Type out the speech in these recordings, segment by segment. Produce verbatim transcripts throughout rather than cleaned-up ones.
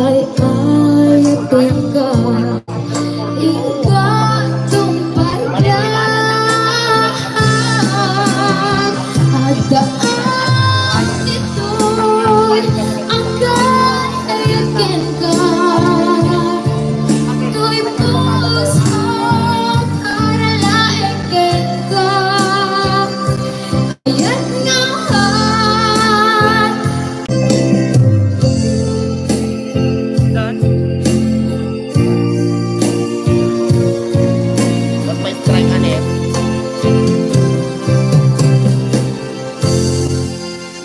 ay-ayat kenka. Inka tungpaldan, adda ditoy agkayat kenka. Toy puso para laeng kenka. Ayat nga. Done. Tapos may strike, Anet.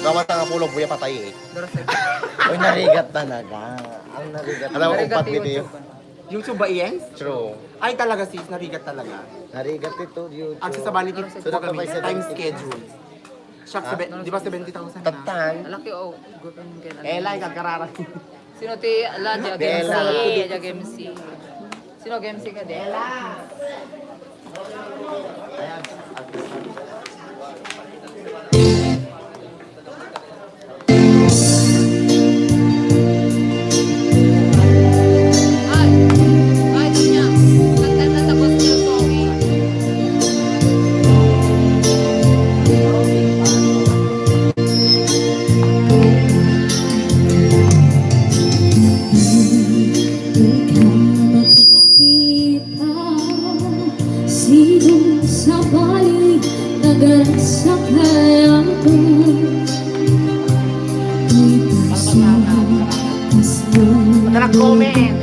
Gawas nga pulong, buya patay eh. Uy, narigat talaga. Ang narigat. Alam mo, Narigat umpat yung dito yun. YouTube. Yung subayen? True. Ay, talaga, sis, narigat talaga. Narigat ito, YouTube. Ang sasabali, So, dapat may time seventy. Schedule. Siya, Ha? sebe-, di ba seventy thousand na? Tatan. Alaki, oh, gupin ka na. Eh, like, ang karara. Sino ti Laja Bella. Game C? Laja Game C. Sino Game C ka din? Ay, ay, di niya. Nagkanta sa gospel song eh. Ikaw makikita, sino sa bali nagansa kaya ito? May puso, mas Tara, comment.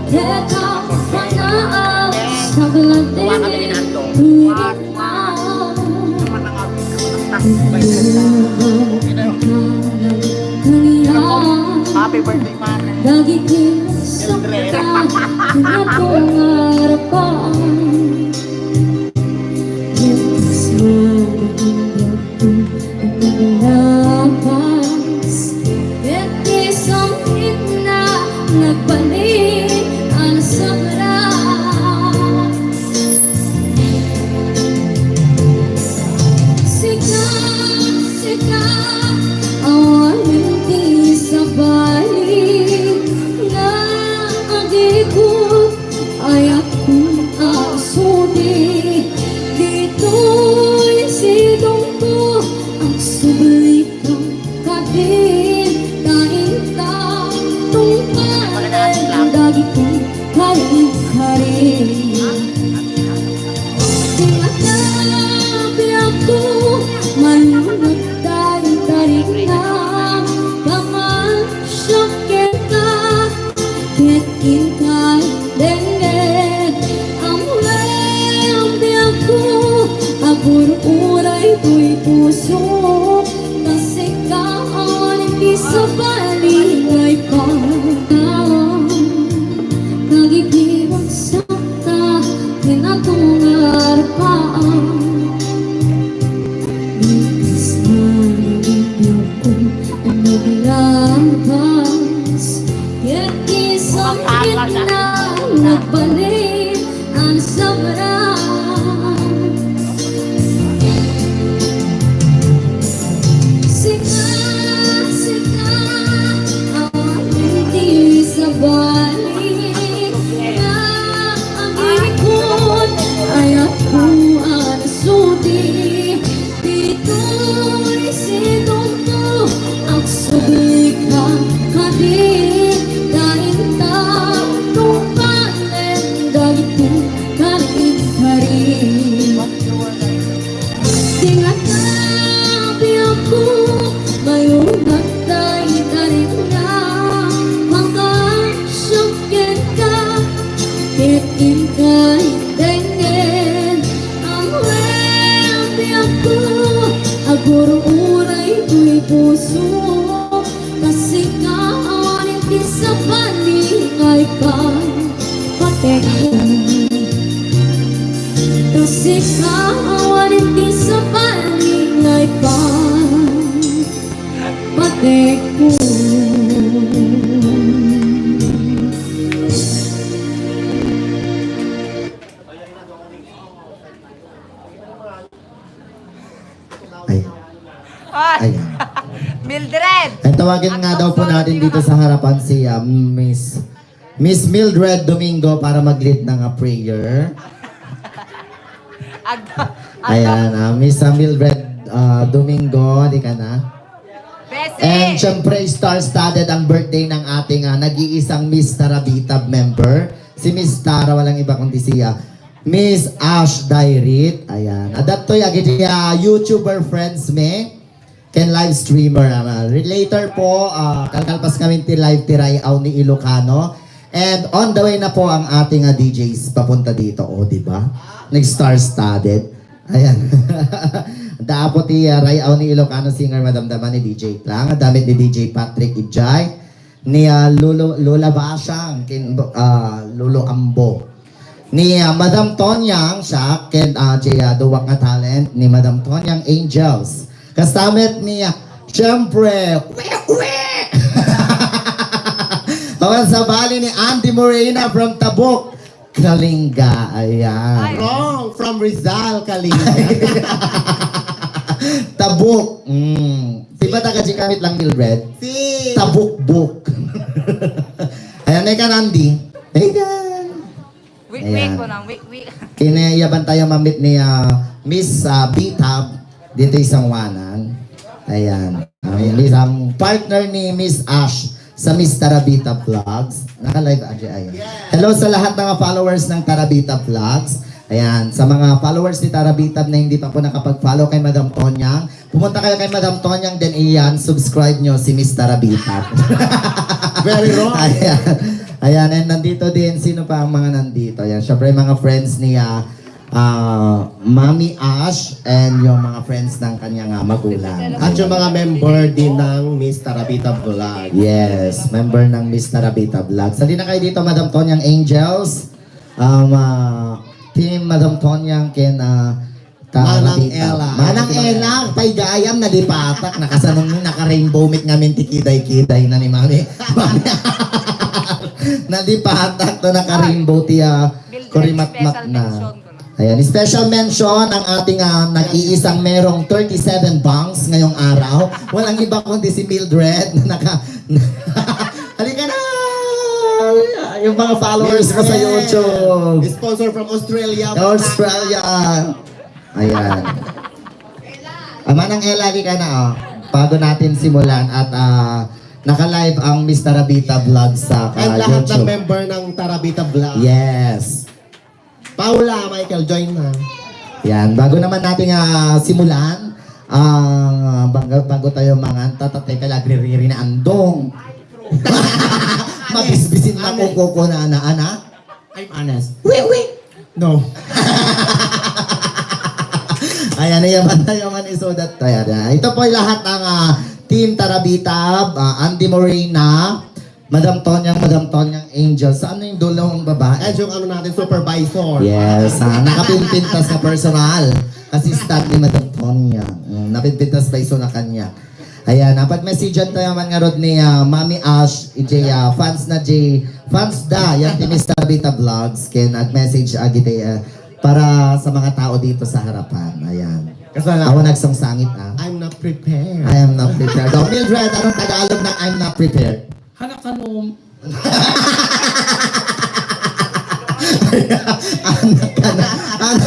Teka, panaan, saglit Kuha kami ni Nando. Init na. Happy birthday, Mami. Dagiti sakta, nga pangarap. Naglapas, ket ti sangitna nagbalik, ang sa Tampas, ket isang gitna nagbalik ang sabra. Sika, sika, awan ti sabali nga agikot, ayatko a nasudi. Ditoy sidongko, agsubli ka kadi, dainta tungpanen dagiti karin-karin. Di nga tabiakko, mayunak tay karin nga makasiak kenka, ket inka indengen. Awen ti ako, agur-uray toy puso, ta sika awan ti sabali nga ipapatekko. Ta sika awan ti sabali nga ipapatekko. Ay. Ay. Ayan. Mildred! Ang tawagin nga daw po natin dito sa harapan si, ah, Miss, Miss Mildred Domingo para mag-lead ng, ah, prayer. Ag-, ag-, Ayan, ah, Miss, ah, Mildred, ah, Domingo, di ka na? Bese! And syempre, star-studded ang birthday ng ating, ah, nag-iisang Miss Tarabita member, si Miss Tara, walang iba kundi siya. Miss Ash Dairit. Ayan. Adda toy, ah, iti, ah, YouTuber friends mi. Ken live streamer, ah, later po, ah, kalkalpas kami ti live ti Ray-aw ni Ilocano. And on the way na po ang ating, ah, D Js papunta dito. O, di ba? Nag-star-studded. Ayan. Adda po ti, ah, Ray-aw ni Ilocano singer, madamdama ni D J Tlang. Adda met ni D J Patrick Ijay. Ni, ah, Lolo, Lola Bashang, ken, ah, Lolo Ambo. Ni, ah, Madam Tonyang, siya, ken, ah, ti, ah, duwak nga talent ni Madam Tonyang Angels. Kasta met ni, ah, siyempre, wi-wi! Awan sabali ni Andy Morena from Tabuk, Kalinga. Ayan. Ay. Wrong! From Rizal, Kalinga. Tabuk. Mm. Di ba taga Jikamit lang, Mildred? Si Tabukbuk. Ayan, may ka, Randy. May ka. Wik-wik Ayan. ko nang wik-wik. Kinayaban tayo mamit ni, ah, Miss, ah, Bitab dito isang wanan. Ayan. Ang Miss, ang partner ni Miss Ash sa Miss Tarabita Vlogs. Naka-live, Ajay, ayan. Yes. Hello sa lahat ng followers ng Tarabita Vlogs. Ayan, sa mga followers ni Tarabita na hindi pa po nakapag-follow kay Madam Tonyang, pumunta kayo kay Madam Tonyang, then iyan, subscribe nyo si Miss Tarabita. Very wrong. Ayan. Ayan, and nandito din, sino pa ang mga nandito? Ayan, syempre, mga friends ni, ah, ah, Mami Ash and yung mga friends ng kanyang, ah, magulang. At yung mga member din ng Miss Tarabita Vlog. Yes, member ng Miss Tarabita Vlog. Sali na kayo dito, Madam Tonyang Angels. Um, ah, Team Madam Tonyang ken, ah, Manang Tarabita. Ella. Manang Ella, pay gayam, nalipatak. Nakasanong ni, naka-rainbow meet ngamin ti kiday-kiday na ni Mami. Mami. Nalipatak to, naka-rainbow ti, ah, Mildred, kurimatmat special na. Mention ko na. Ayan, special mention ang ating, ah, nag-iisang merong thirty-seven bangs ngayong araw. Walang iba kundi si Mildred na naka-, halika na! Yung mga followers mo sa Mildred. YouTube. Sponsor from Australia. Australia. Ayan. Ah, Manang Ella, halika na, oh. Bago natin simulan at, ah, naka-live ang Miss Tarabita Vlog sa, ah, YouTube. And lahat ng member ng Tarabita Vlog. Yes. Paula, Michael, join na. Yan, bago naman natin, ah, simulan, ang, ah, bago, bago tayo manganta, tatay ka, nagririri na andong. Mabisbisin na Honest. Kuko ko na, na, ana. I'm honest. Wi, wi. No. Ayan, ayan, ayan, ayan, isudat. Ayan, ayan. Ito po ay lahat ng, ah, Team Tarabita, ah, Andy Morena, Madam Tonyang, Madam Tonyang Angel. Saan na yung dulo ng babae? Ay, yung ano natin, supervisor. Yes, ah, nakapinpintas na personal. Assistant ni Madam Tonyang. Mm, napinpintas pa iso na kanya. Ayan, napag-messagean tayo man ngarud ni, ah, Mami Ash, ijay, ah, fans na J, fans da, yan ti Miss Tabita Vlogs, ken nag-message agi ti, ah, para sa mga tao dito sa harapan. Ayan. Kasala. Ako nagsungsangit, ah. I'm not prepared. I am not prepared. Oh, Mildred, anong Tagalog ng I'm not prepared? Hanak ka nung Anak ka na. An-,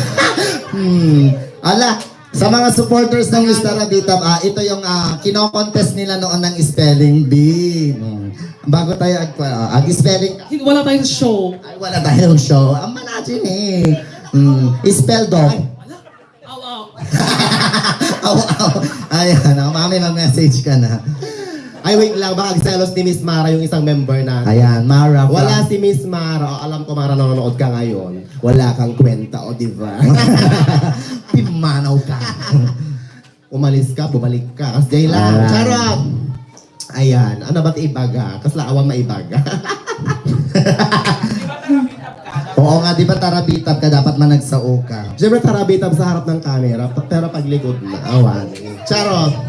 hmm. Ala, sa mga supporters ng Mister Rabitab, ah, ito yung, ah, kino-contest nila noon ng spelling bee. Hmm. Bago tayo ag-, ah, ag-spelling. Wala tayong show. Ay, wala tayong show. Ang managing eh. Hmm. Spell dog. Ay, wala. Aw, aw. Aw, aw. Ayan, oh, mami, mag-message ka na. Ay, wait lang. Baka agselos ni Miss Mara yung isang member natin. Ayan, Mara from Wala si Miss Mara. O, alam ko, Mara, nanonood ka ngayon. Wala kang kwenta, o, di ba? Pimanaw ka. Umalis ka, bumalik ka. Kas jay lang. Ayan. Charot! Ayan, ano ba't ibaga? Kasla awan maibaga. Oo nga, di ba tarabitab ka, dapat managsao ka. Siyempre, tarabitab sa harap ng camera, pa-, pero paglikod na, awan. Charot!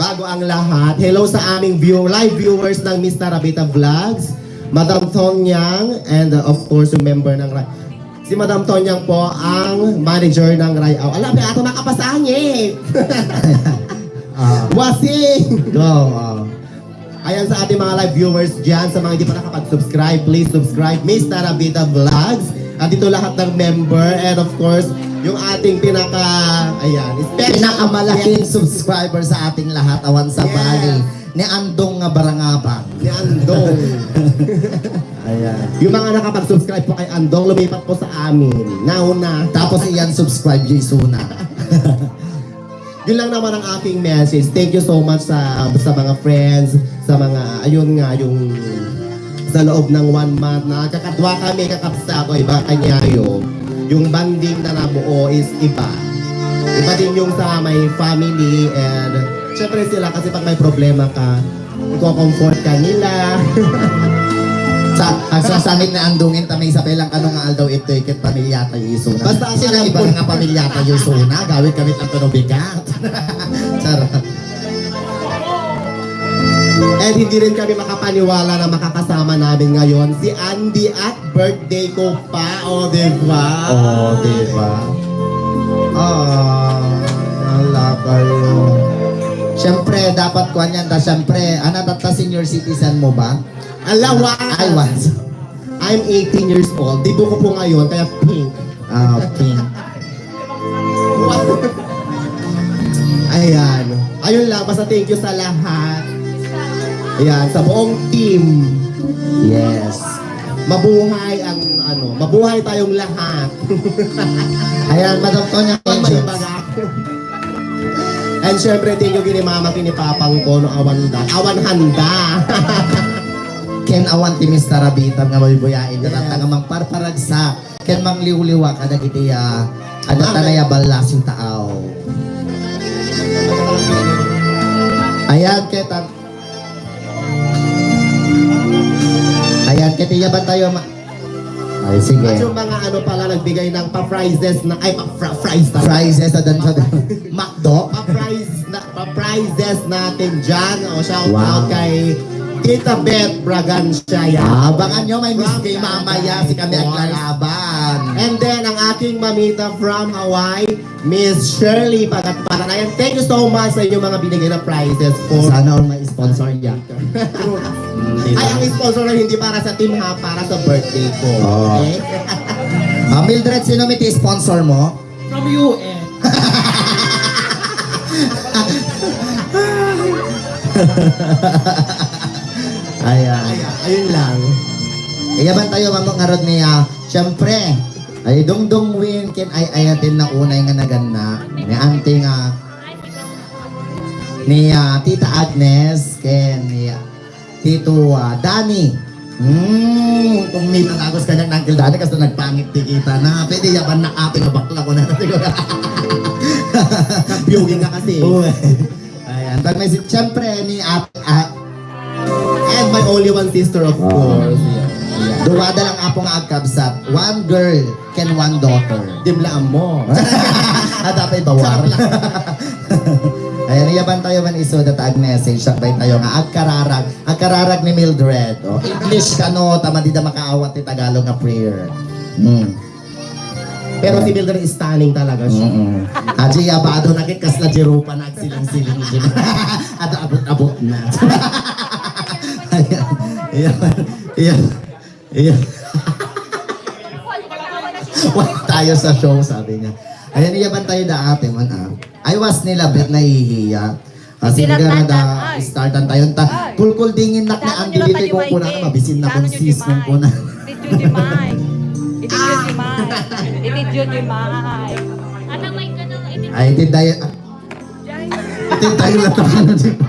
Bago ang lahat, hello sa aming view, live viewers ng Miss Tarabita Vlogs, Madam Tonyang, and uh, of course, yung member ng Ra- Si Madam Tonyang po ang manager ng Rayaw. Ala, may ato nakapasangit! Ah. Wasing! Go, ah. Ayan sa ating mga live viewers dyan, sa mga hindi pa nakapag-subscribe, please subscribe Miss Tarabita Vlogs. At dito lahat ng member and of course, yung ating pinaka, ayan, special Pinakamalaking guest. Subscriber sa ating lahat, awan sa Yes. Bali. Ni Andong nga Barangabang. Ni Andong. Ayan. Yung mga nakapag-subscribe po kay Andong, lumipat po sa amin. Nauna. Tapos iyan subscribe, Jason na. Yun lang naman ang aking message. Thank you so much sa sa mga friends, sa mga, ayun nga, yung sa loob ng one month, nakakadwa kami, kakabsat, o iba kanyayo. Yung bonding na nabuo is iba. Iba din yung sa may family and syempre sila kasi pag may problema ka, iko-comfort ka nila. Sa, ang sasangit na andungin ta may sabay lang kano nga aldaw ito, ikit pamilya tayo isuna. Basta ang Sino alam iba ko nga pamilya tayo isuna, gawin kami ang kanubigat. Charot. And hindi rin kami makapaniwala na makakasama namin ngayon si Andy at birthday ko pa. O, di ba? O, di ba? Ah, wala kayo. Siyempre, dapat kuwan yan. Da, siyempre, ano, tatta senior citizen mo ba? Ala, what? Ay, what? I'm eighteen years old. Dibu ko po ngayon, kaya pink. Ah, pink. Ayan. Ayun lang, basta thank you sa lahat. Ayan, sa buong team. Yes. Mabuhay ang, ano, mabuhay tayong lahat. Ayan, Madam Tonya May Angels. Baga. And syempre, thank you kini mama, kini papang ko, no, awan da. Awan handa. Ken awan ti Mister Rabitan nga mabibuyain ka Yes. tatta nga mangparparagsak. Ken mangliwliwa kadagiti, ah, adda Amen. Tanay a ballasiw taaw. Ayan, ket ang, ayan, ket iyaban tayo, ma-, ay, sige. At yung mga ano pala, nagbigay ng pa-prizes na, ay, pa-, fra-, fries na. Prizes, adan sa McDo? Pa-prize na, pa-prizes natin dyan. O, shout Wow. out kay Tita Beth Bragancia. Ah, abangan nyo, may Miss From Gay mamaya, Canada, si kami of course. Aglalaban. And then, ang aking mamita from Hawaii, Miss Shirley Pagatparan. Ayan, thank you so much sa inyong mga binigay na prizes for Sana all may sponsor niya. True. Hindi Ay, na. Ang sponsor na hindi para sa team ha, para sa birthday ko. Oo. Okay? Ah, Mildred, sino may sponsor mo? From U N. Ayan. Ayan, ayun lang. Iyaban tayo, mamok nga rod niya. Siyempre, ay dungdung win, kin ay ayatin na unay nga naganna. Ni auntie nga, ni, ah, Tita Agnes, kin ni Tito, ah, Danny. Hmm, kung may panagos ka niyang Uncle Danny, kasi nagpangit di kita na. Pwede yaban na ate nga bakla ko na. Nag-viewing ka kasi. Oo, eh. Ayan. Pag may si-, siyempre, ni ate, ah, And my only one sister, of Oo. course. Yeah. Duada lang apo nga agkabsat. One girl ken one daughter. Di mo la ammo. Adda pay bawar. Ayan, iyaban tayo man iso data ag-message. Sakbay tayo nga agkararag. Agkararag ni Mildred. Oh, English kano, ta madi da makaawat ti Tagalog nga prayer. Hmm. Pero si Mildred is stunning talaga siya. Mm-mm. Aji, abado na kit kasla Jerupa na agsiling-siling. Ada abot-abot na. Ayan. Ayan. Ayan. Ayan. Wala tayo sa show, sabi niya. Ayan, iyaban tayo da ate man, ah. I was nila bet nahihiya. Ah, sige, Tinatanda, da, ay. Startan tayo. Ta, ay. Kulkul dingin nak na ang dibiti kung kuna, mabisin na kung sis kung kuna. Iti Jujimay. Iti Jujimay. Iti Jujimay. Ay, iti tayo. Iti tayo na tayo na di ba?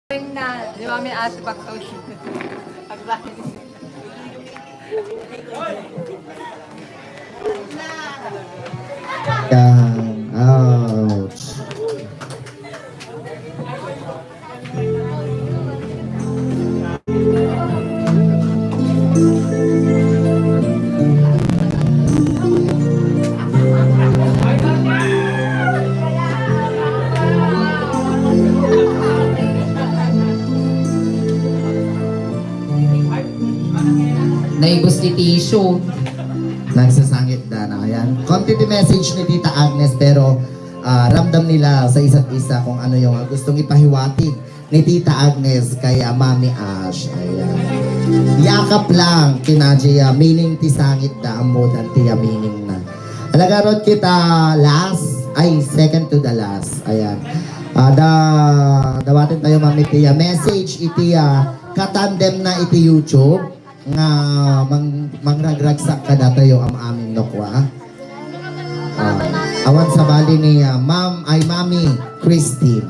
Na, di ba may aso bakto? Pagbahay. Yan. Ouch. Naibus ti tissue. Nagsasangit da na. Ayan. Konti ti message ni Tita Agnes, pero, ah, ramdam nila sa isa't isa kung ano yung, ah, gustong ipahiwatig ni Tita Agnes kay, ah, Mami Ash. Ayan. Yakap lang, kinaji, ah, meaning ti sangit da, ammodan ti, ah, meaning na. Alagarot kita last, ay, second to the last. Ayan. Ah, da, dawaten tayo, Mami, ti, ah, message iti, ah, katandem na iti YouTube nga mang-, mangragragsak kadatayo am-amin no kua. Ah, awan sabali ni, ah, Ma'am, ay, Mami Christine.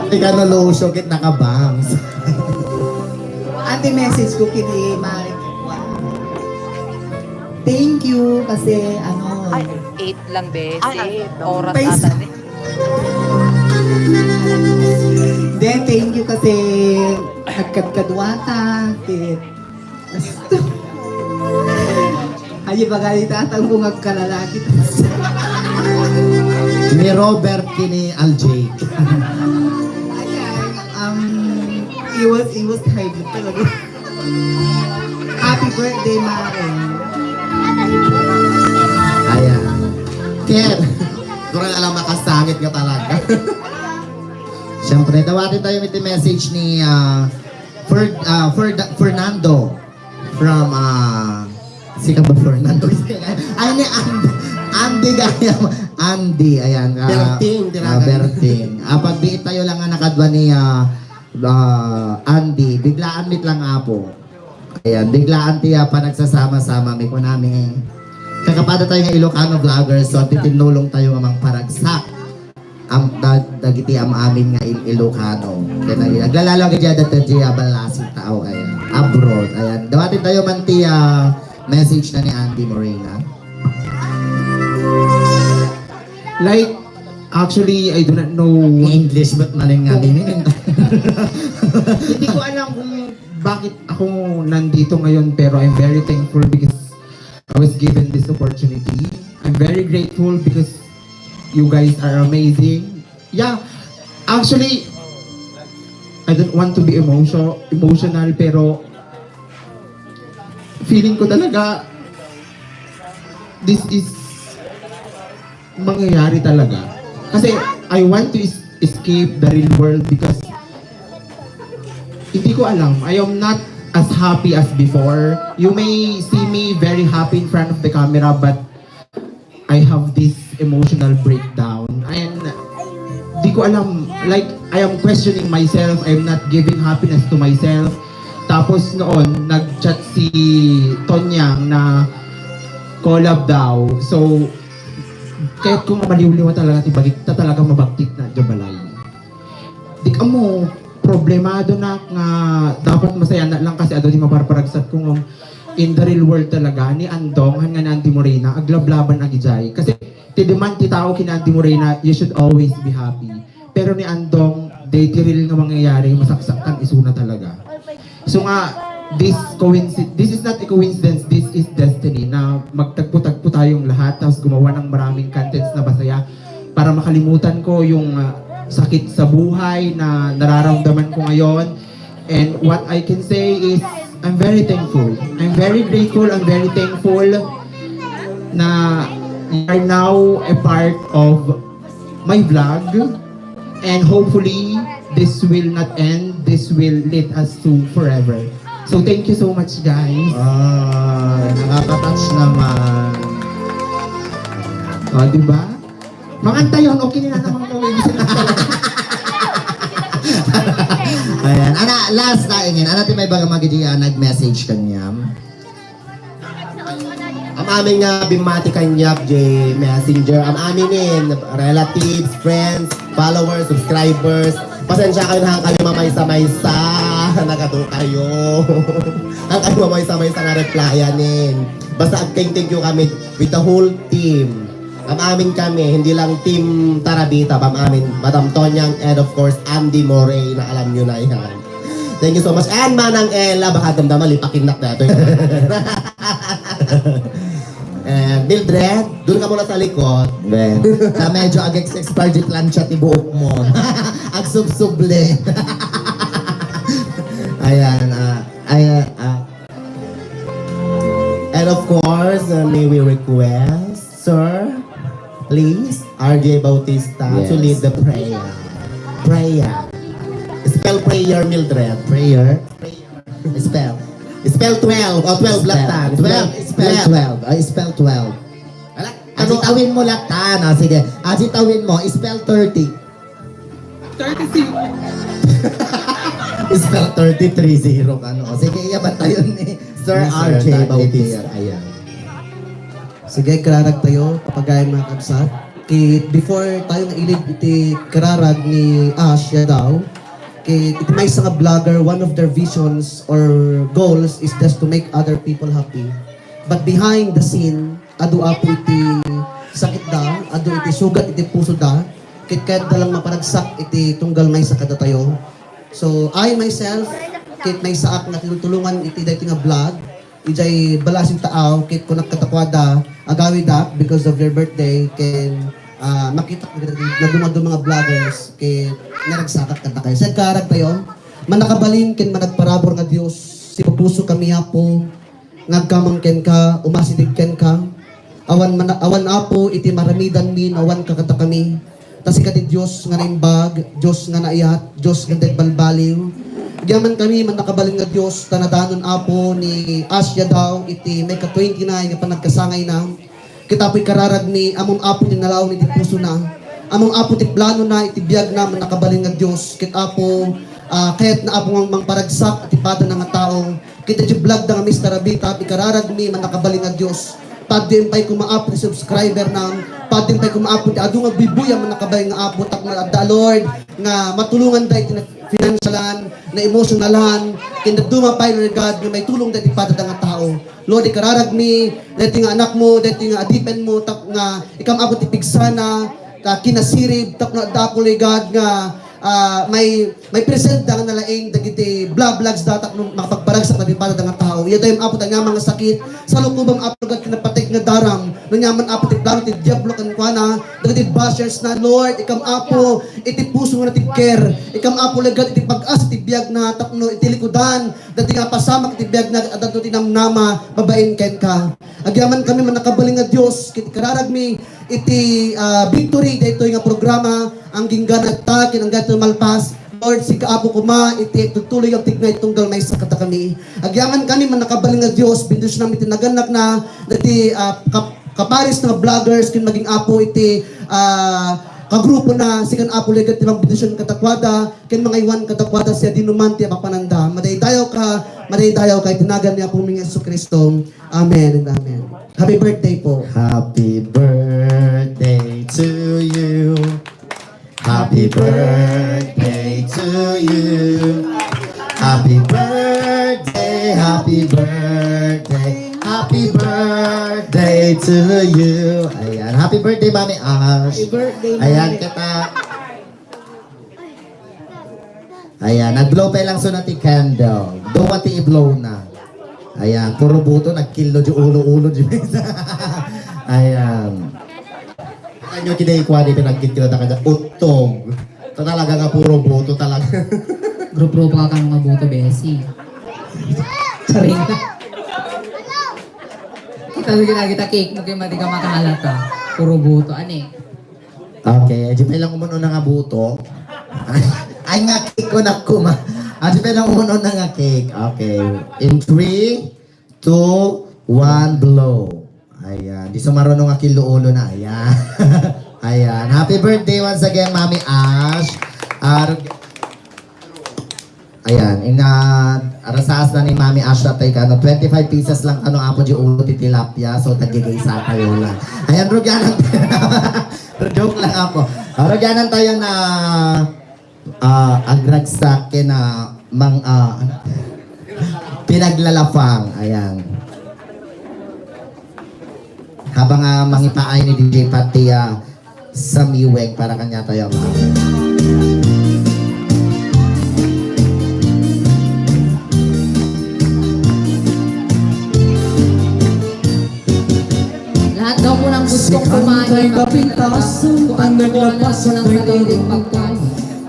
Ikaw na, Lucio, kit nakabangs. Ante message ko kini Mare. Thank you kasi ano, ay, eight lang, be. Ay, eight. Oras ata ni. Then, thank you kasi nagkadkadwata. Ti-, ay, baga ni tatang kung agkalalaki. Ni Robert kini Aljake. Ayan, um, it was, it was hybrid talaga. Happy birthday, Mare. Ayan. Ken, kurang alam makasangit nga talaga. Siyempre, dawatin tayo iti message ni, ah, Fer-, ah, Fer-, Fernando from, ah, sika ba Fernando? Ay, ni Andy. Andy Gayam. Andy, ayan. Ah, Berting, ah, tiragan. Berting. Ah, pagbiit tayo lang nga nakadwa ni, ah, ah, Andy. Biglaan mit lang, apo. Ayan, biglaan ti, ah, panagsasama-sama mi kunami. Kakapada tayo nga Ilocano vloggers, so titinulong tayo nga mangparagsak. Am-, dag-, dagiti am-amin nga Il-, Ilocano. Kaya nag-, naglalalo ka dyan, dati dyan, balasi tao, ayan. Abroad, ayan. Dawatin tayo man ti, ah, message na ni Andy Morena. Like, actually, I do not know. English, but maling nga meaning. Hindi ko alam kung bakit ako nandito ngayon, pero I'm very thankful because I was given this opportunity. I'm very grateful because you guys are amazing. Yeah, actually, I don't want to be emotion-, emotional, pero feeling ko talaga, this is mangyayari talaga. Kasi I want to es-, escape the real world because hindi ko alam. I am not as happy as before. You may see me very happy in front of the camera, but I have this emotional breakdown. And di ko alam, like, I am questioning myself. I am not giving happiness to myself. Tapos noon, nag-chat si Tonyang na collab daw. So, kahit kung maliw-liwa talaga ti bagik, ta talaga mabagtik na dyan balay. Di ka mo, problemado na nga dapat masaya na lang kasi adu di maparparagsat ko nga in the real world talaga, ni Andong, han nga ni Andy Morena, aglablaban agidiay. Kasi, ti demand ti tao ken Andy Morena, you should always be happy. Pero ni Andong, day ti real nga mangyayari, masaksaktan isuna talaga. So nga, this coinci-, this is not a coincidence, this is destiny na magtagpo-tagpo tayong lahat, tapos gumawa ng maraming contents na masaya para makalimutan ko yung, ah, sakit sa buhay na nararamdaman ko ngayon. And what I can say is, I'm very thankful. I'm very grateful. I'm very thankful na you are now a part of my vlog. And hopefully, this will not end. This will lead us to forever. So, thank you so much, guys. Ah, nakaka-touch naman. O, di ba? Mangantayon, okay na naman kami. Ayan. Ana, last na ingin. Ana ti maibaga magidiya nag-message kaniam? Am-amin nga bimmati kaniak, J Messenger. Am-aminen, relatives, friends, followers, subscribers. Pasensya kayo na kayo mamaysa-maysa. Nagado kayo. Ang kayo mamaysa-maysa nga replyanin. Basta ag-thank you kami with the whole team. Am-amin kami, hindi lang Team Tarabita, am-amin, Madam Tonyang, and of course, Andy Morey, na alam nyo na yan. Thank you so much. And Manang Ella, baka damdama, lipakinnak na ito. And Mildred, doon ka muna sa likod. Ben, sa medyo ag-expire di plancha ti buok mo. Agsubsuble. Ayan, ah, ayan, ah. And of course, uh, may we request, sir, please, R J Bautista to Yes. lead the prayer. Prayer. Spell prayer, Mildred. Prayer. Spell. Spell twelve. O, twelve, Spell. Latan. Twelve. Spell Twelve. twelve. Ay, spell twelve. Ala, ano? Ajitawin mo, Latan. O, sige. Ajitawin mo. Spell thirty. Thirty-six. Spell thirty-three zero ka, no? Sige, iya ba tayo ni Sir Yes, sir. R J Thirty-three. Bautista? Ayan. Sige, kararag tayo, papagayan, mga kabsat. Kit before tayo nga ilid iti kararag ni Ash Yadaw, kit iti maysa nga vlogger, one of their visions or goals is just to make other people happy. But behind the scene, adu apo iti sakitda, adu iti sugat iti pusoda, kit kayatda lang maparagsak iti tunggal maysa kadatayo. So, I myself, kit maysaak nga tinutulongan iti daytoy nga vlog, idiay balasig taaw, kit kunak kadakuada, agawidak because of your birthday, ken, ah, makitak nga dumaduma nga vloggers, kit naragsakak kadakayo. Saan kararag tayo? Mannakabalin ken managparabur nga Dios, sipupuso kami, Apo, nga agkamang kenka, umasideg kenka. Awan man, awan, Apo, iti maramidanmi no awan ka kadakami. Ta sika ti Dios nga naimbag, Dios nga naayat, Dios nga nagbalbaliw. Agyaman kami, mannakabalin nga Dios, ta nadanon, Apo, ni Ash Yadaw iti may ka twenty-nine nga panagkasangayna. Ket Apo, ikararagmi, ammom, Apo, ti nalaw iti pusona. Ammom, Apo, ti planona iti biagna, mannakabalin nga Dios. Ket Apo, ah, kayatna, Apo, nga mangparagsak iti padana nga tao. Ket iti vlog da nga Mister Abita, ikararagmi, mannakabalin nga Dios. Padiem pay koma, Apo, ti subscriber na. Padiem pay koma, Apo, ti adu nga agbuybuyam, mannakabalin nga Apo, tapno adda, Lord, nga matulongan da iti financialan, na emotionalan, ken dadduma pay, Lord God, nga maitulong da iti padada nga tao. Lord, ikararagmi, daytoy nga anakmo, daytoy nga adipenmo, tap-, nga ikam, Apo, ti pigsana, ta kinasirib, tapno adda, Apo, Lord God, nga, ah, may, may present da nga nalaing dagiti vlog-vlogs da, tapno makapagparagsak na ti padada nga tao. Iya dayem, Apo, ta nga mga sakit, sa lukubam, Apo, Lord God, ti napateg nga daram, no nyaman, Apo, ti plano ti Diablo kenkuana, dagiti bashers na, Lord, ikam, Apo, iti puso nga natibker, ikam, Apo, Lord God, iti pag-asa ti biagna, tapno iti likudan, dati nga pasamak iti biagna, adda ti namnama, babaen kenka. Agyaman kami, mannakabalin nga Dios, ket ikararagmi iti, ah, victory daytoy nga programa, agingga ta, ken agingga malpas. Lord, sika, Apo, koma, iti agtutulod nga agtigna iti tunggal maysa kadakami. Agyaman kami, mannakabalin nga Dios, bendisionam iti naganakna, dati, ah, kap-, kaparis nga vloggers, ken maging, Apo, iti, ah, kagrupona, sikan, Apo, legat ti mangbendision kadakuada, ken mangaywan kadakuada, siya dinuman ti apapananda. Madaydayaw ka, madaydayaw ka, iti nagan ni Apomi nga Jesu-Cristo. Amen and amen. Happy birthday po. Happy birthday to you. Happy birthday to you. Happy birthday, happy birthday, happy birthday to you. Ayan, happy birthday, Mami Ash. Happy birthday, Ayan, Mami. Kita. Ayan, nag-blow pa lang so na ti candle. Duwa ti i-blow na. Ayan, puro buto, nagkillo di ulo-ulo di mesa. Ayan. Ano kida ikuha di pinagkikita ka dyan? Uttog. Ito talaga nga puro buto talaga. Grupo pa ka nga buto, Bessie. Charing. Kita lagi na kita cake, mukha mati ka makahalata. Puro buto, ani? Okay, adi pa lang umununa nga buto. Ay, nga cake ko na kuma. Adi pa lang umununa nga cake. Okay. In three, two, one, blow. Ayan. Di sumaruno nga kiluulo na. Ayan. Ayan. Happy birthday once again, Mami Ash. Ah, Ayan, ina, arasaas na ni Mami Asha tay kano, twenty-five pieces lang kano, Apo, di ulo ti tilapia, so tagigaysa tayo lang. Ayan, rugyanan. Joke lang, Apo. Ah, rugyanan tayo na, ah, agragsak ken na mang, ah, ano? Pinaglalapang. Ayan. Habang, ah, mangipaay ni D J Pat ti, ah, samiweng para kanya tayo, ah. Tay kapintasan, tan naglapasan tay karungkang.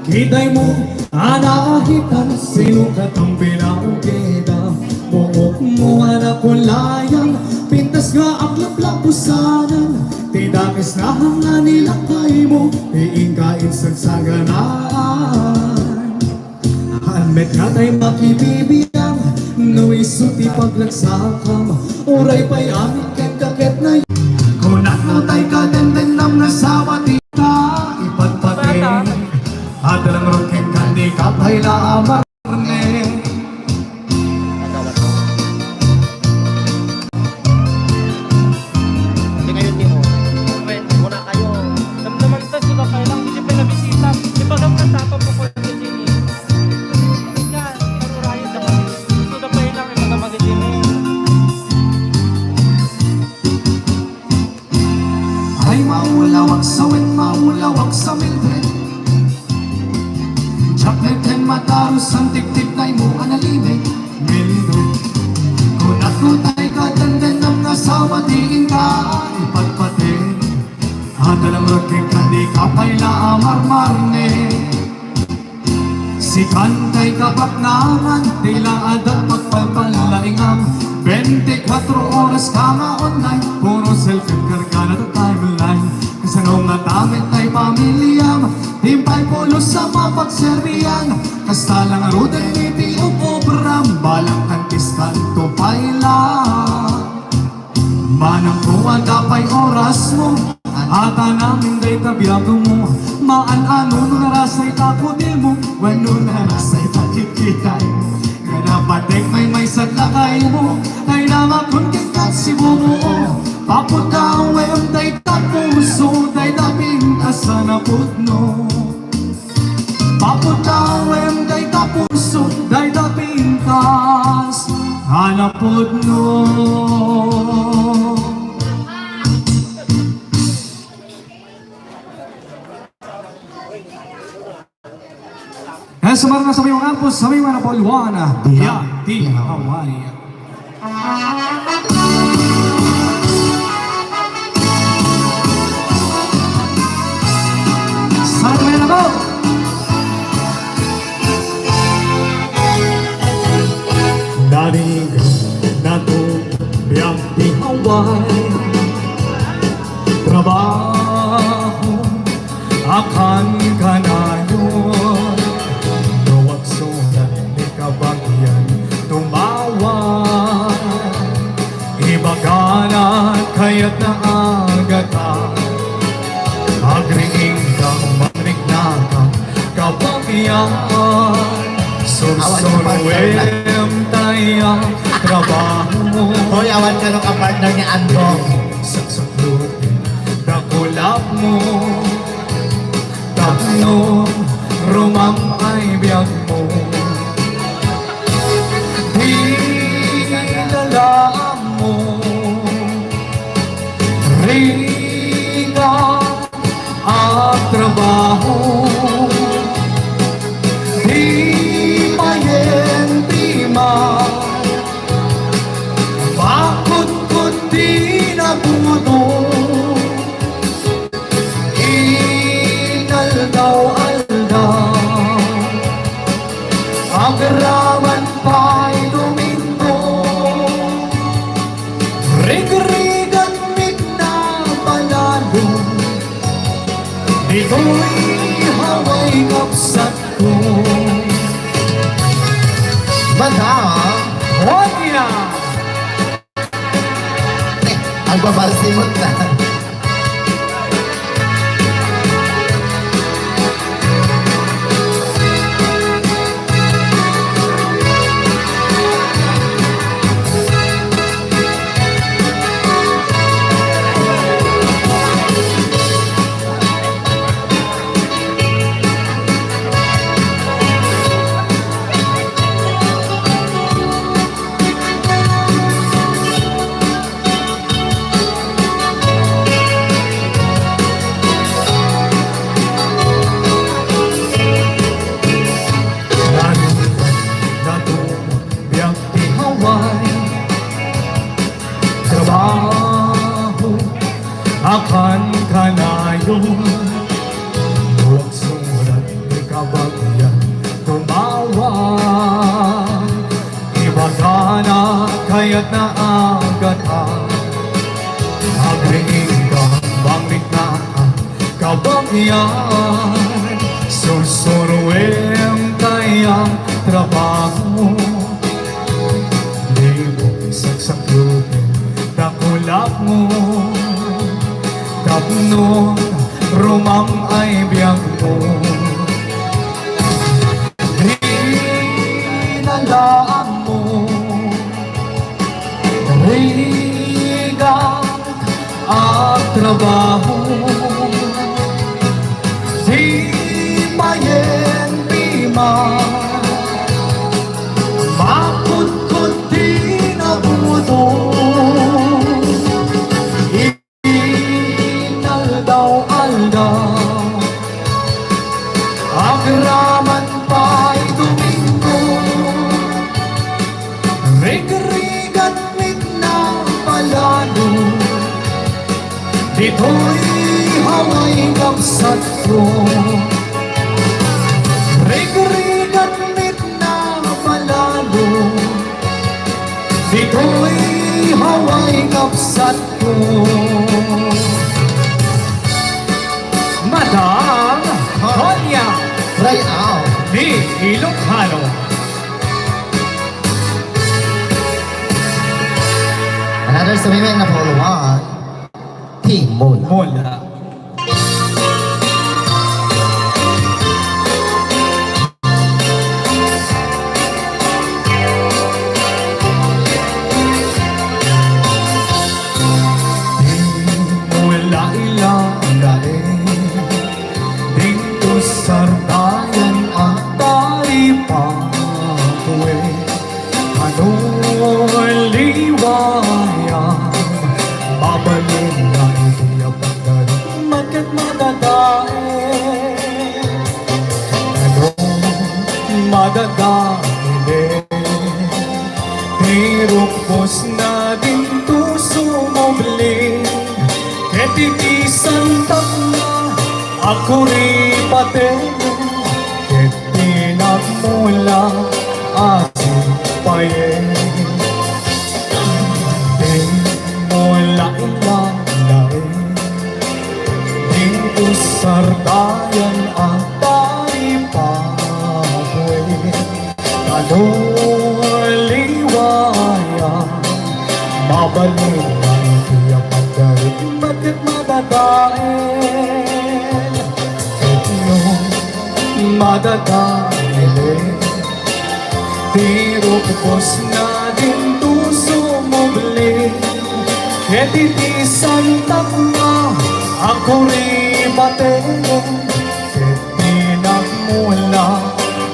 Kitay mo, anahitan, sino ka tang pinaugida? Buok mo nga nakulayan, pintas nga aglaplapusanan. Ti dakes nga hanga ni lakay mo, ti inka insagsaganaan. Met nga tay makibibiag, no isu ti paglagsakam, uray pay amin ket kaket na. Kunak no tay kadendennam nga sawa ti ta ipatpati. At alam ron ken kandi ka pay la amarne. Hindi kayo, Timo. Pwede muna kayo. Damdaman ta, sila pa lang, hindi pa nabisita. Di ba, ang katapa po ko yung sini? Yan, marurayan na kami. Sila pa lang, yung mga magazine. Ay, maulawak sa wen, maulawak sa Mildred. Chocolate and mataros ang tiktik na imo analimik, Mildred. Kunak no tay kadendennam nga sawa ti inka ipatpati. At alam ron ken kandi ka pay la amarmarne. Sikan tay kabaknangan, ti la adda pagpalpallaingam. Bente kuatro oras ka nga online, puro cellphone karga na ta timeline. Kasano nga ta met tay pamiliam, ti pay pulos a mapagserbian. Kasta la ngaruden iti ubobram, balang antis kanto pay la. Manang ko, adda pay orasmo, atan amin dayta biagmo. Maan-ano no narasay ta kudilmo, wenno narasay ta kikitay. Nga napatek may maysa ti lakaymo, tay namakon ket kat sibubuo. Paputawem dayta puso, dayta pintas a napudno. Paputawem dayta puso, dayta pintas a napudno. Ken sumar na sa may mga ampos, sa may mga napauloan, Biag ti Hawaii. Saan mo yan ako? Narig nato biag ti Hawaii. Trabaho, akan kanayon, no agsurat ni kabagian tumawag. Ibagana kayat na agata, agriing ka, manrikna ka, kabagian. Awan, sursuruem tayo trabaho. Hoy, awan ka no kapartner ni Andong. Saksaklutin, dakulap mo. Tapno rumam ay biag mo. Di lalam mo. Rika agtrabaho. Di payen ti ma. Bakot ko ti nabudo. Inaldaw-aldaw, agraman pay Domingo, rigrigan mit na panalo, ditoy Hawaii kabsat ko. Madam. Hoy, ina! Agbabalsimot na. Ibagana kayatna a gatang, agriingga, banglikna a kabagian, sursuruem kayat trabaho. Dimo saksakloken dakulapmo, tapno rumang-ay biagmo. Rinalaanmo, rigat, agtrabaho. Di payen pima, makutkot ti nabuto. Inaldaw-aldaw, agraman pay Domingo, rigrigat mitna palalo. Ditoy haway kabsatko, rigrigat mitna palalo. Ditoy haway kabsatko. Madam Konya. Try out. Ni Ilocano. Another swimming na follow-on. Team Mola. Mola. Mola ilalae, dinto sartayan a taripakue. Ano liwayam, mabalin nga iti a pagdari, ket madadael. Ano madadael, ti rukbosna dinto sumubli, ket iti santapna a kuripaten, ket pinagmula a sipayen. Dinto la ilalae, dinto sartayan a taripakue. Ano liwayam, mabalin nga iti a pagdari, ket madadael. Ket no madadael, ti rukbosna dinto sumubli, ket iti santapna a kuripaten, ket pinagmula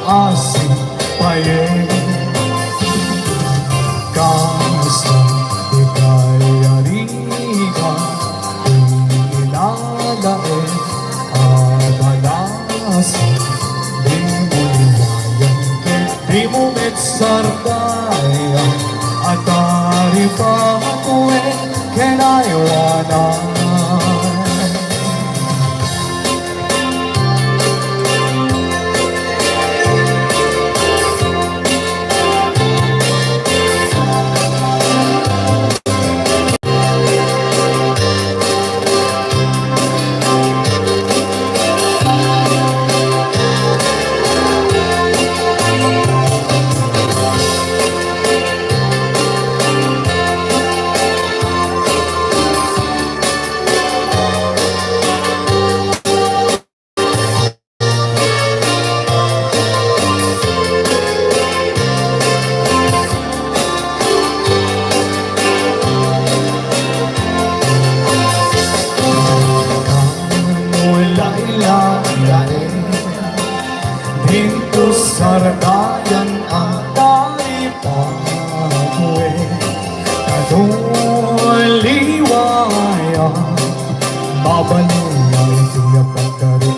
a sipayen. Kasta ti kayarigan ti ilalae a balasang, dimo liwayan ket dimo met sartayan a taripakue ken aywanan. Mula ilalae, dinto sartayan a taripakue. Kano liwayam, mabalin nga iti a pagdari,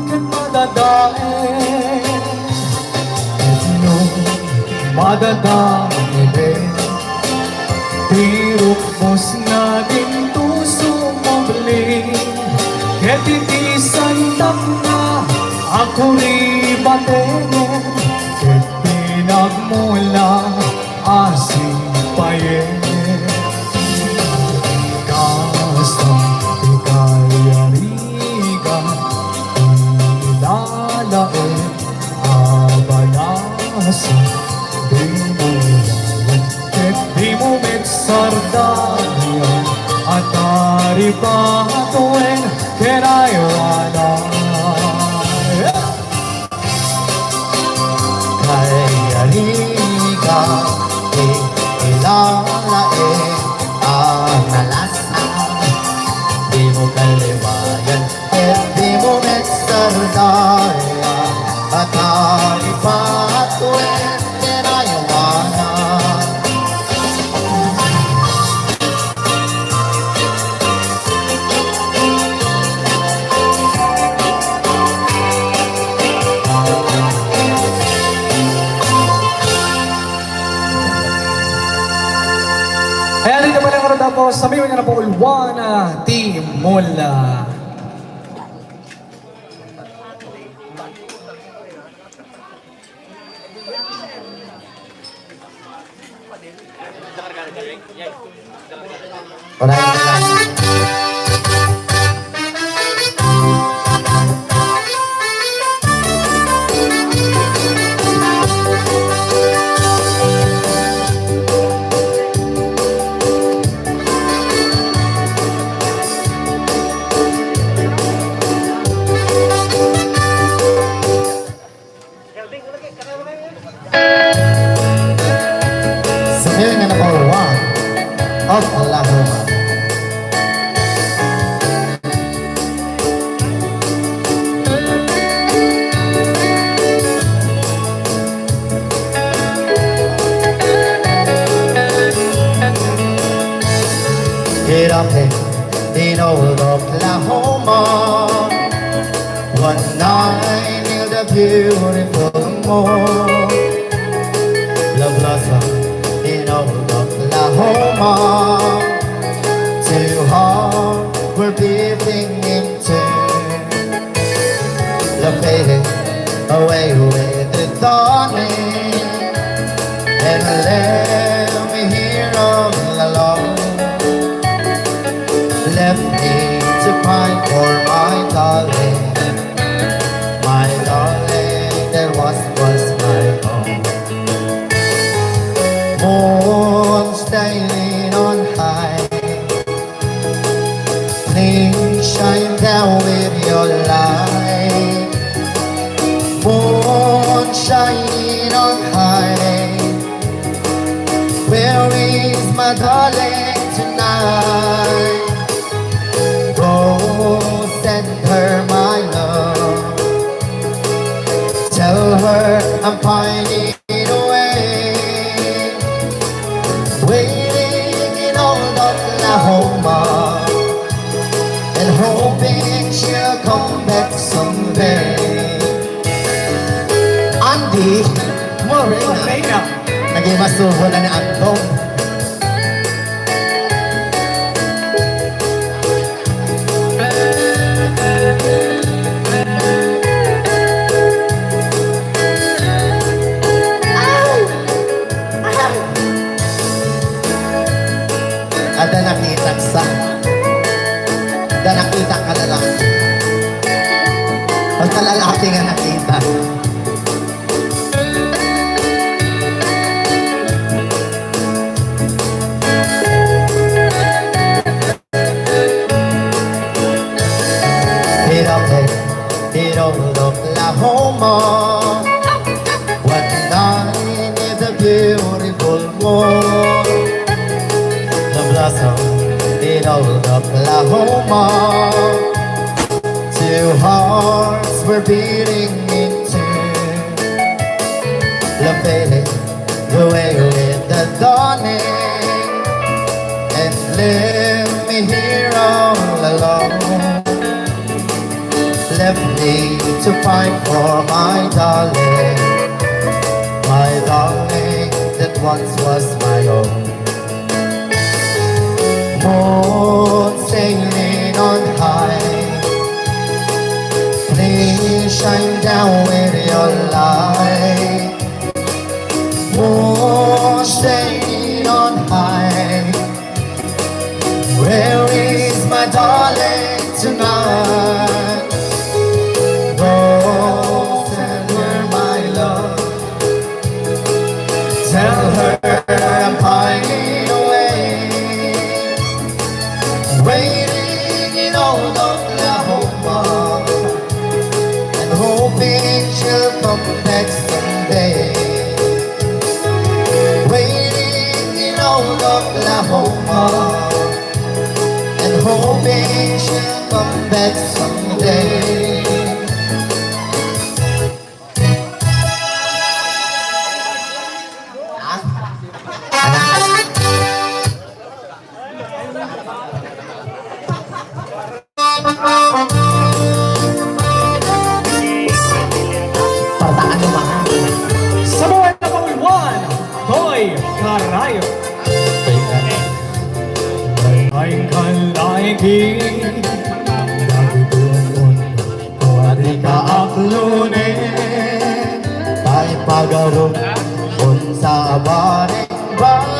ket madadael. Ket no madadael, ti rukbosna dinto sumubli, ket iti santapna a kuripaten, ket Mula a simpayen, kasta ti kayarigan, ilalaed a balasang, di mo lawen, ket di mo met sardayan, a taripatoen ken aywana. Kayarigan, ti ilalaed a nalasa, di mo kalimayan, ket di mo met sardayan, a taripatoen ken aywana. Ayan, dito pala nga daw po, sa may nga na po, Ulwana, Team Mula. Alright. Sa ngayon nga number one of Oklahoma. Get up there in old Oklahoma. One night in the beautiful moon, love blossom in old Oklahoma. Two hearts were beating in tune. Love faded away with the dawning, and left me here all alone. Left me to pine for my darling, my darling that once was my own. Moon shining on high, please shine down with your light. Moon shining on high, where is my darling tonight? Go send her my love. Tell her I'm pining away, waiting in old Oklahoma, and hoping she'll come back someday. Andy Morena. Morena. Naging masubo na ni Antong. Adda nakitak sa. Adda nakitak a lalaki. Basta lalaki nga nakita. Hit up there in old Oklahoma. One night in the beautiful moon, the blossom in old Oklahoma. Two hearts were beating in tune. Love faded away with the dawning, and left me here all alone. Left me to pine for my darling, my darling that once was my own. Moon sailing on high, please shine down with your light. my darling tonight. Oh, send her my love. Tell her I'm pining away, waiting in old Oklahoma, and hoping she'll come back someday. Waiting in old Oklahoma, and hoping she'll come back someday. Partaan mo, mga. Sa buhay na panguluan, Toy Carayo. Ay, kalaiki, nagtutuon, pwede ka aklunin, ay pagarum, unsa bareng-bareng,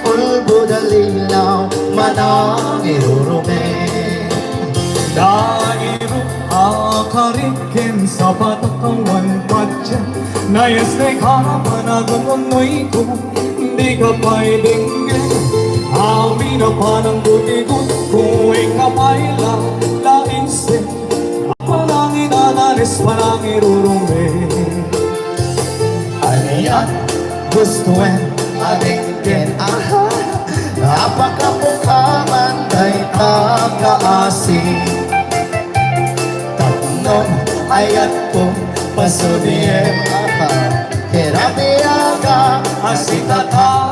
ulbod a lilaw, manang irurumen. Dairu a kariken, sapata kawan patien, nayes ne kana panagununnoyko, di ka pay denggen. Amin a pananggutigutko, inka pay la, lainsen. Panangidadanes, panangirurumen. Anian gustuen a denggen, aha, a pakapukaman dayta kaasi. Tapno ayatko pasudiem, aha, ket abiaga a sitata.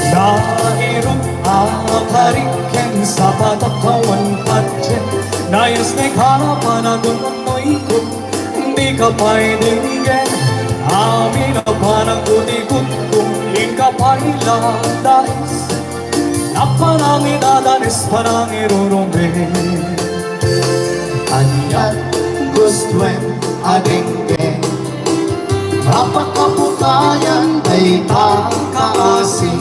Dairu a kariken, sapata kawan patien, nayes ne kana panagununnoyko, di ka pay denggen. Amin a pananggutigutko, inka pay la, lainsen. A panangidadanes, panangirurumen. Anian gustuen a denggen, a pakapukayan dayta kaasi.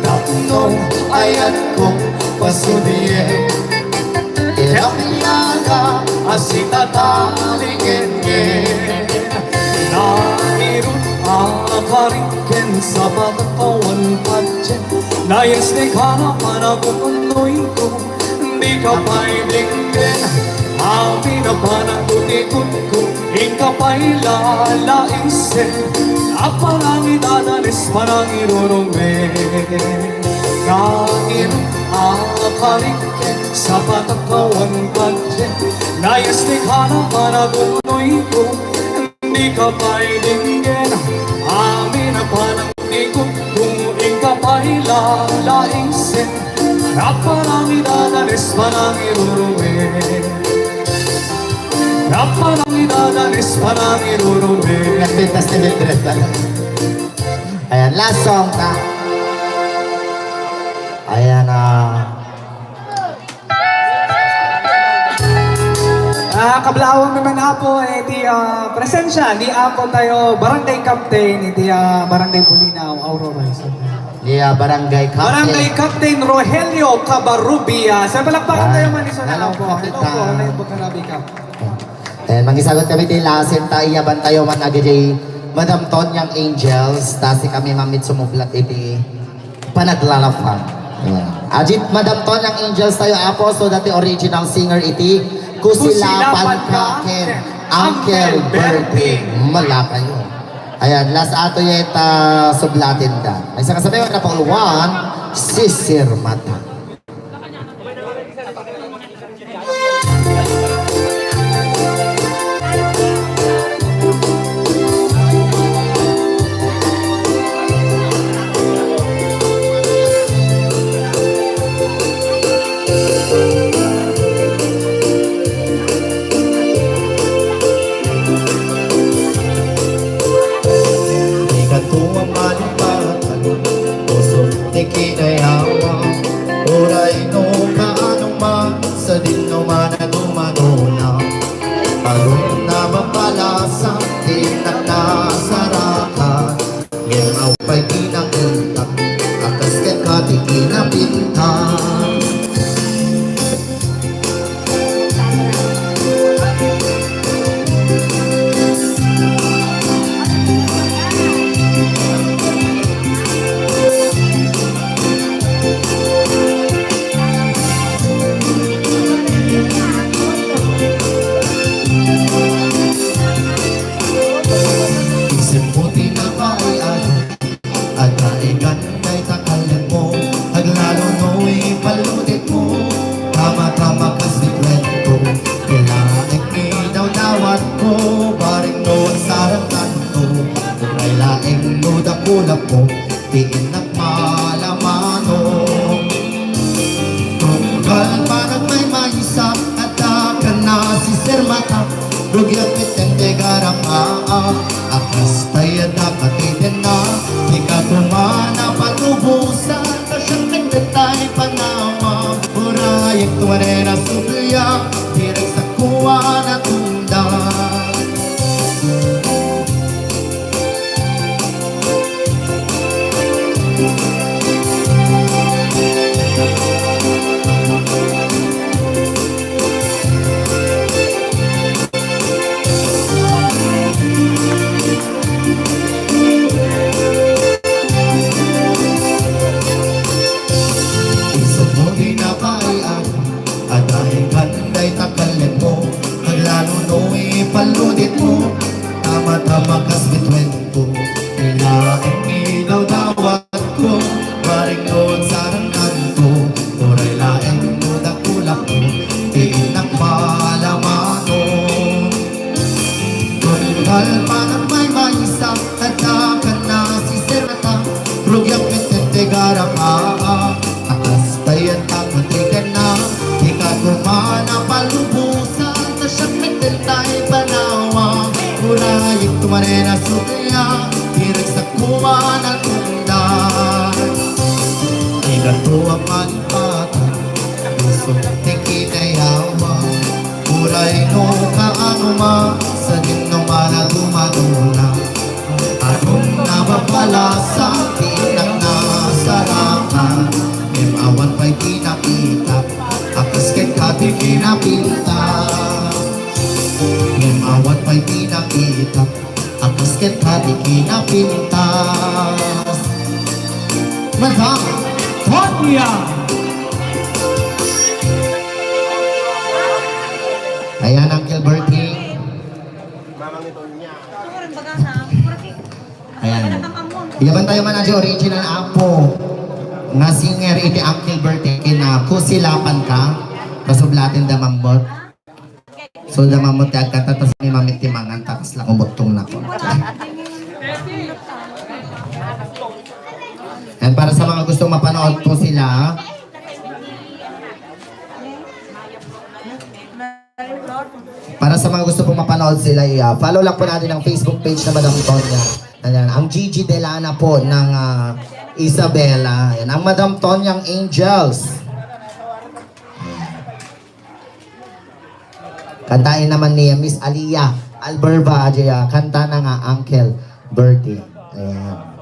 Tapno ayatko pasudiem, ket abiaga a sitata denggen. Dairu a kariken, sapata kawan patien, nayes ne kana panagununnoyko, di ka pay denggen. Amin a pananggutigutko, inka pay la, lainsen. A panangidadanes, panangirurumen. Dairu a kariken, sapata kawan patien, nayes ne kana panagununnoyko, di ka pay denggen. Amin a pananggutigutko, inka pay la, lainsen. A panangidadanes, panangirurumen. A panangidadanes, panangirurumen. Nagpintas ni Mildred pala. Ayan, last song ta. Ayan, ah. Ah, kablaawan mi man, Apo, eh, ti, ah, presensia ni Apo tayo, Barangay Captain, iti, ah, Barangay Bulinaw, Aurora, isu. Ni, ah, Barangay Captain. Barangay Captain Rogelio Cabarrubia. Sa palakpakan tayo man, isu na lang po. Hello po, Captain. Hello po, Cap. Eh, mangisagut kami ti lasin ta, iyaban tayo man agidi Madam Tonyang Angels, ta si kami mamit sumublat iti panaglalapang. Ayan. Ajit Madam Tonyang Angels tayo, Apo, so dati original singer iti Kusilapan Ka ken Uncle Berting. Mala kayo. Ayan, last ato yet, ah, sublatin da. Ay, sa kasabihan na panguluan, Sisir Mata. Rugiak met ti garamaa, a kas pay adda katitenna, dika koma napalubosan, ta siak met ti panawa. Urayek tumanen a subliak, direk sakuan a tundan. Isut mo di napaian, adahigan dayta kallemmo, aglalo no ipalluditmo, tama-tama kas bituen ko, ilaeng idawdawatko, maringnod sarangkanko, uray laeng no dakulakmo, ti innak malamanon. Tunggal panagmaymaysa, adda kan nasisirata, rugiak met ti garamaa, a kas pay adda katitenna, dika koma napalubosan, ta siak met ti panawa. Urayek tumanen a subliak, direk sakuan a tundan. Dika tuak malipatan, isut ti kinayawan. Uray no kaano man, sadino man a dumaduma. Adun nababalasa ti innak nasarakan, ngem awan pay ti nakita, a kas kenka ti kinapintas. Ngem awan pay ti nakita, a kas kenka ti kinapintas. Madam Tonya! Ayan, Uncle Bertie. Ayan. Iyaban tayo man di original apo nga singer iti Uncle Bertie, kina Kusilapan ka, kasublatin da Mamot. So, da Mamot ti agkanta, tas ni Mamit ti mangan, ta kasla kumuttong na ko. And para sa mga gusto mapanood po sila, para sa mga gusto pong mapanood sila, iya, follow lang po natin ang Facebook page na Madam Tonya. Ayan, ang Gigi Delana po ng, ah, Isabela. Ayan, ang Madam Tonyang Angels. Kantaen naman ni Miss Alia Alberba, Jaya. Kanta na nga, Uncle Bertie. Ayan.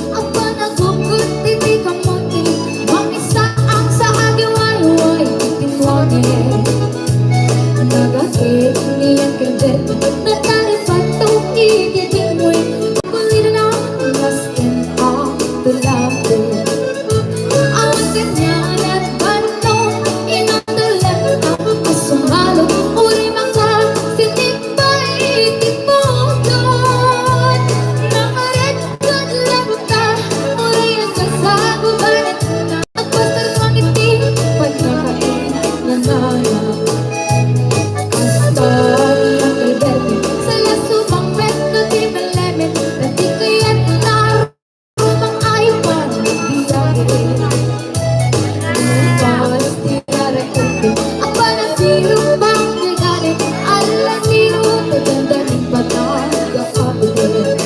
Apan nagugot ti kamote, mangisaang sa agiwayway ti tinwane. Nagaket ni Uncle Jet, nataripato iti tinwe, kulirna masken a tulapo. Awan kaniana banno, inandalan a sumalo, uri makasinip pay ti pudot. Nakaret Ket latta, uray agsasagubanan, agpastarno iti pannakainanana. Kasta ni Uncle Bertie, sala subang met no ti malemet, ta di kayatna rumang-ay panagbiage. Nuppas ti raraketto, a panasirupang ti galit, ala siro ti dandanin patag a kapatid.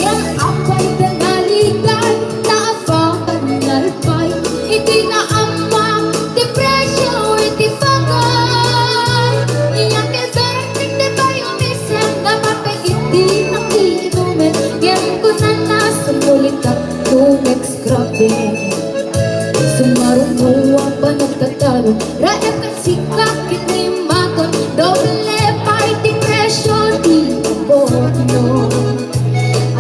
Ngem apay ti nalidan, ta apakan nalpay, iti naammo ti presio iti pagan. Iyan ti bertik ti bayo misem, napapay iti nakiinumen, ngem kunana sumulitak, kumek Grabe. Sumaruno a panagtatalo, raep ken sika ken ni Maton, doble pay ti presio ti abono.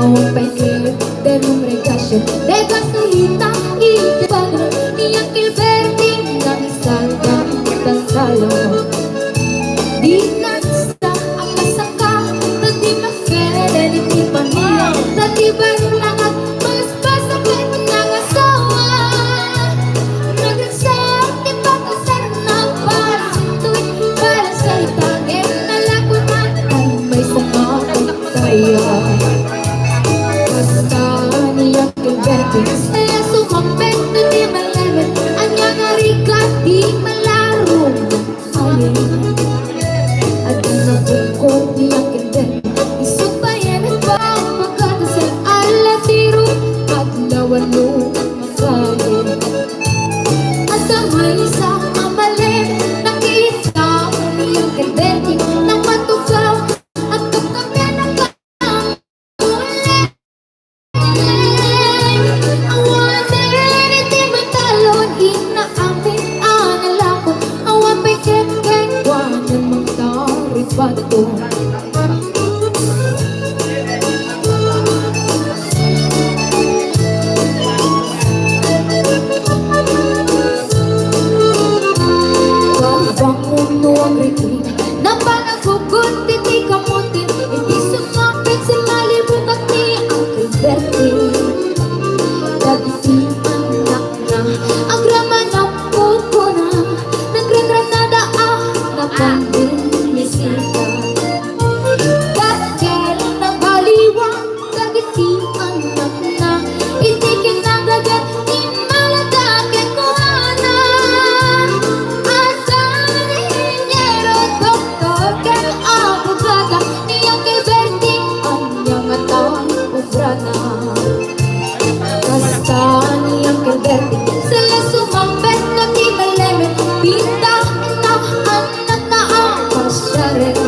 Awan pay ket danum regasyo, regasolina iti bagno, ni Uncle Berting naisalda ti talo. Di na sa a masaka, ta di makeden iti pamilya, ta di barnakat, mas Pasaket nga asawa, nagragsak ti pakasaran, Di malarum, ayen. Adda nga bungkot ni Uncle Ben. Isu payen agpagpagatasen a latiro, adlaw a lumakayen. Adda maysa a malem, nakita ni Uncle Bertie, napatugaw, agkapkapian a kamulem. Awanen iti matalon, inaamin a nalako, awan pay ket kenkuana mangtaripato. Bangon no agrikil, napanagugot iti kamuti, iti sumapit si malibukat ni Uncle Bertie. Dagiti annakna, agraman a pupuna, nagranranada a napanbinisita. Dakkel, nabaliwan, dagiti annakna, iti kinagaget, immalada kenkuana. Adda ni inhinyero, doktor, ken abogada, ni Uncle Bertie, ania ngata obrana. Kasta ni Uncle Bertie, saan la sumangpet no ti malemed, pinta, innak, annakna a pasiaren.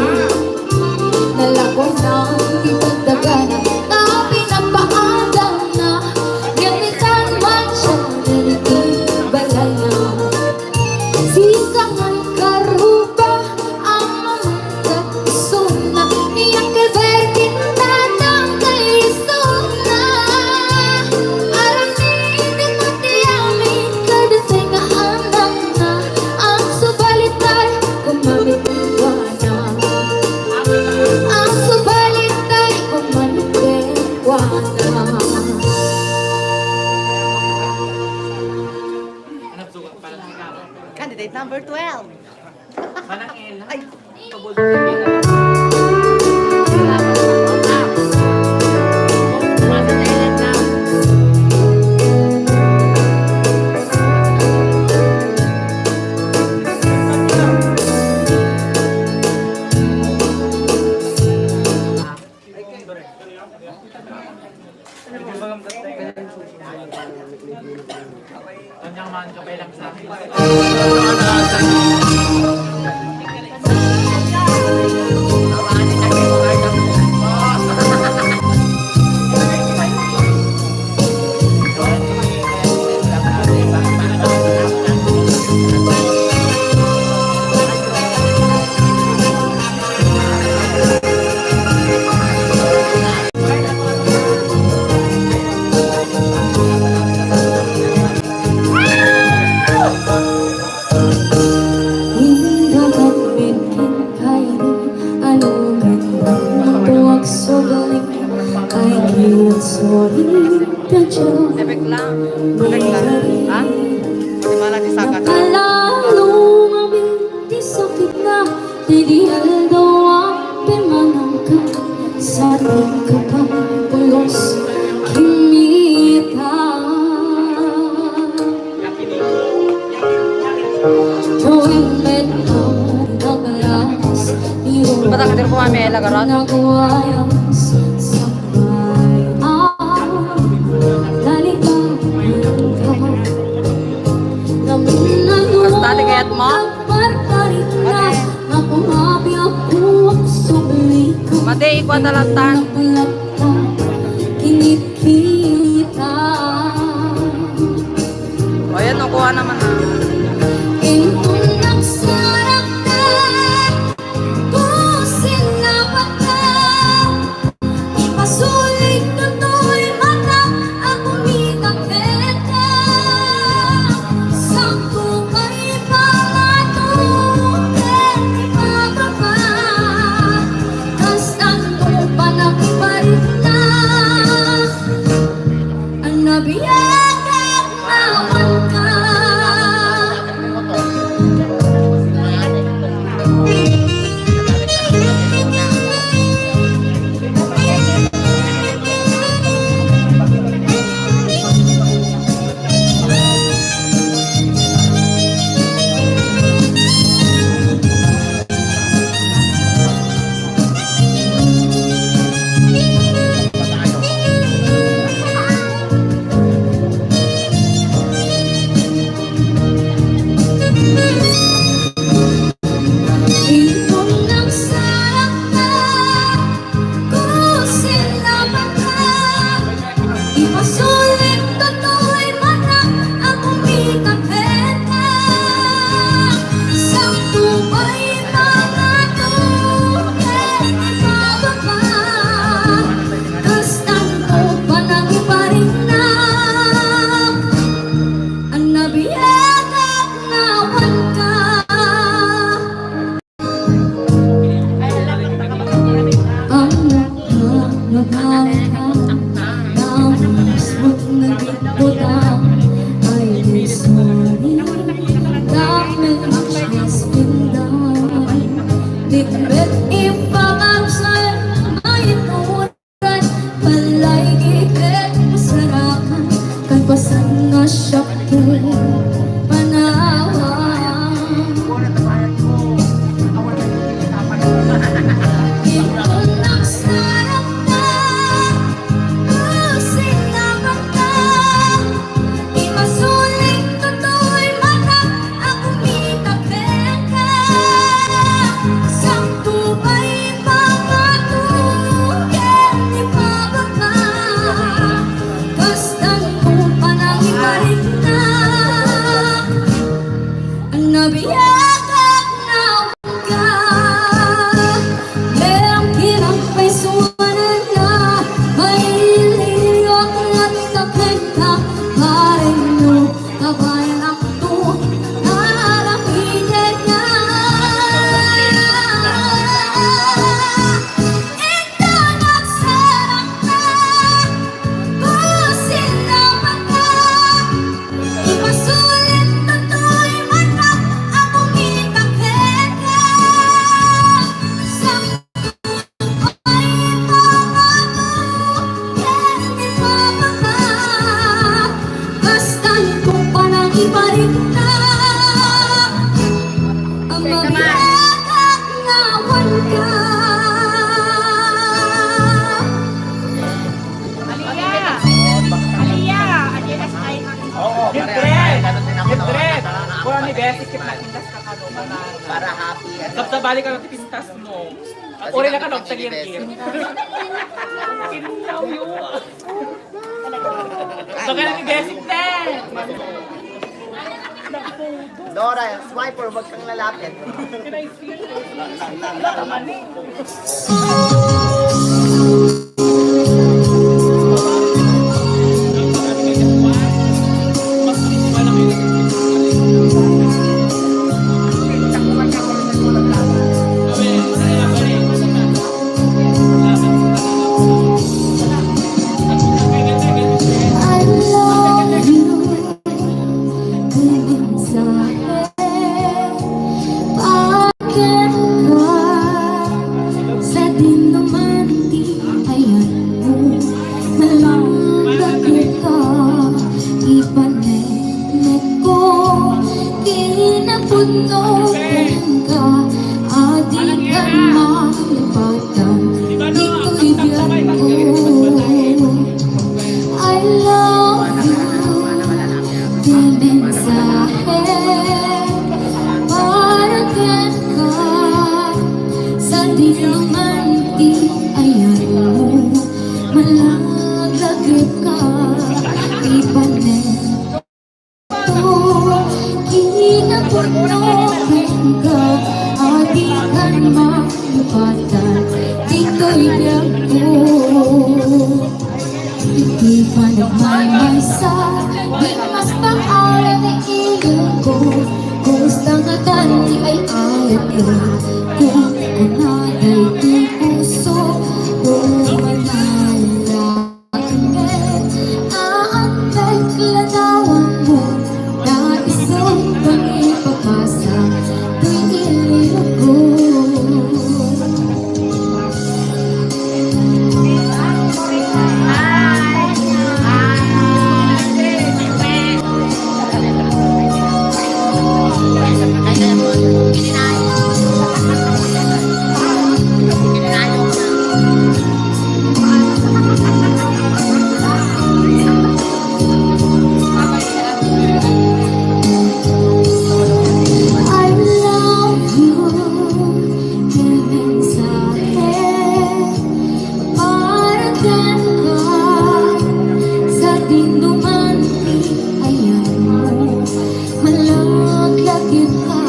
Nalakonan ti dagdagana, ta pinapaadalna, ngem itan man siya iti balayna. Sika ngay karuba, a mamangkad isuna, ni Uncle Bertie, tatang kay isuna. Aramiden ti amin kadagiti nga annakna, agsubalitay, kumamit kenkuana. Agsubalitay, kumamit kenkuana. Candidate number twelve. Manang Ella. Ay. Indagan met ken kaydi, anugan, no agsubli, ay kiyatsuri. Ebek lang. Ebek lang. Ha? Di ba lagi sa ka? Nakalalo nga ti sakitna, ti di aldaw a pimanangka, sa tingka pagpulos kinita. Tuwing met naglas, Batak, hadir ko kami, lagaran. Nagwayas sa Basta, ligayat mo? Mate, ikwa talatan. O, yan, o, kuha naman, ha. Inton nagsarakta, kusinapatna. Ipasulit toy mata a kumita kenka. Sakto pay pamato ken ipakapa. Kastan to panagparitna. Anabiag ket awanka. Biagak nawan ka. Ang nagmamahal ka, tapos mo naging butang. I am sorry, damage has been done. Di met ipangam sa'yo, may Balay ket masarakan, kalpasan nga siak ket panawan. Inton nagsarap na, busin nga mata, imasuling totoy mata, Ako mitapen ka, sakto pay papato ken ipababa. Kastan ko panangibarik na, nabiagak na ka. Ngem kinapaysuanan na, mailiwak latta kenka, pareng no Kabayan ako, aramiden na. Ita nagsarak na, busin nga mata, ipasulit totoy mata, ako mitapen ka. Sa Kastan ko panangibarik na, ang mabiagak nawan ka. Aliyah! Aliyah! Aliyah! Oo, Mildred! Mildred! Kuha ni Bessie, kit nakintas ka kano, para happy, ano? Sabsabali ka na ti pintas mo. Uri na ka, no, tagirgir. Kintaw yun. Baka na ni Bessie, te. Dora, swiper, wag kang lalapit. I love you. Mensahe para kenka, sadino man ti ayanmo, nalangdagita, ipaneknekko, kinapudno kenka, a dikan malipatan, ditoy biagko. I love you. Ti mensahe para kenka, sadino man ti ayanmo, malaglagitka, ipanekto, kinapudno kenka, a dikan malipatan, ditoy biagko. Iti panagmaymaysa, di mas pang-aram ni ilingko. Kumusta ngatan ti ay-ayatko? Kunkuna daytoy puso, umanay la. Aangpek ladawanmo, ta isu pangipapasa, toy ilingko. I love you, ti mensahe para kenka, sadino man ti ayanmo, malaglagitka,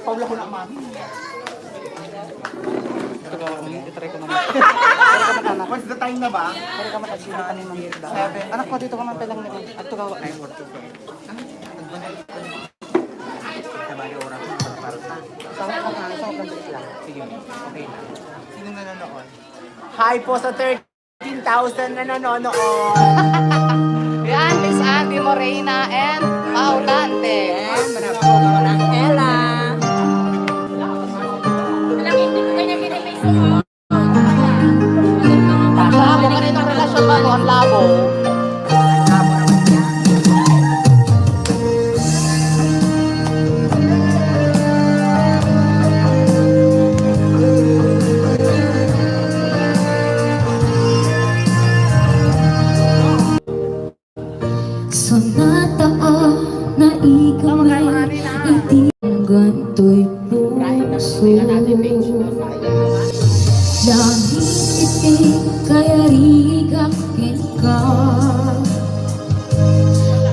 Paula ko na, mami. Ito ka, mami. Itry ko naman. What's the time na ba? Pwede ka mag-, sino ka ni Mami? Seven. Anak ko, dito ka man, pelang naman. At tugawa. Nine forty-seven. Sabay oras na, para sa. Sa, sa, sa, sa, sa, sige, okay lang. Sino nanonood? Hi po sa thirteen thousand na nanonood. Yan, Miss Andy Morena and Paulante. Yes, bravo, Ma'am Ella. Tama, kung ano yung relasyon mo, ang labo. Sonata a naigamit iti gantoy puso. Langit iti kayarigak kenka.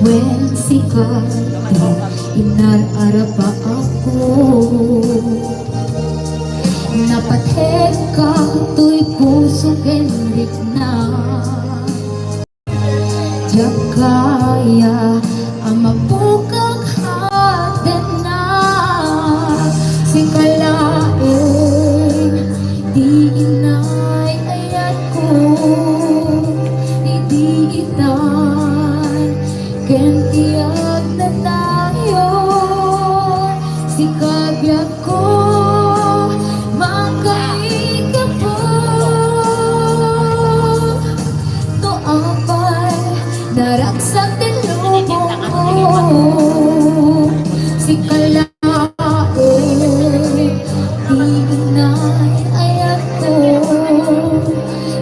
Wen sika ti inar-arapaakko. Napatekka toy puso ken rikna. Diak kaya a mapukak hadenna. Sika laeng ti inay-ayatko idi itan ken ti agnanayon. Sika biag ko, makaikapo. No apay, naragsak ti lubongko. Sika laeng, ti inay-ayatko.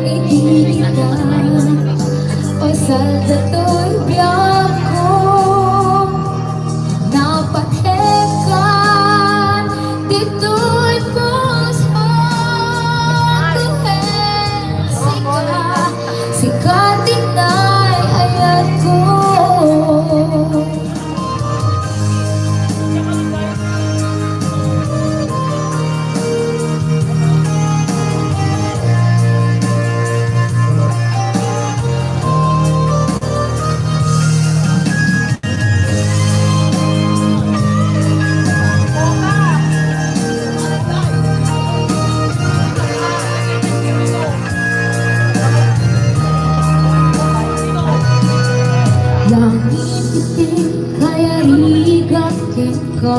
Idi itan, o saldatoy biagko. Napatekan ditoy puso. Tuhen sika, sika ti inay-ayatko. Langit iti kayarigan kenka.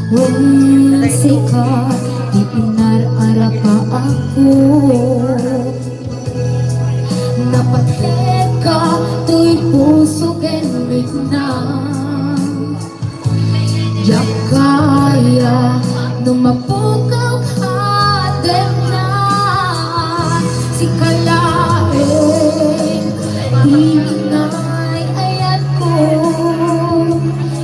Wen sika ti inar-arapaakko. Napatekan toy puso ken rikna. Diak kaya no mapukak hadenna. Sika laeng ti inay-ayatko.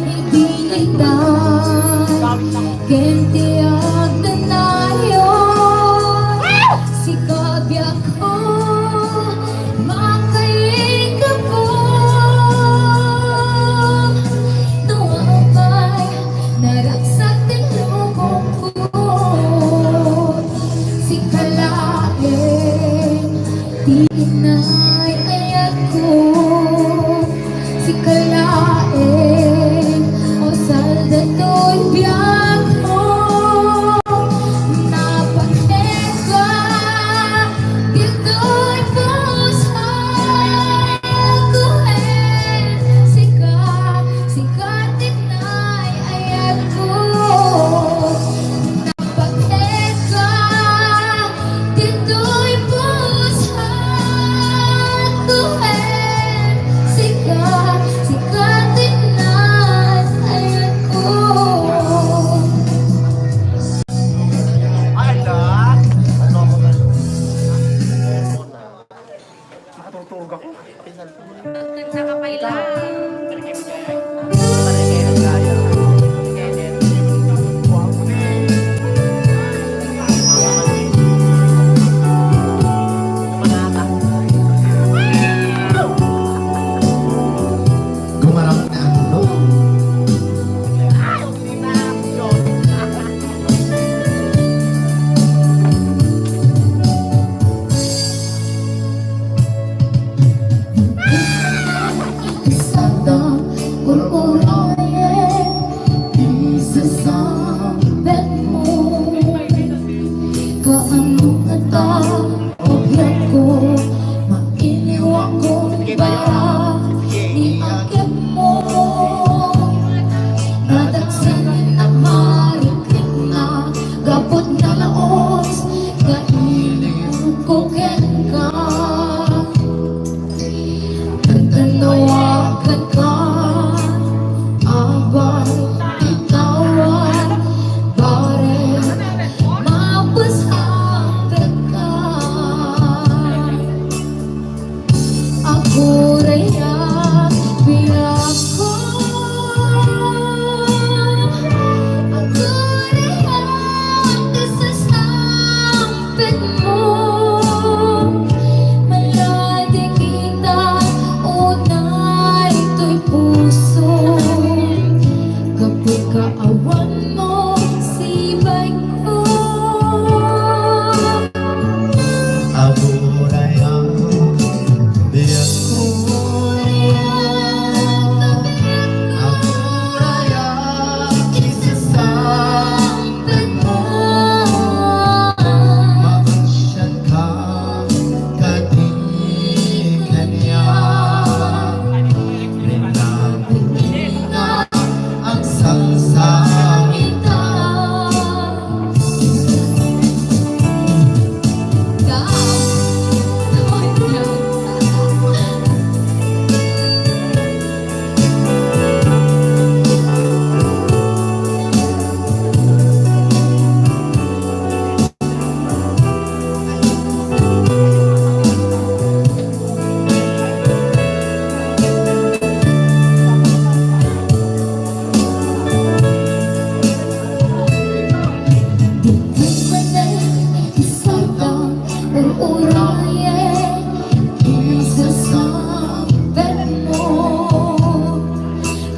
Idi itan ken ti agnanayon. Sika biagko, makaikapo. No apay, naragsak ti lubongko. Sika laeng ti inay-ayatko. Sika laeng, o saldatoy biagko.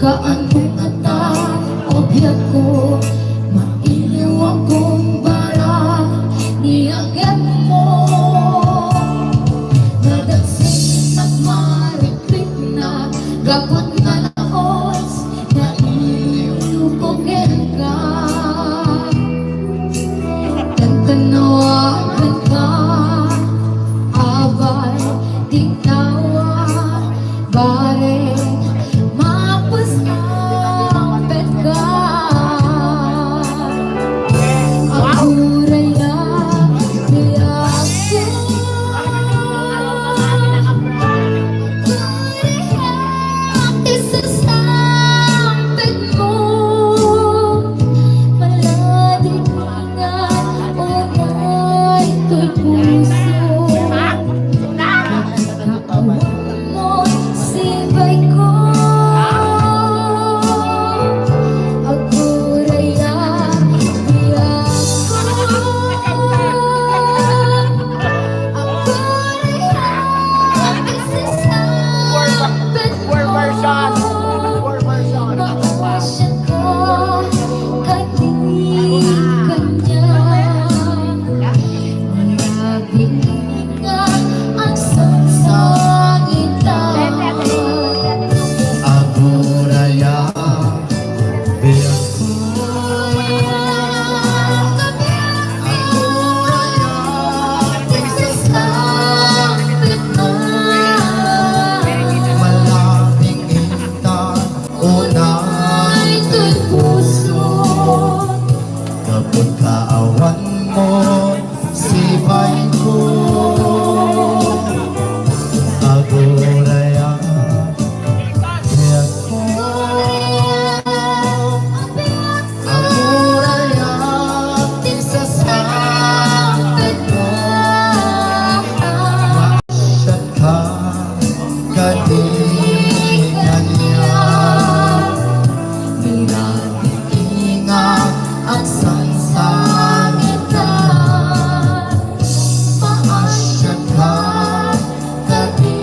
Kaano ngata, o biagko, mailiw akong bara ni agekmo. Nadaksin nagmarikrik na, gapot nga naos, nailiw ko kenka. Tantan-awagan ka, abay, di tawa, bareng mapasapit ka. Aguray a biagko. Aguray a ti sasapit mo. Maladi nga unay toy puso. Awan mo sipay ko. Aguray a biagko. Aguray a ti sasapit mo. Maasya ka, kadi kaniak. Malabing nga agsangsangita. Aguray a biagko. Aguray a ti sasapit mo. Malabing ita unay toy puso. Gapon ka awan mo sipay ko. Aguray a biagko. Aguray a ti sasapit mo. Maasya ka, kadi kaniak. Malabing nga agsangsangita. Maasya ka, kadi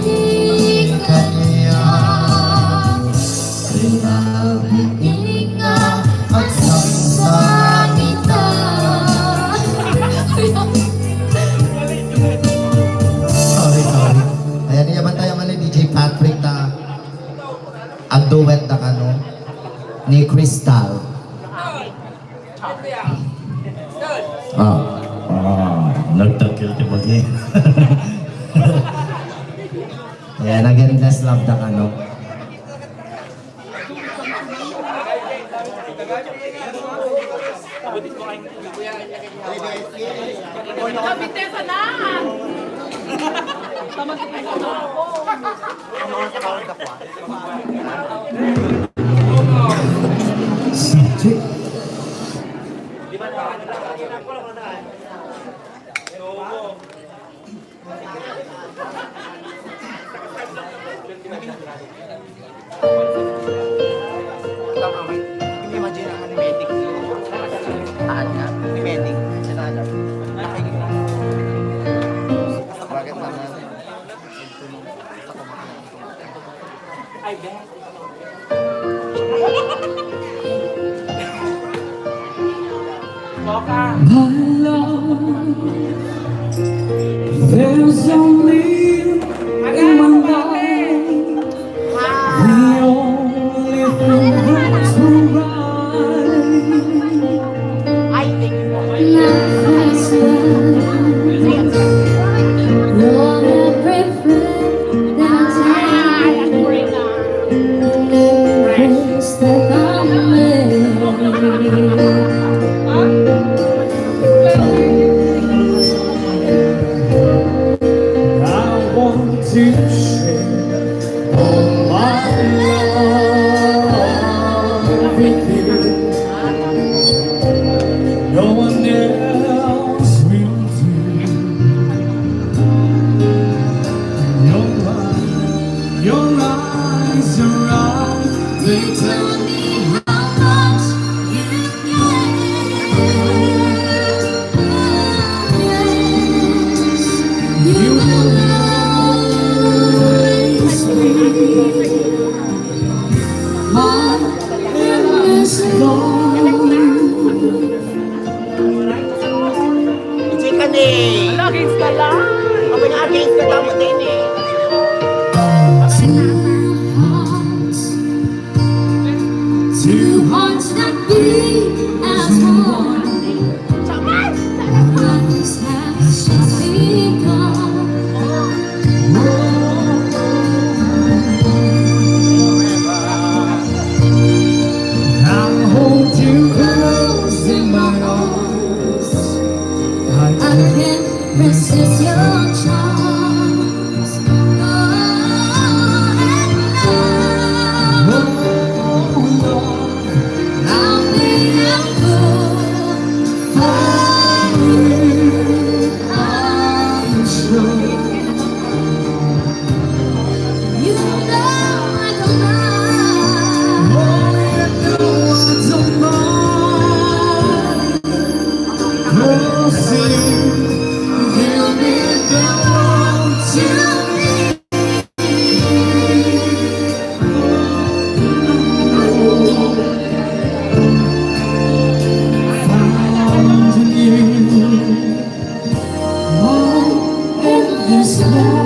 kaniak. Malabing nga agsangsangita. Sorry, sorry. Ayan, iya man tayo nga ni D J Patrick ta. Ang duet na kano ni Crystal. Ah, ah, nagtakil ti bagi. Ayan, again, best love da kano. Imagine ang animatic. Taan nga, animatic. Bakit naman? Ay, Ben. My love, there's only one life. The only thing that's right. My first love, you're everything. I want to share all my love with you. No one else will do. Your eyes, your eyes, your eyes, they tell me how much you care. Yes, you will always be. My Two hearts that beat as one. Our lives have just begun. I'll hold you close in my arms. I can't resist your charms. Oh, and love, oh, Lord, I'll be a fool for you, I'm sure. You know I don't mind. Oh, you know I don't mind. Closing, you mean the world to me. Found in you, my endless love.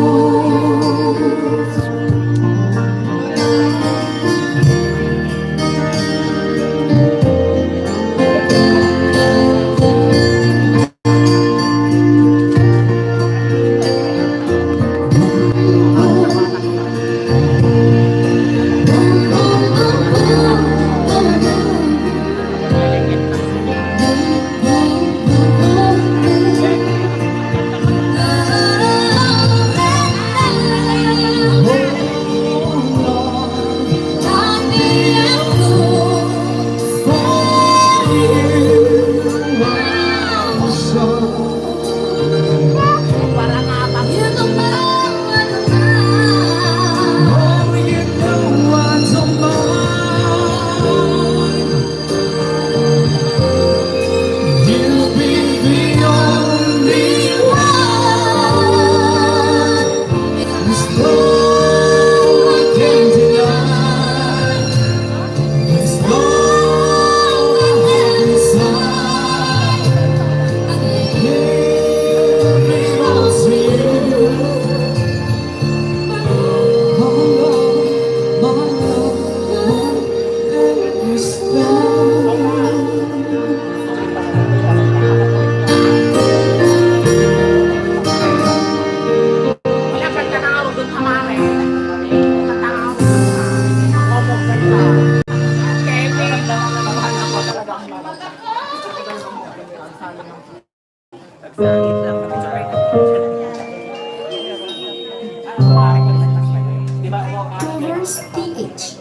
Covers P H.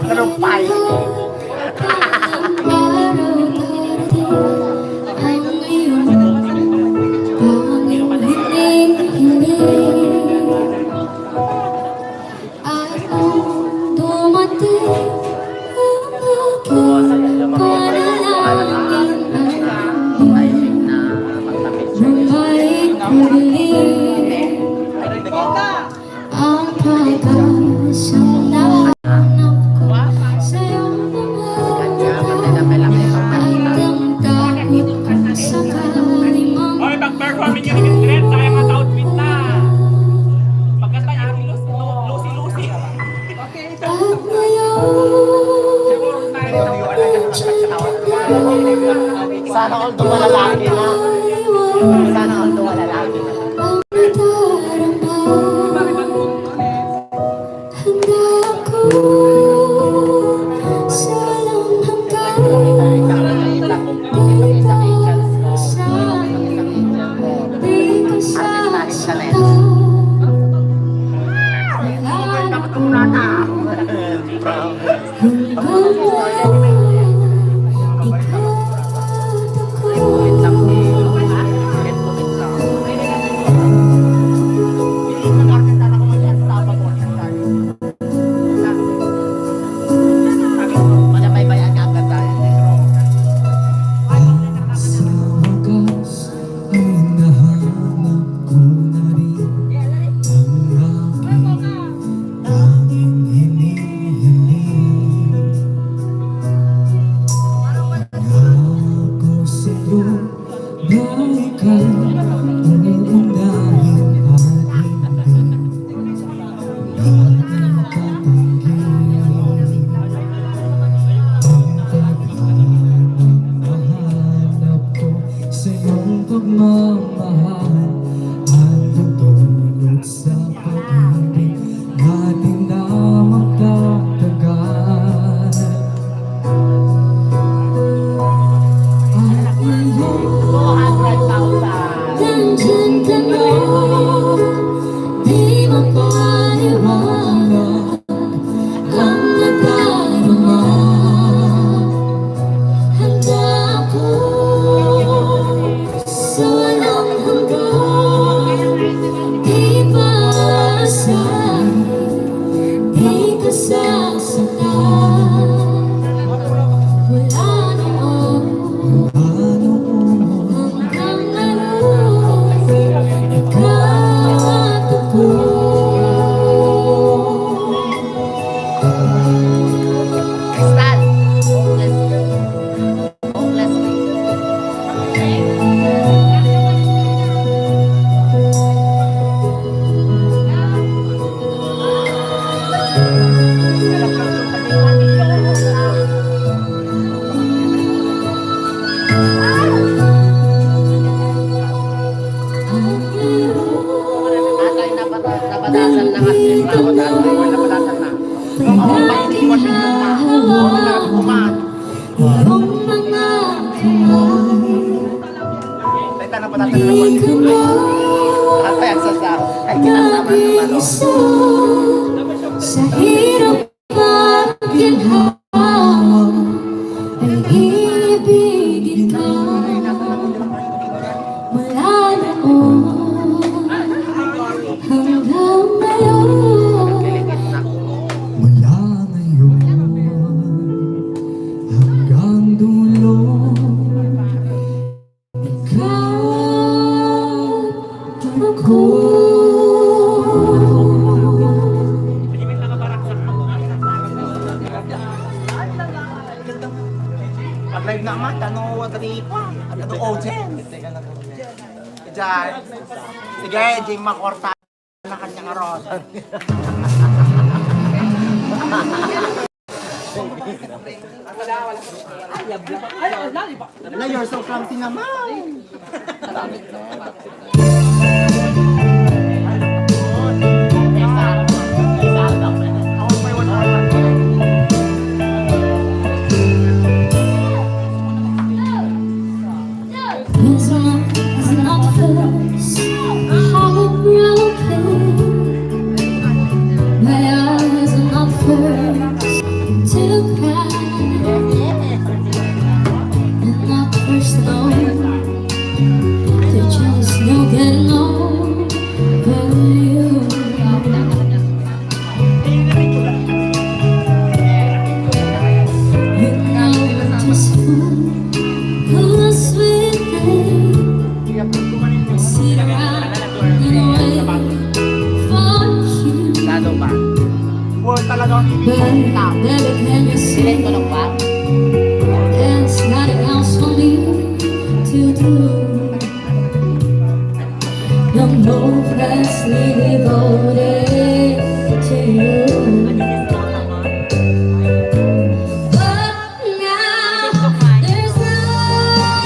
Ano pa? Ang pag-asa na hanap ko sa iyong mga mata at ang takot kung sakaling mang Hoy, pag-perform ninyo ni Miss Gret, sayang ang outfit na. Pagkasta niya, lusi-lusi. At ngayon, Sana all dumalalaki na. Sana all dumalalaki na. Handa ako sa walang hanggan. Dito sa sakit. Wala na. Hanggang ngayon, ikaw at ako. Uunahin at hindi na itatanggi ang tadhana na hanap ko sa iyong pagmamahal at tutulog sa pag-ibig natin na magtatagal. At ngayon, nandyan ka na, di mapaliwanag ang nadarama. Handa ako sa walang hanggan, di pa asahan, di ka sasaktan. Mula noon hanggang ngayon, ikaw at ako. Crystal. Atay, napata-, napatasan na nga. Napatasan na. Napatasan na. Iyong mga kamay. Teka, napatatan na naman. Di ka na Atay, ang sasa. Ay, kinasama naman, oh. mag-iisa sa hirap at ginhawa. Ay, ibigin ka mula noon hanggang ngayon. Mula ngayon hanggang dulo, ikaw at ako. Pag-live naman, ano, what, ano, audience? Diyan. Sige, Jing Makorta. Na kanyang aron. Ay, wala, di ba? Ala, you're so clumsy naman. Yes, my eyes are not first heartbroken. My eyes are not first to cry. And not first, no. There's just no getting over you. You know just who, who was with me. Sit around and wait for you. Sado ba? World talaga ang But ibig kong tao. Baby, can you see Sila'y tulog ba? There's nothing else for me to do. I'm hopelessly devoted to you. But now there's no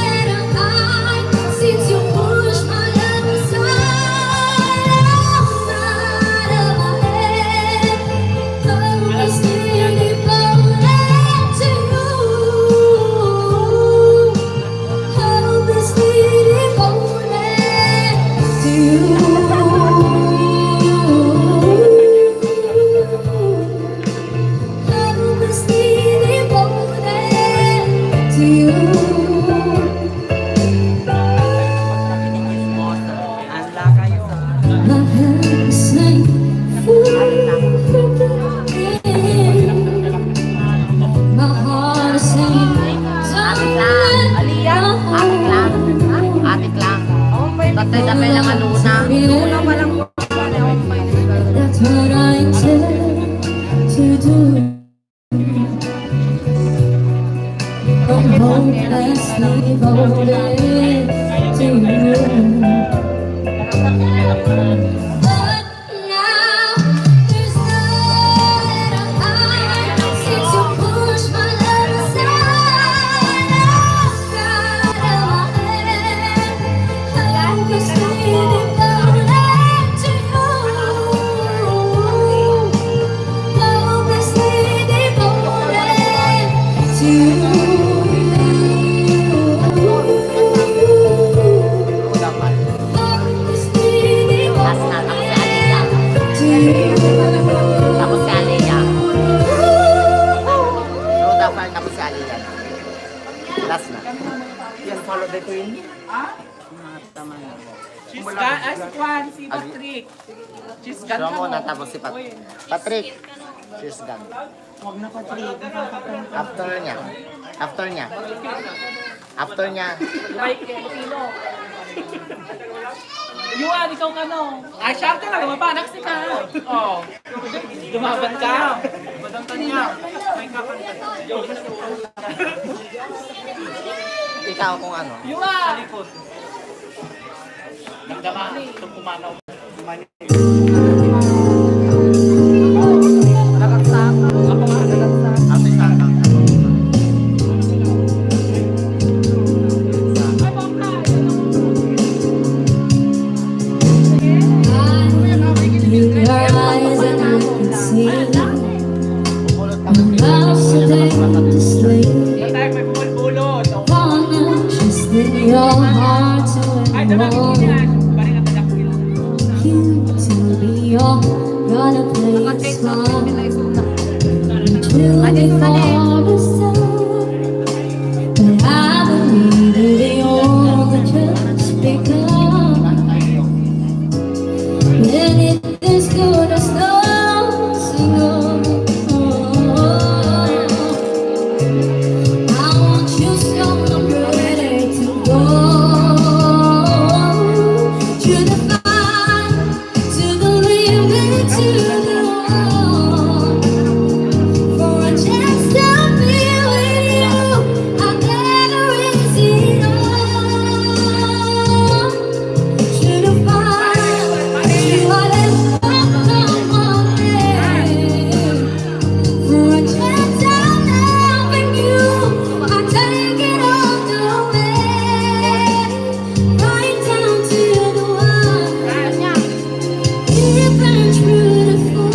way to hide since you push my love aside. I'm out of my head. Hopelessly devoted to you. Hopelessly devoted to you. Hopelessly devoted to you. Mahal ka sa'yo. My heart is saying, Atik lang. Aliyah, atik lang. Ha? Atik lang. Tatay-tatay lang ang luna. Luna pa lang. That's what I intend to do. I'm hopelessly devoted to you. But now there's no other heart since you pushed my love aside. I've got in my head, hope is fading, going to you. Hopelessly devoted to you. Hopelessly devoted to you. Tapos si Aliyah. Tapos si Aliyah. Rhoda Fire, tapos si Aliyah. Last na. Yan, follow the queen. Tama na. She's got, ay, si Kwan, si Patrick. She's got. Siya muna, tapos si Pat-, Patrick. She's gone. Huwag na, Patrick. Nakakapagod. After niya. After niya. After niya. Mike, Tino. Yuan, ikaw kano? Ay, siya talaga, mapanak si ka. Oh. Lumaban ka. Madam Tanya, may kakanta. Ikaw kung ano. Yuan! Sa likod. Damdama, itong pumanaw. Your eyes and I can see. I'm lost today to sleep. Wanna trust in your heart to anyone. You tell me you're gonna play it smart. Truly for the sun. But I believe that it only just begun. And it is good as no single. I want you so I'm ready to go to the fire. To the limit, to the wall. For a chance to be with you, I'd rather risk it all. To the fire, to whatever come my way. For a chance of loving you, I take it all the way. Right down to the wire, even through the floor.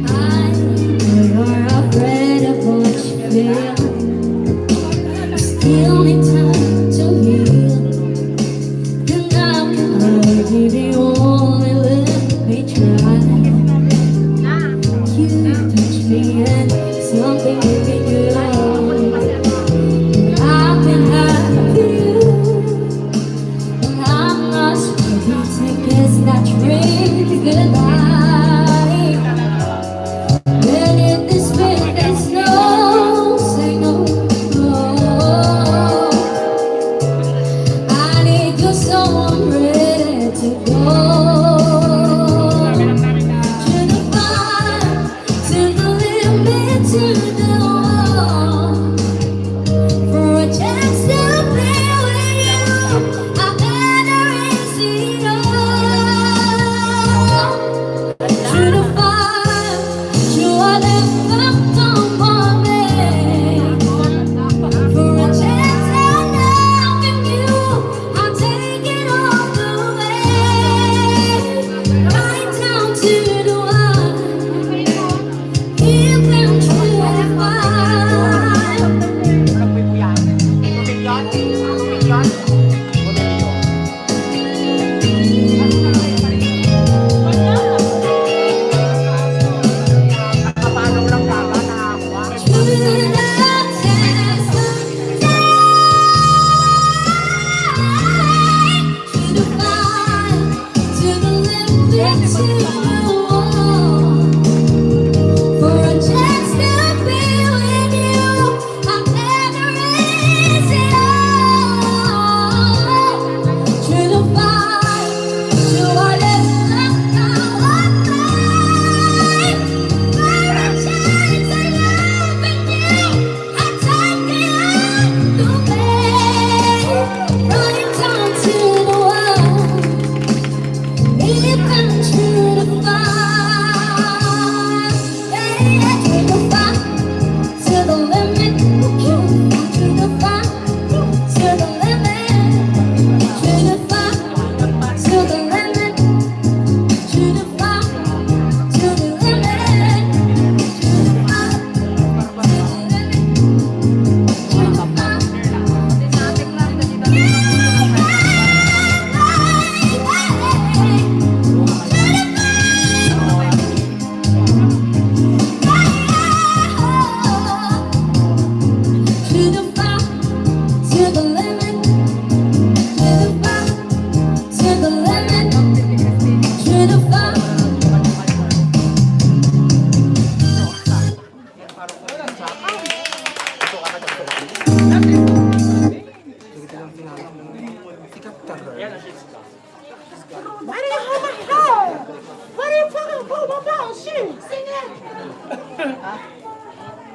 I know you're afraid of what you feel. Still need time to heal. And I can hardly be only let me try. You touch me and something in me grows. I've been happy for you, and I'm not ready to kiss that ring goodbye. When in this bed there's no signal. I need you, so I'm ready to go. To the fire, to the limit, to the wall.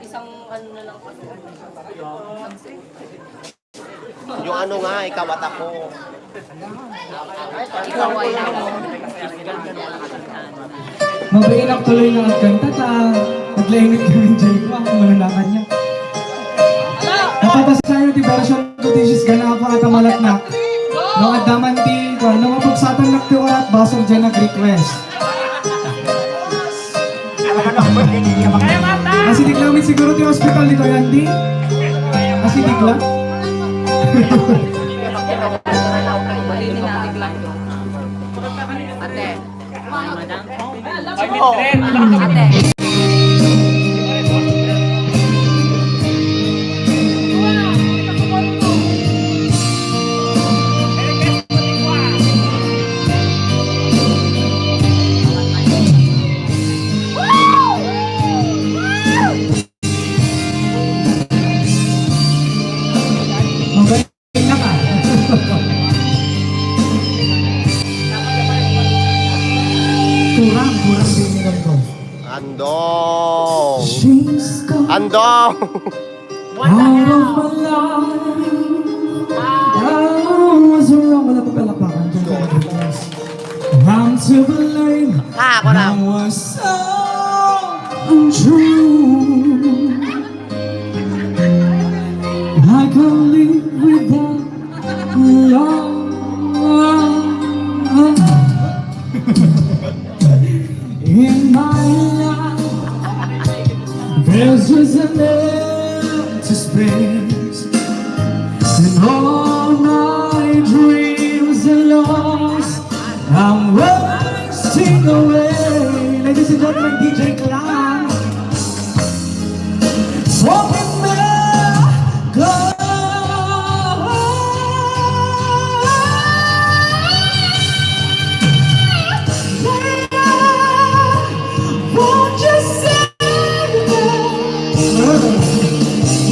Isang ano na lang kasi. Isang set. Yung ano nga, ikaw at ako. Ikaw ay ako. Mabainak tuloy nga agkanta ta. Naglainit kami, Jay, ko. Ako mananakan niya. Napapasayo ti version ko, ti Sis Ganapa at Amalatnak. No, adda man ti, no, mapagsatannak ti oras, basol dyan nag-request. Acidic lang siguro ti hospital ni Kuya Andy. Acidic lang. Ate. Ate. Mabait na ka. Kurang, kurang din ni Ronco. Andong. She's gone. Andong. Out of my life. Ah, what's wrong? Wala pa palakpakan. I'm to blame. Ah, ako na. I was so untrue. I can't live without love. In my life, there's just an empty space, and all my dreams are lost. I'm wasting away. Ladies and gentlemen, D J Clan. Open my God. Won't you say that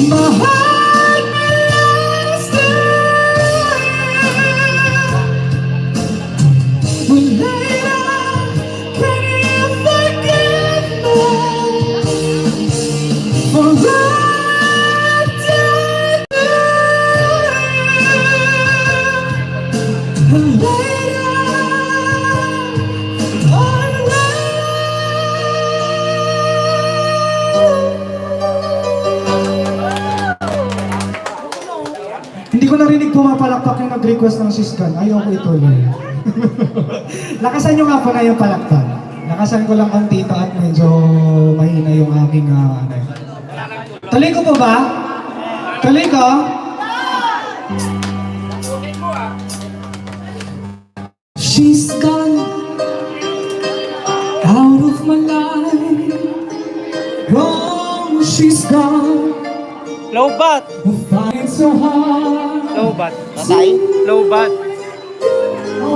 my heart belongs to you? But later, can you forgive me for what I did to you? And later, oh, Hindi ko narinig pumapalakpak yung nag-request ng Sis Gan. Ayoko ituloy. Lakasan nyo nga po na yung palakpak. Lakasan ko lang konti ito at medyo mahina yung aking, ah, ano. Tuloy ko po ba? Tuloy ko? She's gone out of my life. Gone, she's gone. Lowbat. Find so hard. Lowbat. Patay? Lowbat.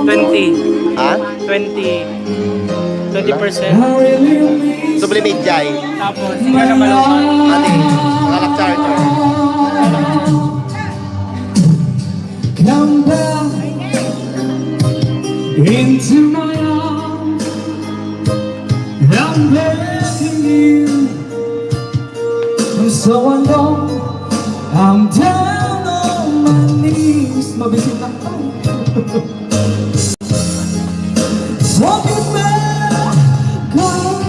Twenty. Ha? Twenty. Twenty percent. I really miss Doble medjay. Tapos, ikaw na malungkot. Ate, mga charger. Come back into my arms. I'm begging you. I'm so alone. I'm down on my knees. Mabisin lang tayo. Open my God.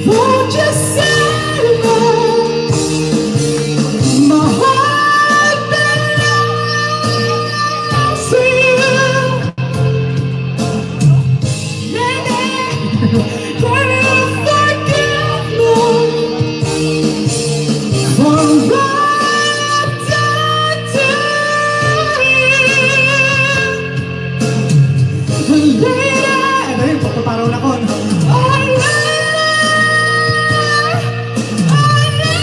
Won't you say that my heart belongs to you? Baby, can you forgive me for what I did to you? Later. Ano yun? Pagpaparaw na ko, no? Oh, no. Oh, no.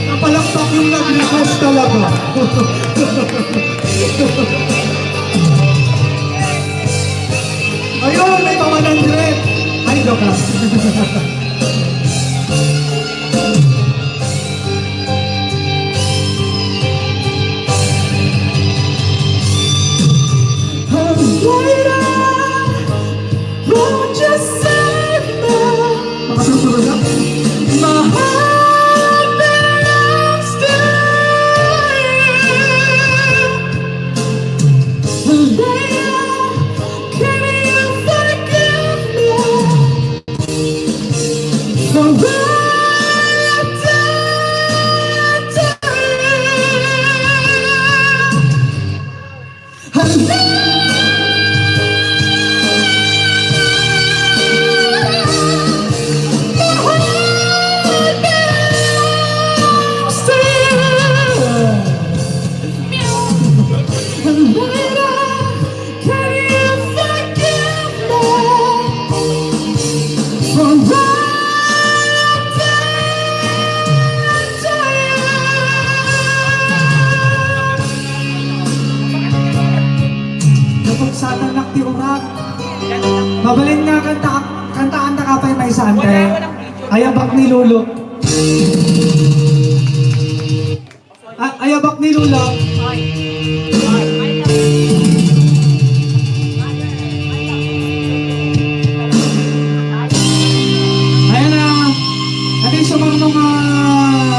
Napalakpak yung nag-request talaga. Ayun, may pa one hundred. Won't you save me? Makasusunod na. My heart belongs to you. Later, can you forgive me for what I've done to you? Napuksatannak ti urak. Mabalin nga kanta, kantaannak pay maysa, ante. Ayabak ni Lolo. Ah, ayabak ni Lolo. Ayan na. Ati sumangno nga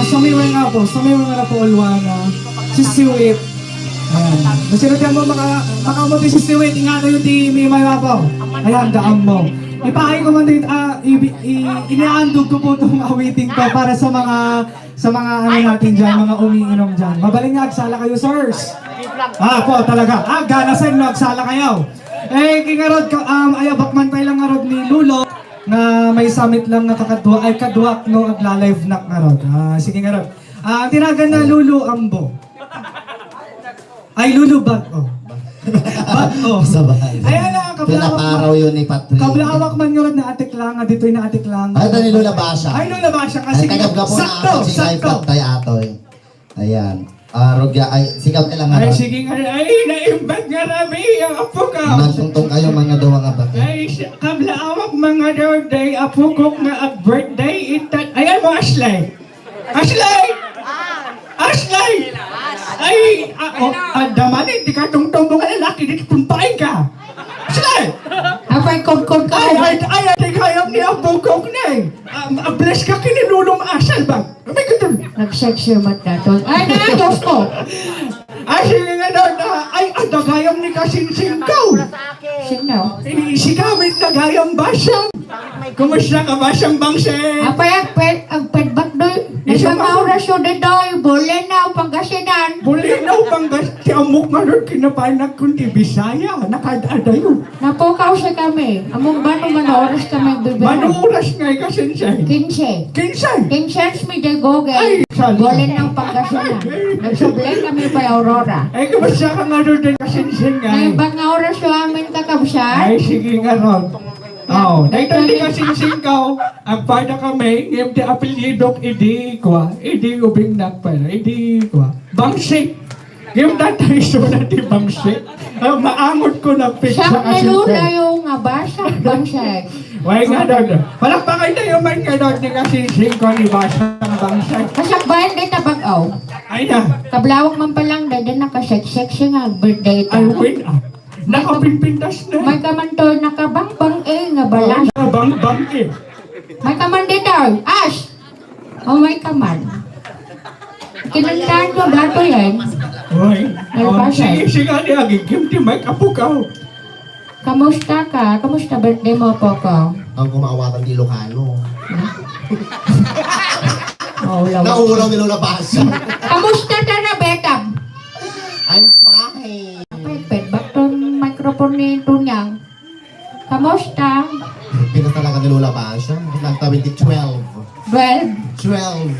sumiweng nga po. Sumiweng nga po, ulwana. Si Siwit. Ayan. Masirutian mo, maka-, makamuti si Siwit. Ingano yung ti Mimay Apo. Ayan, daan mo. Ipaay ko man dito, ah, i-, i-, iniandog ko po itong awiting ko para sa mga, sa mga ano natin dyan, mga umiinom dyan. Mabalin nga, agsala kayo, sirs. Ah, po, talaga. Ah, ganasan mo, agsala kayo. Eh, kingarod ka, um, ayabak man tayo lang ngarod ni Lolo nga maysa met lang nga kakadua, ay, kaduak no agla-live nak ngarod. Ah, sige ngarod. Ah, ang tinagan na Lolo Ambo. Ay, Lolo Bag-o. Bag-o. Sabay. Ayan na, kablawak Pinaparaw man. Yun ni Patrick. Kablawak man ngarod na atik lang, nga dito'y na atik lang. Ay, ito ni Lola Basha. Ay, Lola Basha, Ay, kasi tagabga po na sakto, ako, si Life sakto. Patay Atoy. Ayan. Ah, Rugya, ay, sigaw ka lang, Ay, ano? Sige nga, ay, naimbag nga rabi, ang apo ka. Nagtungtong kayo, mga duwa nga bata. Ay, si-, kablawak, mga birthday, apo ko nga ag-birthday, itat-, ayan mo, Ashley. Ashley! Ashley! Ay, ah, oh, ang daman, eh, di ka tungtong mo nga lalaki, di tumpain ka. Ashley! Apay, kudkod ka Ay, mo. Ay, ay, ay, di kayam ni apo ko, ne. Ah, bless ka, kinilulong asal ba? May ka dun. Nag-sexy mat daton. Ay, na, Diyos ko. Ay, sige nga daw na. Ay, ang dagayam ni Kasingsing ko. Sino? Eh, si Kamit dagayam ba siya? Kumusta ka ba siyang bangse? Apay, agpet, agpet bak doy. Isa Nagpang ma- orasyon di doy. Bulinaw, Pangasinan. Bulinaw, Pangas-, ti amok nga doon, kinapanak kundi Bisaya. Nakadadayo. Napukaw siya kami. Among bano man oras kami bibigyan. Bano oras nga ikasense? Kinse. Kinse? Kinse mi di Google. Ay, saan? Bulin ng Pangasinan. Nagsubli kami pa Aurora. Ay, kumusta ka nga doon din kasense nga? Ay, bang nga oras yung amin kakabsat? Ay, sige nga ron. Oh, dahil di kasense ka, oh. Agpada kami, ngem ti apelyidok idi, kwa, idi ubing nakpala, idi, kwa. Bangsi. Ngem dati isu na ti bangsi. Ah, maangot ko na pizza Siya kasi nalulayo nga ba? Siya bangsi. Way nga daw. Palakpakan tayo man nga daw ni kasingsing ko ni Basang Bangsi. Kasakbayan di tabag-aw. Ay na. Kablawak man palang, dahil nakaseksek siya nga birthday ta. Ay, wait, ah. Nakapimpintas na. May kamantoy, nakabangbang eh, nga balas. Ay, nakabangbang eh. May kaman dito, Ash! Oh, may kaman. Kinantahan ko dato yan. Hoy. Nalpasan. Oh, sige, sige, adi, agigim ti mic, apo ka, oh. Kamusta ka? Kamusta birthday mo, apo ko? Ang kumaawatan di Ilocano. Oh, lawas. Nauraw ni Lola Basha. Kamusta ka na, Betab? I'm fine. Ay, pet, ba't tong microphone ni Tunyang? Kamusta? Pinatalaga ni Lola Basha. Nagtawid ni twelve. Twelve? Twelve.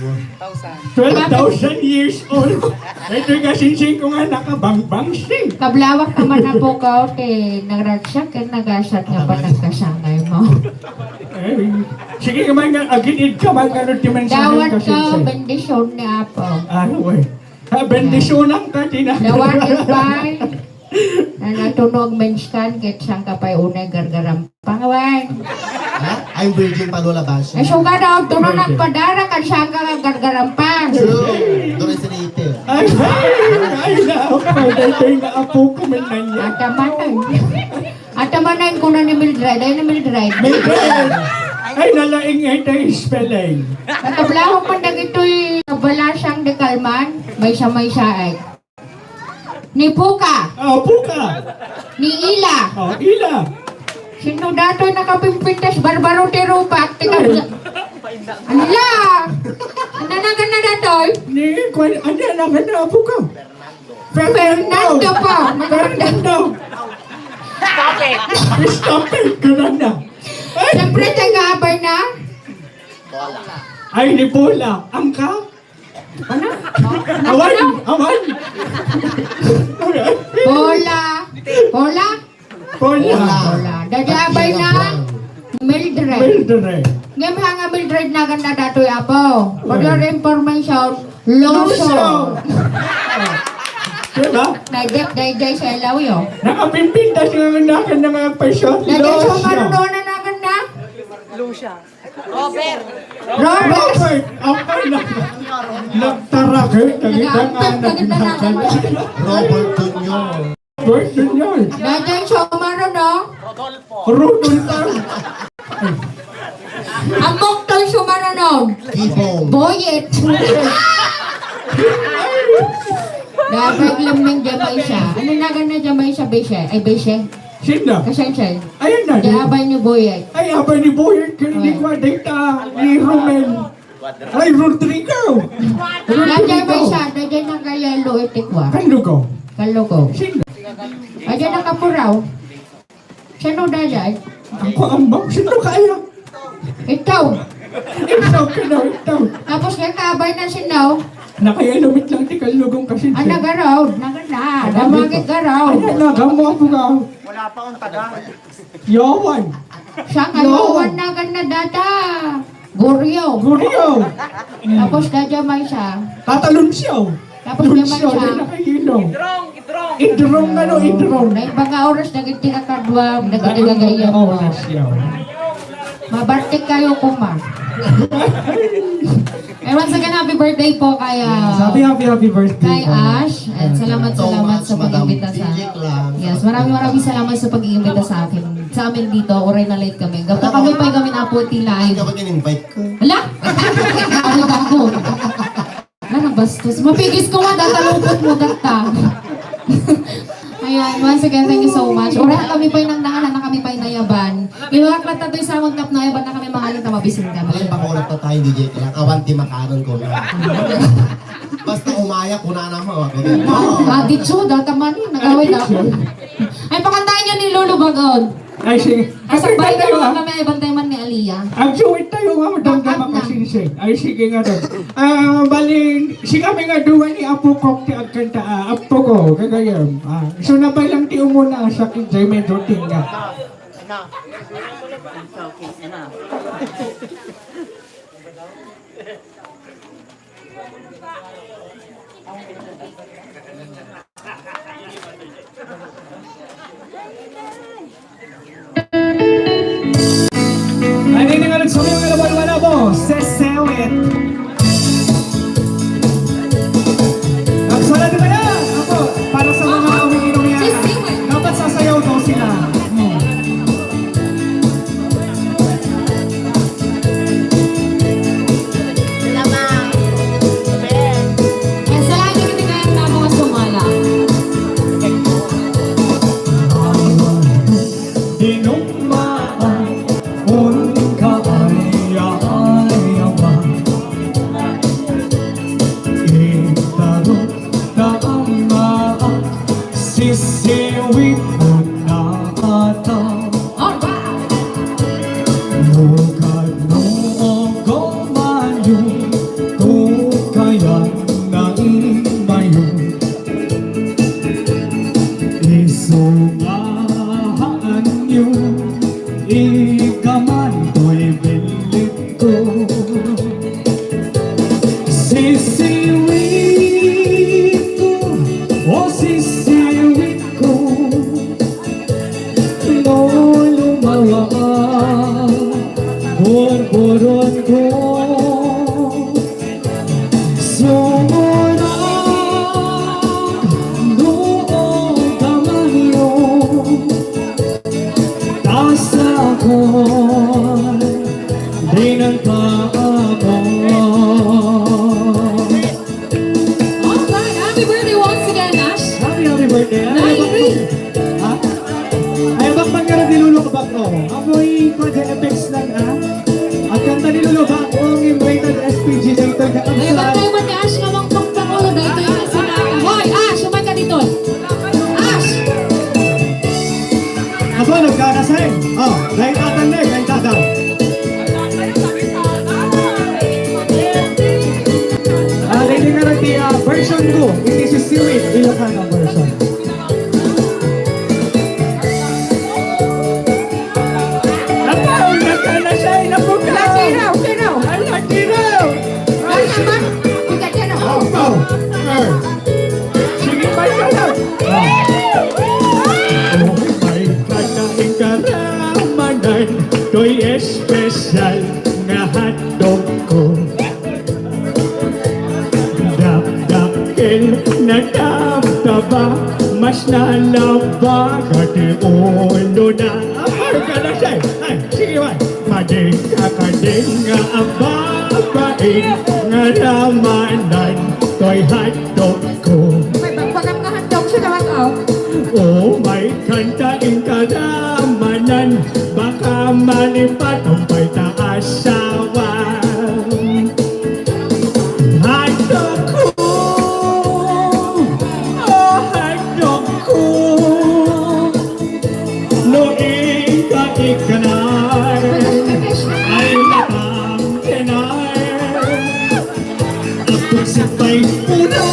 Twelve thousand years old. Ito yung kasingsing ko nga nakabangbang sing. Kablawak ka man na po ka, okay. Nagragsak, kaya nagasat nga pa nagkasangay mo. Ay, sige ka man nga, agitid ka man nga, nung timensahe Dawat ka, kasingsing. Bendisyon ni Apo. Ah, uy. Ah, bendisyonan ka, di na. Lawanin pa. Na natunog menskan, ket saan ka pa'y unay gargarampang, wen? Ha? I'm virgin pa, Lola Basha. Ay, sugad, oh, doon na nagpadara, kan saan ka gargarampang? True. Doon na si Rachel. Ay, ay, ay, na, ako, dahil na apo ko, man na niya. At naman, ay. At naman, ay, kuna ni Mildred. Ay, ni Mildred. Mildred! Ay, nalaing, ay, tayo spelling. Natablahok man dagitoy kabalasang de Kalman, maysa-maysa, ay. Ni Puka. Oh, Puka. Ni Ila. Oh, Ila. Sino datoy nakapimpintas barbaro ti rupak? Tika. Ala! Ano na gana datoy? Ni, kwan, ano na gana, Puka? Fernando pa. Fernando. Stop it. Stop it. Ganun na. Ay! Siyempre, taga-abay na. Ay, ni Bola. Ang ka? Ano? Awan! Awan! Bola. Bola. Bola. Bola. Dadaabay na. Mildred. Mildred. Ngem nga Mildred na ganda datoy, apo. For your information, Loso. Loso. Diba? Naidep, dayday sa ilaw yo. Nakapimpintas nga nga nakan na nga presyo. Dayday sa Loso. Maruno na nakan na. Loso. Robert! Robert! Ang pala. Nagtarak, eh. Nagita nga, nagita nga. Robert Junior. Robert Junior. Dayday sa Maruno. Rodolfo. Ang moktoy sa Maruno. Kibong. Boyet. Dapat lamang jamay siya. Ano na gana jamay siya, Beshe? Ay, Beshe. Sino? Kasyensya. Ayan na. Di abay ni Boyet. Ay, abay ni Boyet. Kaya hindi ko data ni Romel. Ay, Rodrigo. Dayjay may siya, dayjay nagayalo iti kwa. Kanlugo. Kanlugo. Sino? Dayjay nakapuraw. Sino dayjay? Ang kuambang. Sino kaya? Ikaw. Ikaw ka daw, ikaw. Tapos nga kabay na sino? Nakayalumit lang ti Kanlugong kasi. Ah, nagaraw. Nagana. Damagit garaw. Ano, nagamo ako ka? Wala pa akong taga. Yawan. Siya nga yawan na ganda data. Goryo. Goryo. Tapos dayjay may siya. Tata Lunsyo. Tapos dayjay may siya. Idrong, idrong. Idrong, ano, idrong. Naimbag nga oras, dagiti kakadwa, dagiti gagayyem. Oras, yaw. Mabartik kayo, kuma. And once again, happy birthday po kay, ah, happy, happy, happy birthday kay po. Ash. And salamat, salamat sa pag-imbita sa, yes, maraming, maraming salamat sa pag-imbita sa akin. Sa amin dito, uray na late kami. Gapu kami pa kami na po ti live. Ay, kapag in-invite ko. Hala? Ano ba ako? Wala na bastos. Mapigis ko nga, datalupot mo, data. Ayan, once again, thank you so much. Uray kami pa'y nang nangalan na kami pa'y nayaban. Iwak na tato'y sangon kap na yaban na kami mangalan ta mabisin kami. Ay, baka wala pa tayo, D J. Kaya kawan, di makanan ko na. Basta umaya, kuna naman. Attitude, data man eh. Nagawid ako. Ay, pakantahin niyo ni Lolo Bagon. Ay, sige. Ay, sige, tayo, ah. Kami, ay, bantay man ni Aliyah. Ang suwit tayo, ah, madamdam ang kasingsing. Ay, sige nga daw. Ah, bali, si kami nga duwa ni Apo Kok ti agkanta, ah, Apo ko, gagayam. Ah, so nabay lang ti umuna, sakit, jay medyo tingga. Ay, ini nga nagsumayaw nga laban-laban po, Sesewit. Ang sulat na yan, ako, para sa mga umiinom yan. Sesewit. Dapat sasayaw daw sila. Hmm. Sila, ma'am. Ben. Yan, salamat sa katigayan na mga sumala. Burburot ko, sumurak noon kamanyo, ta sa ako'y di nagpaabot. Alright, happy birthday once again, Ash. Happy, happy birthday. Nine three. Ha? Ay, bakit nga na nilulukbak ko? Amoy kwadya effects lang, ah. At kanta ni Lolo Bacong, invited S P G daytoy nga. Ay, absent. Bakit mo ni Ash nga mang pagpangulo daytoy nga sinata? Hoy, Ash, umay ka dito. Ash! Aba, nagkanasay. Oh, dahil tatang na eh, dahil tatang. Ah, dahil nga nagdi, ah, version ko, it is a seaweed, Ilocano version. Apaw, nagkanasay, napukaw. Latino, Latino. Ay, Latino. Latino. Apaw. Ay. Sige, may ka lang. Ah. Oh, may kakain ka ramanan, to'y espesyal nga hotdog ko. Dakdakkel na tabtaba, mas nalabag ti ulo na. Ay, ka na siya. Ay, sige, man. Mading ka kading nga ababain nga ramanan, to'y hotdog ko. May bagbagang nga hotdog siya naman, oh. Oh, may kanta in karamanan, baka malipat ang pay ta asawa. Hotdog ko, oh, hotdog ko. No ika ikkanay, ay matang kenay. Ako si Pay Pula,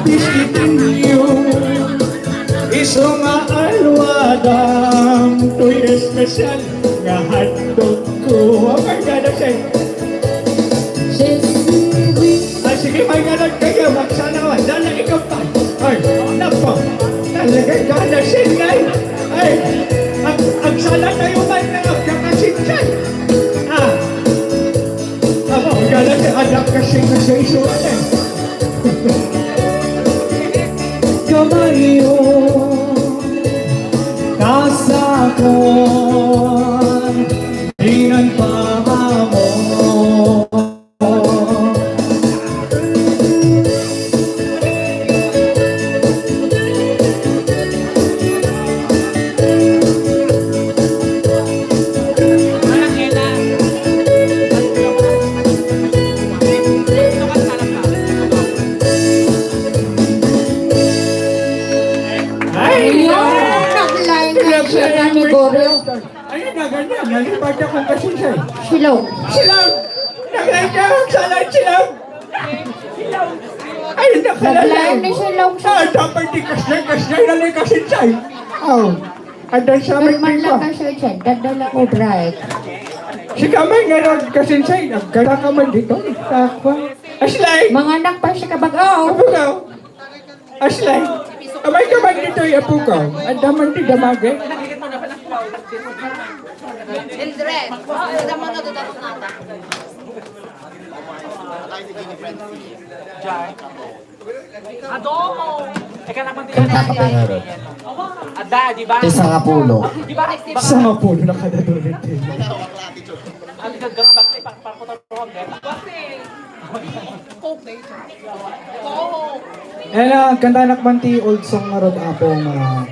bisitinyo. Isu nga alwadam, to'y espesyal nga hotdog ko. Oh my God, okay. Ay, sige, may ganun kayo. Magsana ka. Dala, ikaw pa. Ay, napa. Talaga, gana siya, ay. Ay, ag-, agsala tayo man na magkakasitsan. Ah. Aba, gana siya. Anak ka siya, siya, siya, eh. Kamayo, kasakon, dinan pa amo. Ay, ayun, nag-line na siya ni Goryo. Ayun na, ganyan. Nalipad akong kasisay. Silog. Silog! Nag-line ka, magsalan, silog! Ayun na, nag-line ni Silog. Ah, dapat di kasnay, kasnay na lang kasisay. Oh. Andan sa may. Normal lang ka, Sir Chen. Dadala ko, bright. Si kamay nga nagkasinsay, nagkara ka man dito. Takwa. Aslay! Mga anak pa siya kabag-o. Kabag-o. Aslay! Kamay ka man dito, apo ka. Ang daman ti damage. Children, ang daman na doon nata. Adobo! Eka naman din. Kanta ka pa nga ron. Ada, di ba? Isa nga pulo. Di ba? Isa nga pulo na kada dulit eh. Ang gagawin, bakit ipagpapatulog, eh? Coke. Ayan na, kanta na man ti old song nga rod, apo, nga, uh,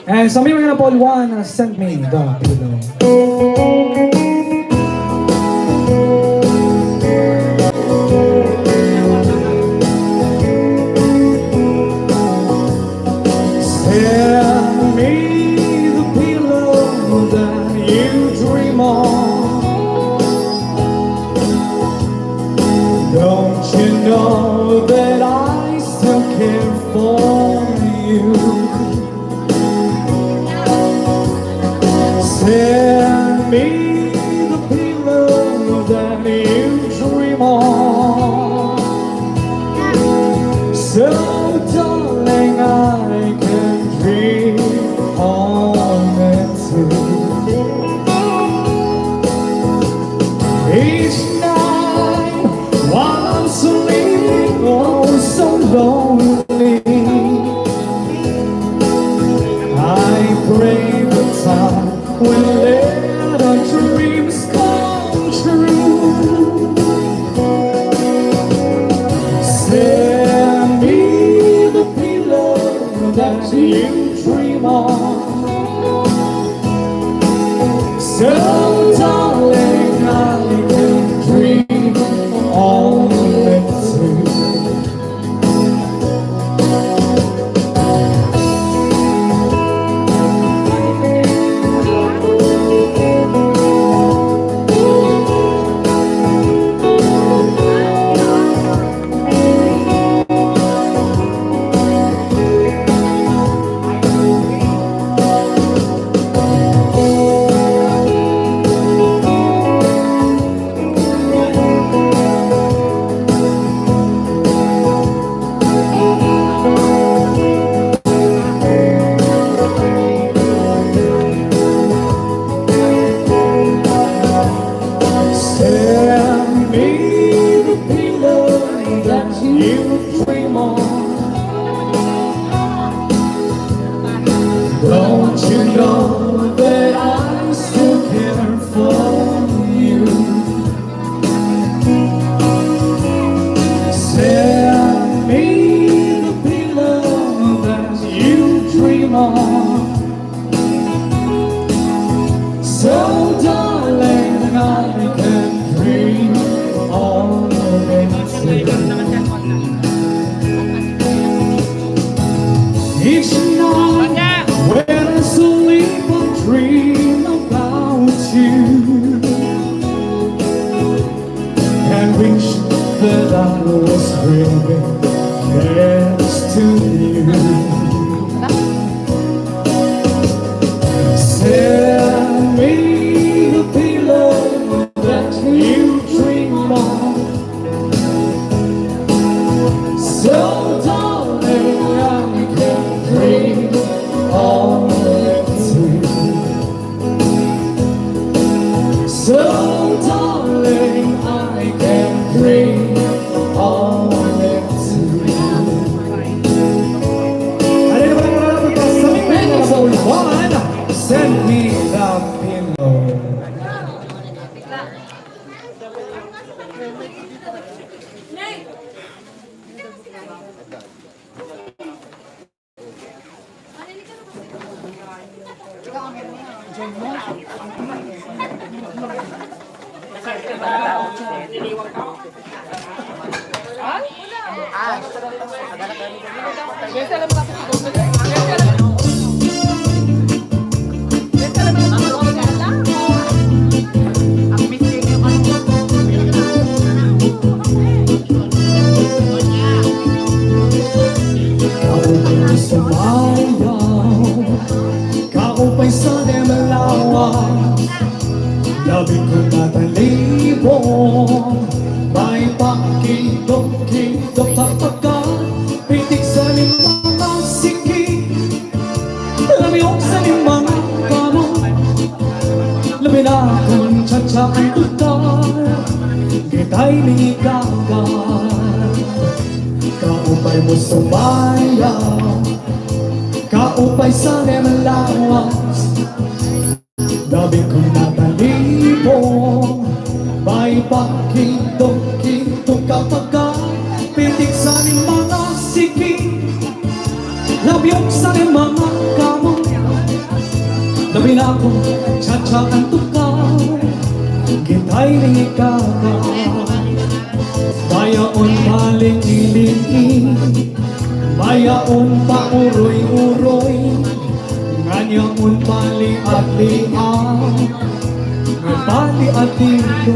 And some of you gonna pull one, uh, send me the pillow. Send me the pillow that you dream on. Don't you know that I still care for you? Send me the pillow that you dream on. So, darling, I can dream on. So, darling, I can dream on it too. Send me the pillow that you dream on. Don't you know that I still care for you? Send me the pillow that you dream on. So, darling, I can dream on it too. Each night when I sleep, I dream about you and wish that I was dreaming next to you. Send me the pillow that you dream on. So, darling, I can dream on it too. So, darling, I can dream on it too. Ano na ba ang nararamdaman sa mga sa ulwan? Send me the pillow. Kaupay sumayaw, kaupay sa lawas, labi ko natalibong, may pakidok-kidok kapagka, pitik sa limang siki, labi ko sa limang kamot, labi na kung tsatsa ang tukar, gitay ni gaga. Kaupay mo sumayaw, kaupay sa lawas, labi ko natalibong, may pakidok-kidok kapagka, pitik sa limang siki, labi ko sa limang kamot, labi na kung tsatsa ang tukar, gitay ni gaga. Bayaon pa lingilingi, bayaon pa uroy-uroy, nganyaon pa liat-liat, paliat-liat.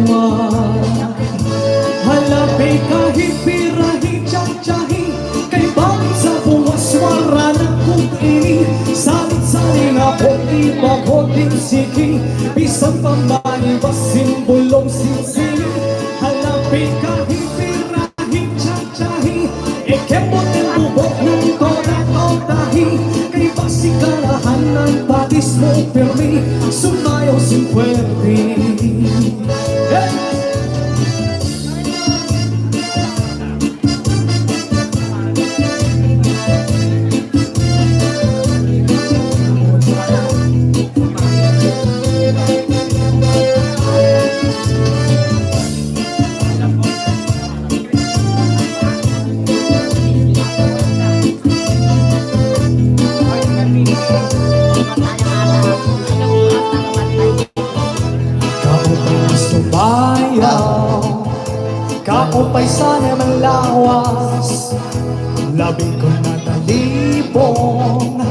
Hala, pay kahit pirahi, tsatsahi, kay bangin sa buas, waranak kung ini, salit-sali nga poti, bago din siki, bisan pa maliwas, simbulong sinsini. Hala, pay kahit pirahi, tsatsahi, ikembot ng bubok ng toda-todahi, kay basi kalahan ng patis mo pirmi, sumayaw sin puwerti. Hey! Kaupay sumayaw, kaupay sana'y manlawas, labi ko natalibong,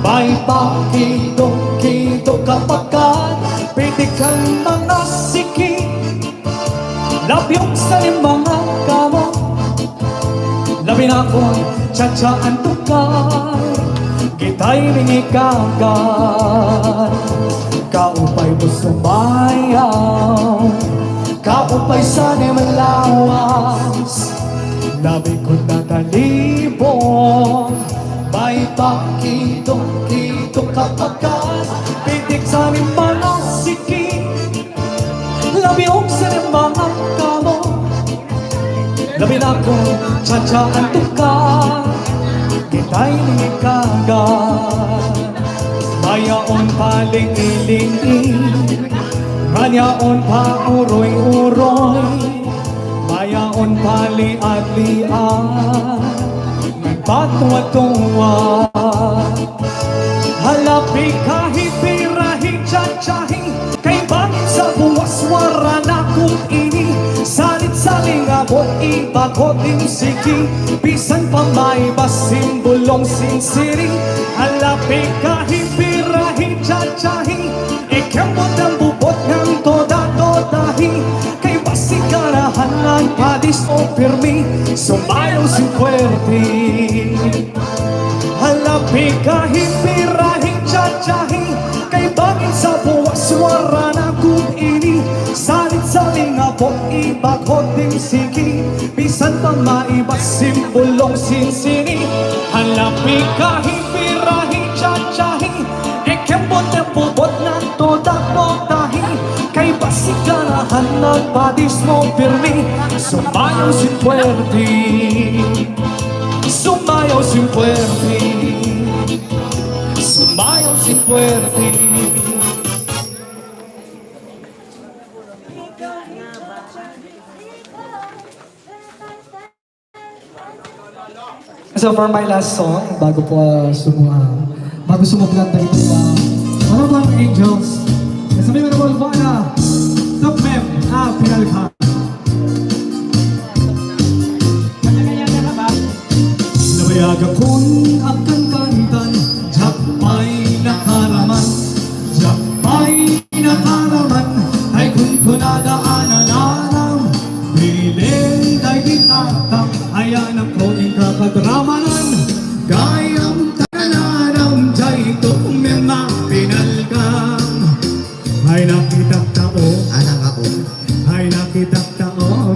may pakidong-kidong kapakat, pitik ang mga siki. Labiong sa limang kamot, labi na kon tsatsaan tukar, kitay mingikagan. Kaupay mo sumayaw, kaupay sana'y manlawas, labi ko natalibong, may pakidong-kidong kapakat, pitik sa limang siki. Labiong sa limang kamot, labi na kon tsatsaan tukar, kitay mingikagan. Mayaon pa lingi-lingi, mayaon pa uroy-uroy, mayaon pa liat-liat. Nagpatuwa-tuwa. Hala, pikahi, pirahi, tsatsyahi, kay bangin sa buas warana kung ini, salit-saling abot, ibagot, imsiki, bisan pa maiba, simbulong, sinsiri. Hala, pikahi, pirahi, tsatsyahi, ikembot ang bubot ngan toda-todahi. Kay bassit ganahan nagpadis o pirmi, sumayaw sin puerti. Hala, pikahi, pirahi, tsatsyahi, kay bangin sa buas warana kung ini, salit-saling abot, ibagot, imsiki, bisan pa maiba, simbulong, sinsini. Hala, pikahi, pirahi, tsatsyahi, ikembot ang bubot ngan toda-todahi, kay bassit ganahan nagpadis mo pirmi, sumayaw sin puerti, sumayaw sin puerti, sumayaw sin puerti. So for my last song, bago po, ah, sumu-, ah, bago sumublan tayo, ah, Honorable Angels, sa may Honorable Vana, Top Mem, ah, Pinalka. Nabayag akon agkankantan, diak pay nakaraman, diak pay nakaraman, ay kunkunada a nananam. Bilin daydi tatang, ayanam ko inka kadramanan. Gayam ta nananam, daytoy met mapinalkam. Ay nakitak tao. Anang ako. Ay nakitak tao.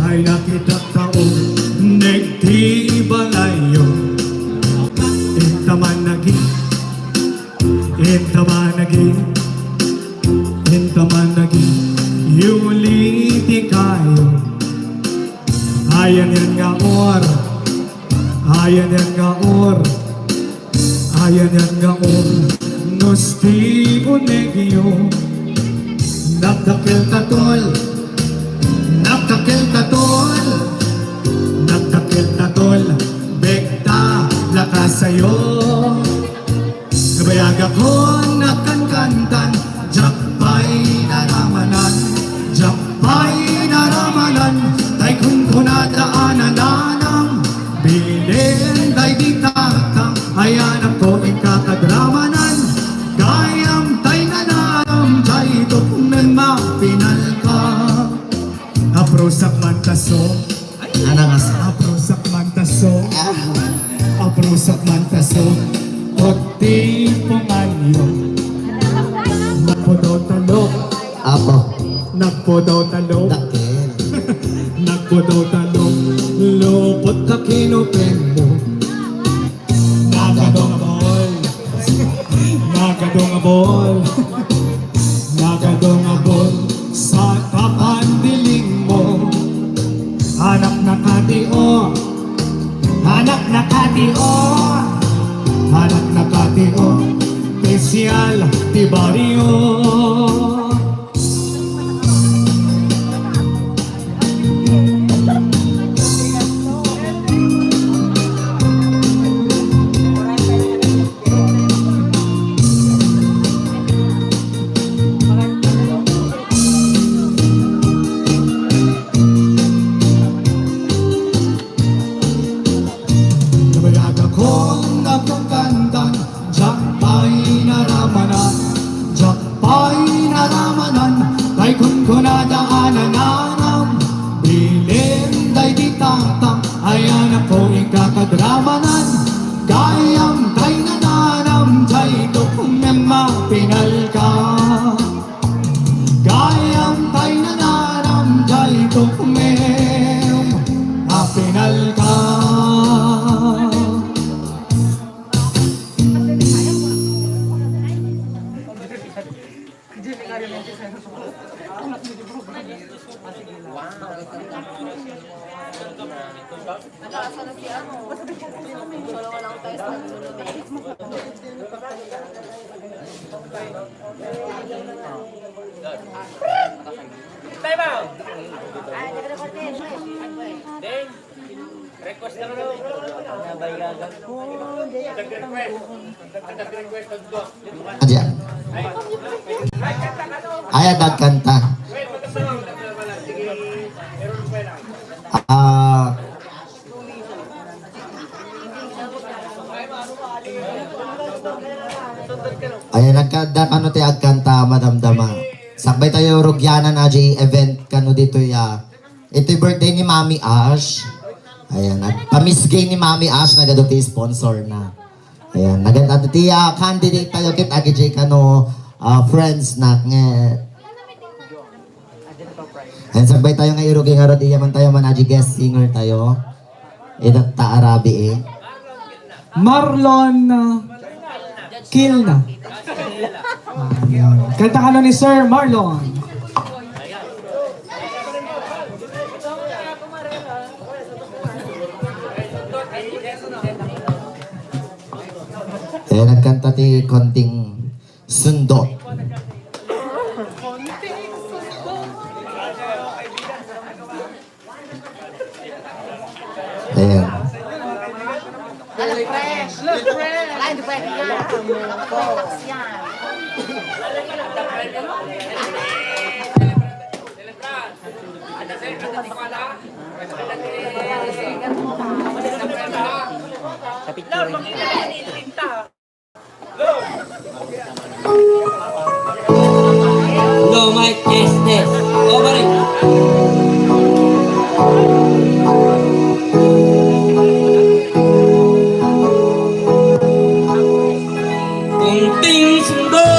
Ay nakitak tao. Nagtibalayyo. Intaman nagi. Inta managi, inta managi, yuli ti kayo. Ayan yan nga or, ayan yan nga or, ayan yan nga or, nusti unegyo. Nagdakkel ta tol, nagdakkel ta tol, nagdakkel ta tol, bekta lakasayo. Nabayag akon agkankantan, diak pay naramanan, diak pay naramanan, tay kunkunada a nananam, bilin daydi tatang, ayanam ko inka kadramanan, gayam tay nananam, tay tukneng mapinalka. Aprusak man taso. Anang as- Aprusak man taso. Ah. Aprusak man taso. Otti punganyo. Nagpudaw talok. Apo. Nagpudaw talok. Dakkel. Nagpudaw talok. Lupot ka kinupin mo. Nagadong a bol. Nagadong a bol. Nagadong a bol sa tapandiling mo. Anak na katio. Anak na katio. Anak na katio. Espesyal ti barrio. Taananam, bilin daydi tatang, ayanakon ikakadramanan, gayam tay nananam, jay tukmem a pinalka. Gayam tay nananam, jay tukmem a pinalka. Time out! Ding! Request lang daw. Ayan. Ay, adda kanta. Ah. Ayan, nagkada kano ti agkanta, madamdama. Sakbay tayo rugyanan a di event kano ditoy, ah, ito'y birthday ni Mami Ash. Ayan, nagpamisgay ni Mami Ash, nagadu ti sponsor na. Ayan, nagadu ti, ah, candidate tayo ket agidiay kano, ah, friends na nge. Ayan, sakbay tayo nga irugi nga rod, iya man tayo man, agidiay guest singer tayo. Ida ta arabi, eh. Marlon, uh, Kilna. Ayan. Kanta kano ni Sir Marlon. Eh, nagkanta ti Konting Sundot. Ayan. Ala, fresh. Ala, hindi pwede yan. Yan. Sa picture. Hello, mic test, test. Oh, pare. Kunting sundot.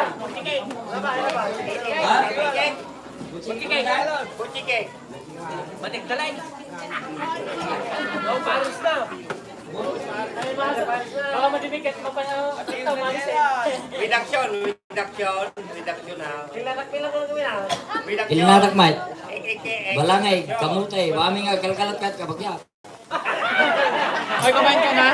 Ha? Butchikek. Butchikek. Batik dalay. No, pares na. Baka madibig kasi mapaya-, ito, malis eh. Reduction, reduction, reduction na. Ilarak, ilarak lang kami na. Reduction. Ilarak, Mike. Eh, eh, eh, eh. Balangay, kamutay, waming agkalkalat kat kabagya. Ay, kumain ka na?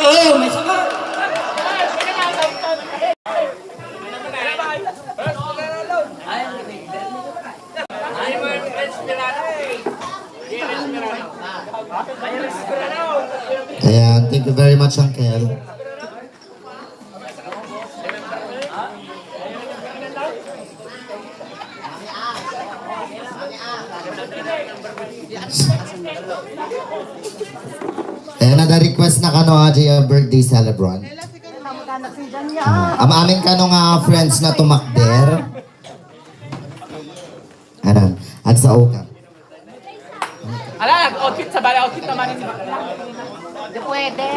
Oh, may saba. Ayan, thank you very much, Uncle. Ayan na, request na kano, Ajay, a birthday celebrant. Ah, am-amin kano nga friends na tumakder. Anan, agsao ka. Ala, nag-outfit sa bala, outfit naman ni. Di pwede.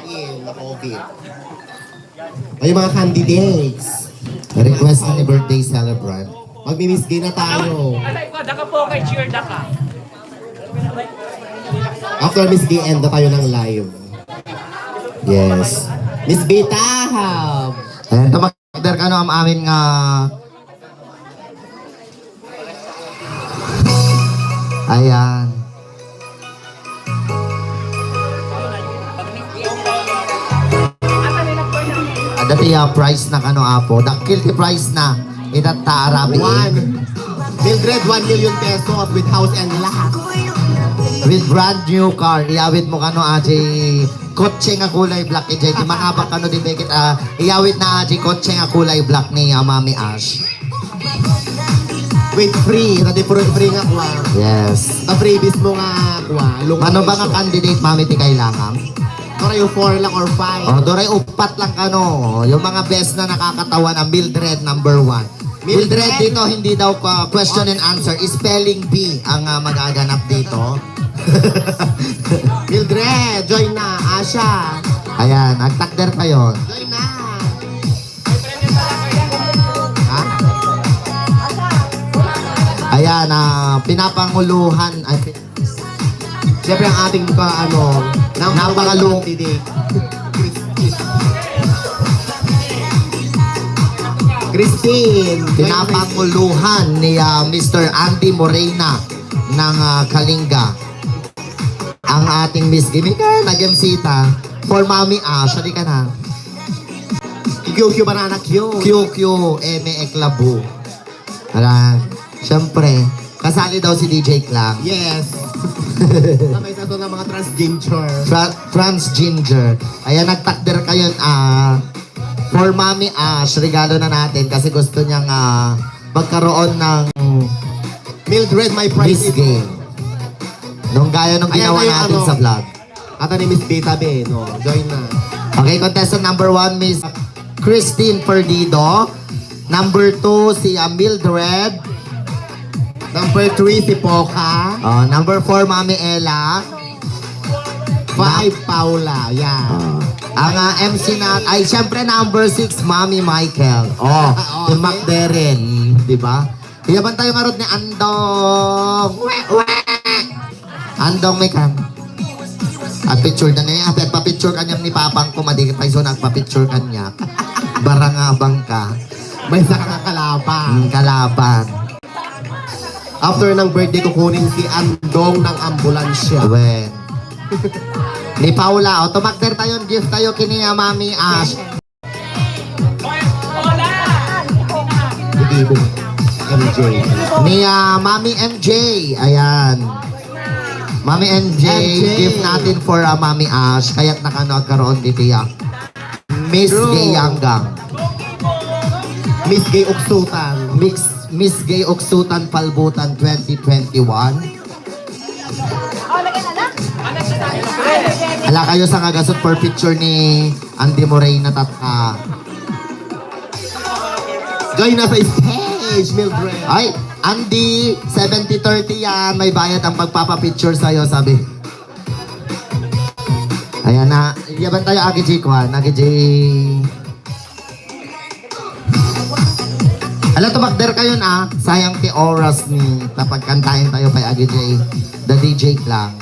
Ayun, na-covid. Ay, mga candidates. Request na ni birthday celebrant. Magmi-Miss Gay na tayo. Alay ko, daka po kay cheer, daka. After Miss Gay, end na tayo ng live. Yes. Miss Gay Tahab. Ayan, tumakder kano am-amin nga. Ayan. Adda ti, ah, prize na kano, Apo. Dakkel ti prize na. Itatta, Arabi. One. Mildred, one million pesos with house and lot. With brand new car. Iyawid mo kano, Aji. Kotse nga kulay black, Ijay. Di mangabak kano, di bekit, ah, iyawid na, Aji. Kotse nga kulay black ni, ah, Mami Ash. With free, na di puro free nga kuha. Yes. Na freebies mo nga kuha. Mano ba nga candidate, Mami, ti kailangan? Duray four lang or five. Oh, duray upat lang kano. Yung mga best na nakakatawa na Mildred number one. Mildred, Mildred dito, hindi daw, uh, question and answer. Spelling bee ang, uh, magaganap dito. Mildred, join na. Asha. Ayan, agtakder kayo. Join na. Ha? Ayan, ah, pinapanguluhan, ay, pi-, siyempre ang ating ka, ano, napakalung-, Christine. Pinapanguluhan ni, ah, Mister Andy Morena ng, ah, Kalinga. Ang ating Miss Gimika, nag-M C ta. For Mommy Ash, halika na. Q Q Banana Q. Q Q, Eme Eklabu. Ala, siyempre, kasali daw si D J Clang. Yes. Sabay sa ito ng mga transgender. Tra-, transgender. Ayan, nagtakder kayo, ah, for Mommy Ash, regalo na natin kasi gusto niyang, ah, magkaroon ng Mildred, my prize. Miss Gay. Nung gaya nung ginawa natin sa vlog. Ata ni Miss Beta Be, no? Join na. Okay, contestant number one, Miss Christine Perdido. Number two, si, ah, Mildred. Number three, si Poca. Oh, number four, Mami Ella. Five, Paula. Yeah. Ah. Ang, ah, M C na, ay, siyempre, number six, Mami Michael. Oh, okay. Tumakder rin, di ba? Iyaban tayo ngarud ni Andong. We, we. Andong, may kan. At picture na niya. At pa-picture kanyang ni Papang ko, madi pa iso nagpa-picture kanya. Barangabang ka. May isa ka nga kalaban. Mm, kalaban. After ng birthday, kukunin si Andong ng ambulansya. Wen. Ni Paula, o, tumakder tayo, gift tayo kini, ah, Mami Ash. Ni, ah, Mami M J. Ayan. Mami M J, M J. Gift natin for, ah, Mami Ash. Kaya't nakano agkaroon diti, ah, Miss Gay Yanggang. Miss Gay Uksutan. Miss, Miss Gay Uksutan Palbutan twenty twenty-one. Ala kayo sa ngagasot for picture ni Andy Moreno, tata. Join na sa stage, Mildred. Ay, Andy, seventy thirty yan. May bayad ang pagpapapicture sa'yo, sabi. Ayan na. Yaban tayo, Agi G, kuan. Agi G. Ala, tumakder kayo na. Sayang ti oras ni, tapagkantahin tayo kay Agi J, the D J lang.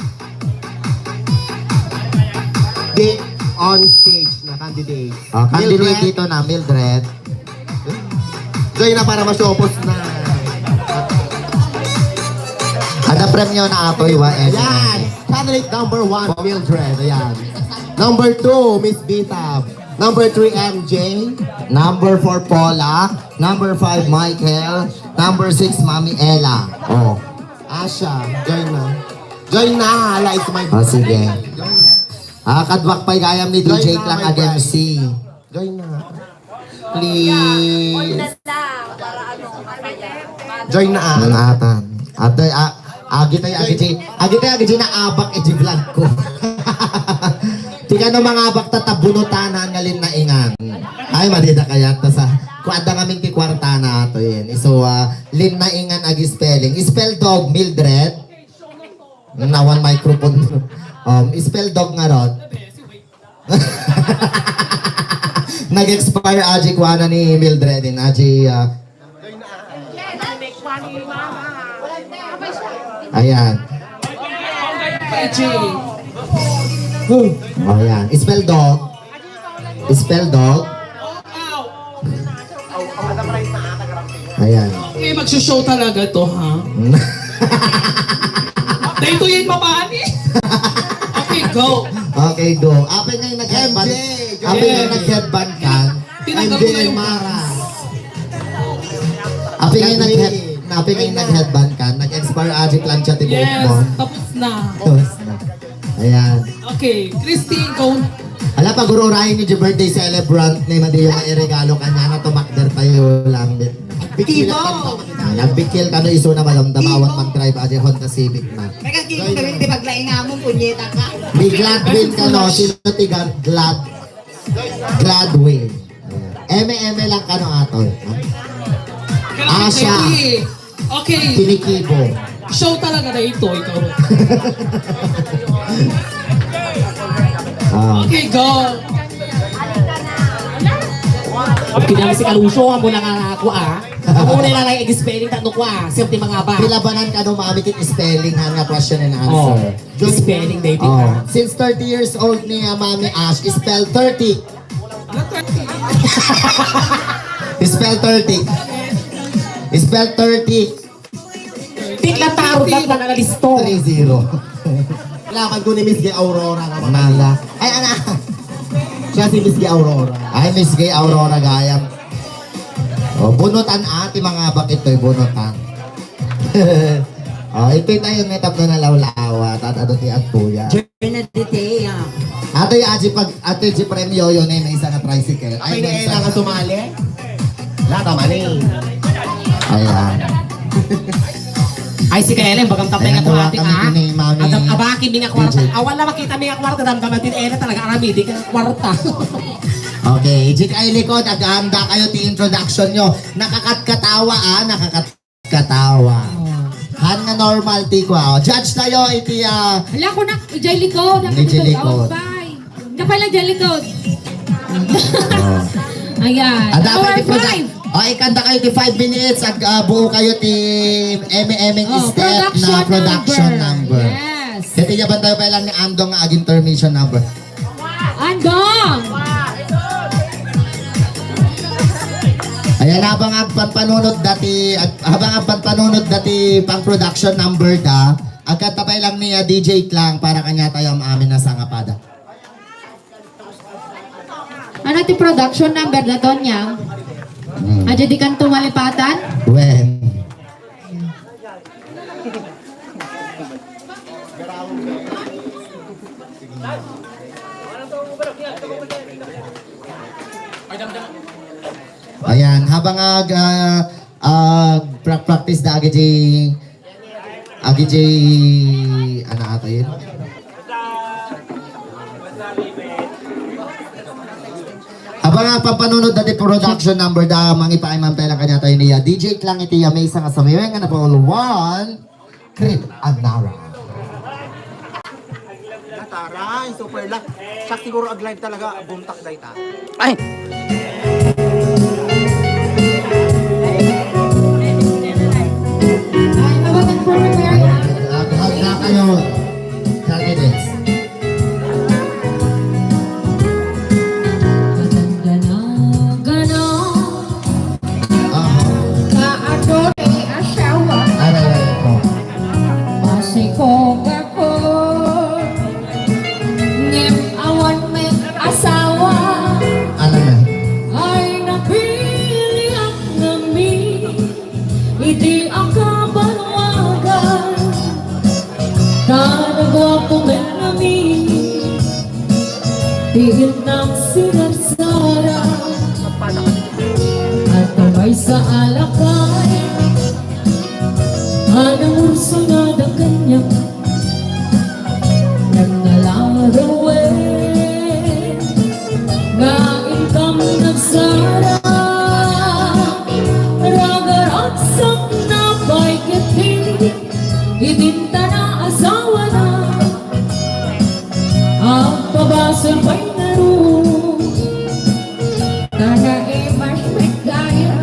Di on stage na candidate. Oh, candidate Mildred. Dito na, Mildred. Joy na para masyopos na. Ada premyo na atoy, wa, eh. Yan. Candidate number one, Mildred. Ayan. Number two, Miss Bita. Number three, M J. Number four, Paula. Number five, Michael. Number six, Mami Ella. Oh. Asha, join na. Join na, like my... Oh, sige. Ah, kadwak pa'y gayam ni D J Clang ag M C. Join na. Please. Join na, ah. Ang atan. Atoy, ah, agi tayo, agi G. Agi tayo, agi G na abak, eh, G vlog ko. Ti kano mangabak ta, ta bunutanan nga linnaingan. Ay, madida kaya ta sa, kuada ngamin ti kwarta na ato yun. So, ah, linnaingan agi spelling. Spell dog, Mildred. Nawan microphone. Um, spell dog nga rod. Nag-expire aji kuana ni Mildred din. Aji, ah, ayan. Oh. Ayan. Spell dog. Spell dog. Ayan. Okay, magsho-show talaga to, ha? Dahil to yung mabaan eh. Okay, go. Okay, go. Apay nga yung nag-headband. M J, go. Apay nga yung nag-headband ka. Tinanggal ko na yung Mara. Apay nga yung nag-head-, apay nga yung nag-headband ka. Nag-expire aji plancha ti buhok mo. Yes, tapos na. Tapos na. Ayan. Okay, Christine, go. Ala, pagururayan ni birthday celebrant ni Madio nga iregalo kanya na tumakder tayo lang din. Bikil lang. Nagbikil kano iso na malamdamawan mag-drive aja Honda Civic na. Nagkakita ka rin, di paglaing amo, punyeta ka. Ni Gladwin kano, sino ti Gad-, Glad-, Gladwin? Eme-eme lang kano atoy. Asya. Okay. Tinikibo. Show talaga na ito, ikaw. Ah. Okay, go. Okay na, si Kalusyo, amo na nga ako, ah. Amo na lang ang spelling, tano ko, ah. Safety mga ba? Pilabanan ka no, mami, kit spelling, ha, nga question and answer. Oh, spelling, baby, Oh, ah. Since thirty years old ni, ah, Mami Ash, spell thirty. Spell thirty. Spell thirty. Tikla taro, dat na nalisto. Three zero. Laban ko ni Miss Gay Aurora nga mga Mala. Ay, ana. Siya si Miss Gay Aurora. Ay, Miss Gay Aurora, gayam. Oh, bunutan, ati, mga bakit to'y bunutan. Oh, ito'y tayo nga tapno na lawlawa, tat ado ti agpuya. Bernadette, ah. Ato yung aji pag, ato yung premyo yun eh, may isa nga tricycle. Ay, may isa nga sumali? Lata mani. Ayan. Ay, si Kellen, bagang tapay Ayan, nga tuwati, hawakan ah. ni Mami Adam, abaki, mi nga kwarta. D J. Awan na makita mi nga kwarta, damdaman din, Ellen, talaga, arami, di ka kwarta. Okay, Jik ay likod, aganda kayo ti introduction nyo. Nakakatkatawa, ah, nakakat- Katawa. Oh. Han nga normal ti kua. Oh, judge tayo iti, ah, Hala ko na, ijay likod, ang ijay likod. Likod. Oh, bye. Kapay lang dyan likod. Oh. Ayan. Ada pa ti produ- five. Oh, ikanta kayo ti five minutes. Ag, ah, buo kayo ti eme-emeng Oh, step na production production number. Number. Yes. Kaya tiyaban tayo pa lang ni Andong nga ag-intermission number. Andong! Ayan, habang agpanpanunod dati, ag-, habang agpanpanunod dati pang production number da, agkatabay lang ni, ah, D J Klang para kanya tayo am-amin na sangapada. Ano ti production number da, Tonya? Hmm. Adya di kan tumalipatan? When? Ayan, habang ag, ah, ag pra-, practice da agi di, agi di, ano ata yun? Habang agpanpanunod dati production number da, mangipaay man tayo lang kanya tayo niya. D J lang iti ya, may isang asamiwen nga na Paul. One, Creed Anara. Taray, super luck. Siya siguro ag-live talaga, buntak dayta. Ay! Ay, mabagay po na tayo. Ayan, ah, handa kayo, candidates. Katanda na gana. Ah. Kaado ti asawa. Aray, aray, oh. Masikog ako. Ngem awan met asawa. Ano na? Ay, napiliak ngamin. Iti akabanwagan, ta naguapo met ngamin ti innang sinarsara. Adda maysa a lakay a nangursonada kaniak. Nagngalaruwen nga inkam nagsara, ragaragsak na pay ketdi, idinta na asawana, agpabasol pay ngarud. Tara, eh, mas medaya.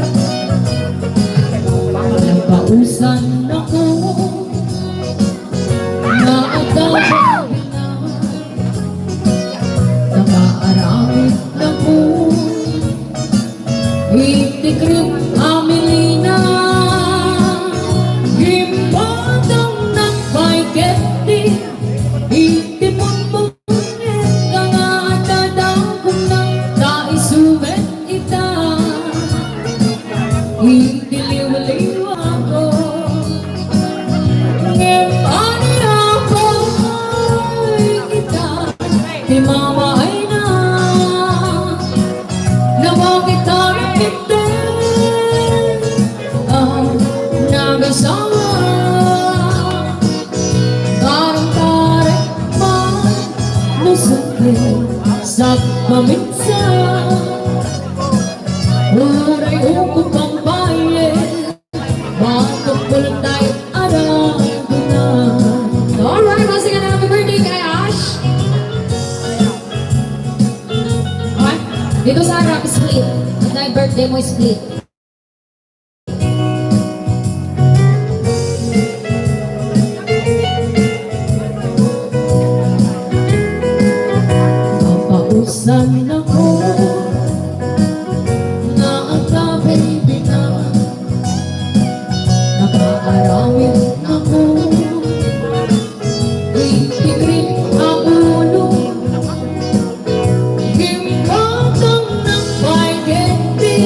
Ito, Sarah, split. Ang birthday mo, split. Pausan ako na ang kababy na nakaaramid ako. Iti cream a ulo, gimbagam nagpaigenti.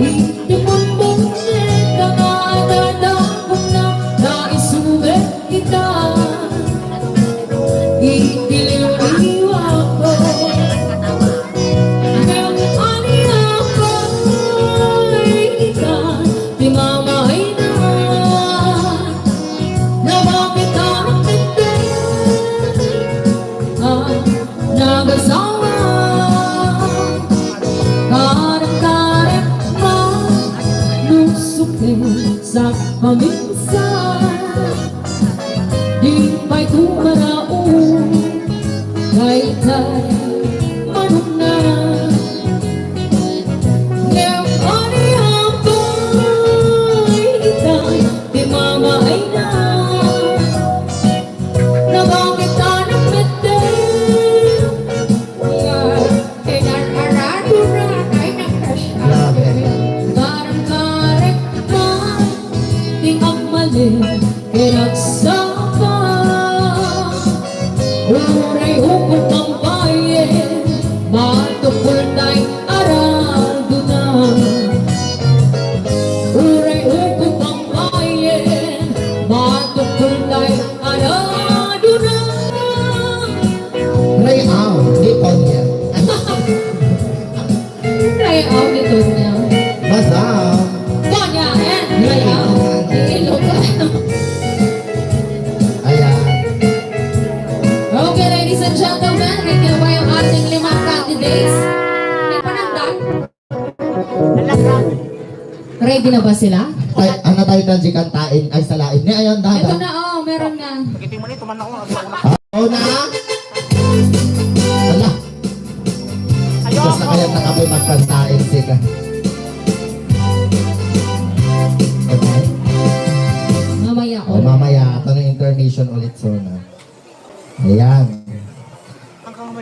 Iti mumbong nga adadagumna, naisubek ita. Iti liwliwa ko, ngem ania pay ita ti mamaina. Nabakit a nakpente a nagasawa, karem-karem manusok sa paminsan. Di pay tumaraon daytay manokna. Ngem ania pay ita ti mamaina. Nabakit a nakpente nga inar-aradura ay nagkasya. Grabe. Karem-karem man ti agmalem ken agsapa. Uray ukop a babayen, matukol tay aradona. Uray ukop a babayen, matukol tay aradona. Ray aw, di Tonya. Ray aw ni Tonya. Madam. Tonya and Ray aw. Ilocano. Ayan. Okay, ladies and gentlemen, ready na ba yung ating limang candidates? May pananda? Ready na ba sila? Ay, ano tayo, Tanji, kantain? Ay, salain. Ni ayan, dada. Ito na, oh, meron na. Pagkita mo na, tuman ako. Ako na. Ala. Ayoko. Basta kaya nakapoy magkantain sila. Okay? Mamaya, O, oh. Mamaya, ito na intermission ulit, so na. Ayan.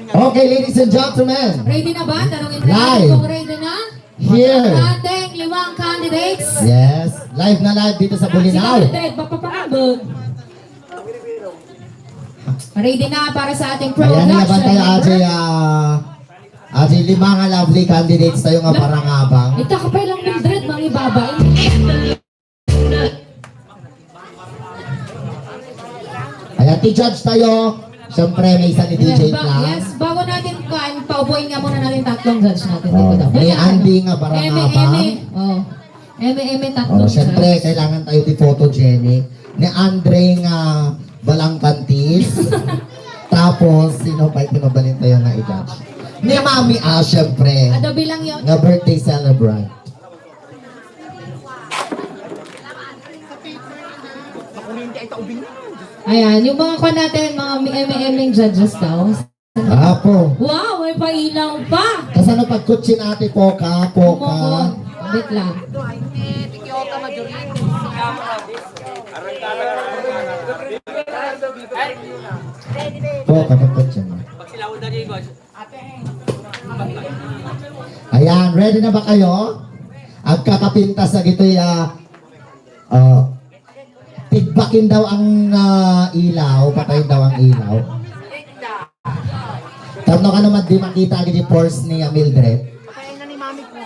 Okay, ladies and gentlemen. Ready na ba? Tanungin natin kung ready na. Here. Ating limang candidates. Yes. Live na live dito sa Bolinao. Sige, Mildred, mapapanambag. Ready na para sa ating production. Ayan, laban tayo, Ajay, ah, Ajay, lima nga lovely candidates tayo nga parangabang. Ita ka pa lang, Mildred, mangibaba. Ayan, ti-judge tayo. Siyempre, may isa ni D J Yes, ba-, Clan. Yes, bago natin kuan, paupuin nga muna natin tatlong judge natin dito daw. Ni Andy nga barangabang. Eme, eme. Oh. Eme, eme, tatlong judge. Oh, siyempre, kailangan tayo ti photogenic. Ni Andre nga balangkantis. Tapos, sino pa iti mabalin tayo nga i-judge? Ni Mami, ah, siyempre. Ada bilang yun. Nga birthday celebrant. Ayan, yung mga kwan natin, mga M M M judges daw. Apo. Wow, may pailaw pa. Kasano pagkutsin ate, poka, poka? Kumukot. Wait lang. Poka, pagkutsin mo. Ayan, ready na ba kayo? Agkakapintas na gitoy, ah, ah, tigbakin daw ang, ah, ilaw, patayin daw ang ilaw. Tapno ka naman di makita ang force ni, ah, Mildred. Ay, nani mami ko.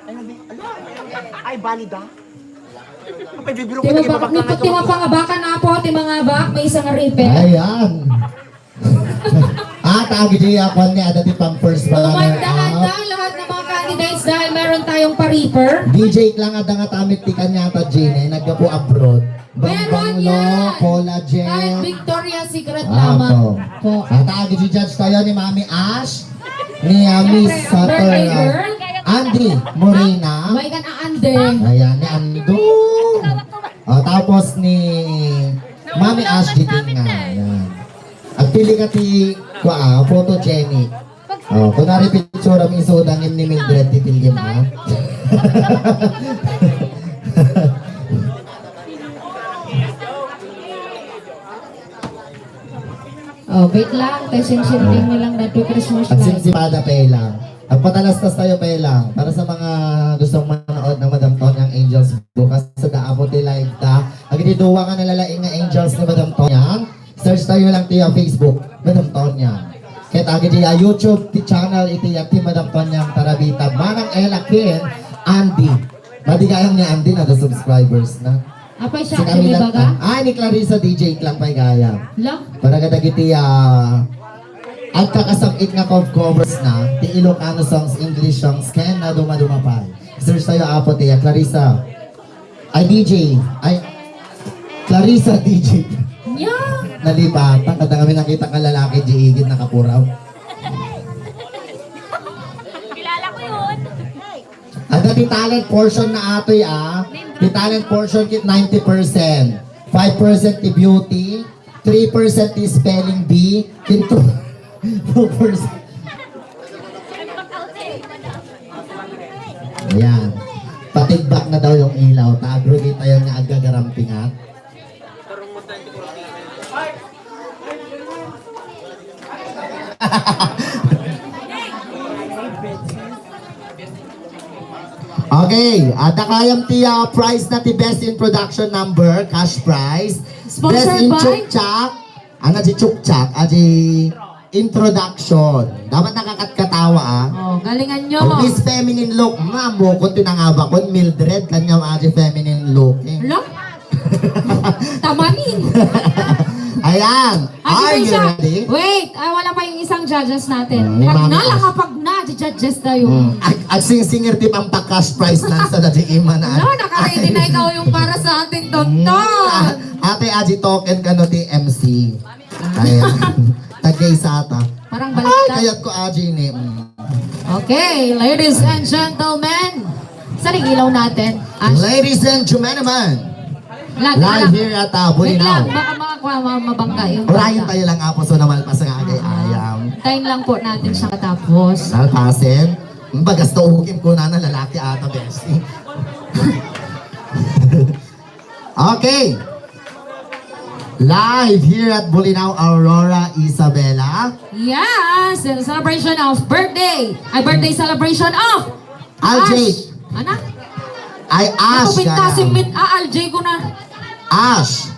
Ay, nani, ala, ay, balida. Ay, bibiro ko, Ti mabak-, ti mabak-, ti mapangabakan na po, ti mangabak, may isang repair. Ayan. Ah, tagi di, ah, kwan ni, ada ti pang first runner up. Umanda-handa lahat ng mga candidates dahil meron tayong pa-reaper. D J lang ada nga tamit ti kanyata, Gina, naggapu abroad. Meron Bambang Lo, yan. Collagen. Kahit Victoria's Secret Ah, lamang po. Po. Ah, tagi di judge tayo ni Mami Ash, ni, ah, Miss Siyempre, ang birthday Saturn, ah, girl. Andy Morena. May kan Andy. Ayan, ni Ando. Ah, tapos ni Mami Ash, di tingnan. Ayan. Agpili ka ti, kua, ah, photogenic. Oh, kunwari picture mi isu dangin ni Mildred, titilgim na. Oh, wait lang. Tay, sinsinting nilang dati Christmas light. At simsipada pa lang. Agpatalastas tayo pa lang. Para sa mga gustong manood ng Madam Tonyang Angels bukas, sa daapo ti live ta. Agidi duwa nga nalalaing nga angels ni Madam Tonyang. Search tayo lang ti Facebook, Madam Tonyang. Ket agidi a YouTube ti channel iti a ti Madam Tonyang Tarabita. Manang Ella ken Andy. Madi gayam ni Andy, na subscribers na. Apay siya, Camila, sinibaga? Ah, ni Clarissa D J lang pay gayam. Lang? Para kadagiti, ah, agkakasam-it nga cov-, covers na, ti Ilocano songs, English songs, ken na dumaduma pay. Search tayo, apo, ti, ah, Clarissa. Ay, D J. Ay, Clarissa D J. Nya? Nalipatan. Kada kami nakita ka lalaki, di igid nakapuraw. Kilala ko yun. Adda ti talent portion na atoy, ah. Ti talent portion ket ninety percent. Five percent ti beauty, three percent ti spelling bee, ket two percent. Ayan. Patigbak na daw yung ilaw. Ta agree tayo nga agagarampingan. Okay, adda gayam ti, ah, prize na ti best introduction number, cash prize. Sponsored best by? Introduction. Ano, di chukchak, ah, di introduction. Dapat nakakatkatawa, ah. Oh, galingan nyo. Oh, Miss Feminine Look, ma'am, mo, kung tinangaba ko, Mildred, kanya, ah, di feminine look, eh. Hala? Tamanin. Ayan. Ate Are you Keisha, ready? Wait, ah, wala pa yung isang judges natin. Mm, Pag mami na, ko. Lang kapag na, judges tayo. Mm. Ag-, agsingsingir ti pampag-cash prize na sa dati ima na. No, nakaready na ikaw yung para sa ating tonton. Mm. Ah, ate, aji token kano ti M C. Ayan. Tagkaysa ata. Parang Ay, baliktad. Kayat ko, aji ni. Mm. Okay, ladies and gentlemen. Saan yung ilaw natin? Ash? Ladies and gentlemen, Lagi live lang. Here at, uh, Wait Bulinaw. Lang, baka makakuha, ma-, mabangga yung Urayan bata. Tayo lang, apo, so namalpas ang agay Ah, ayam. Tayin lang po natin siya katapos. Nalpasin? Ang bagas to, ukim ko na, na lalaki ata, Bessie. Okay. Live here at Bulinaw, Aurora, Isabela. Yes, in celebration of birthday. Ay, birthday celebration of Aljay. Ash. Ana? Ay, Ash, Ako, pintasim kaya. Mit-, ah, Aljay ko na. Ash.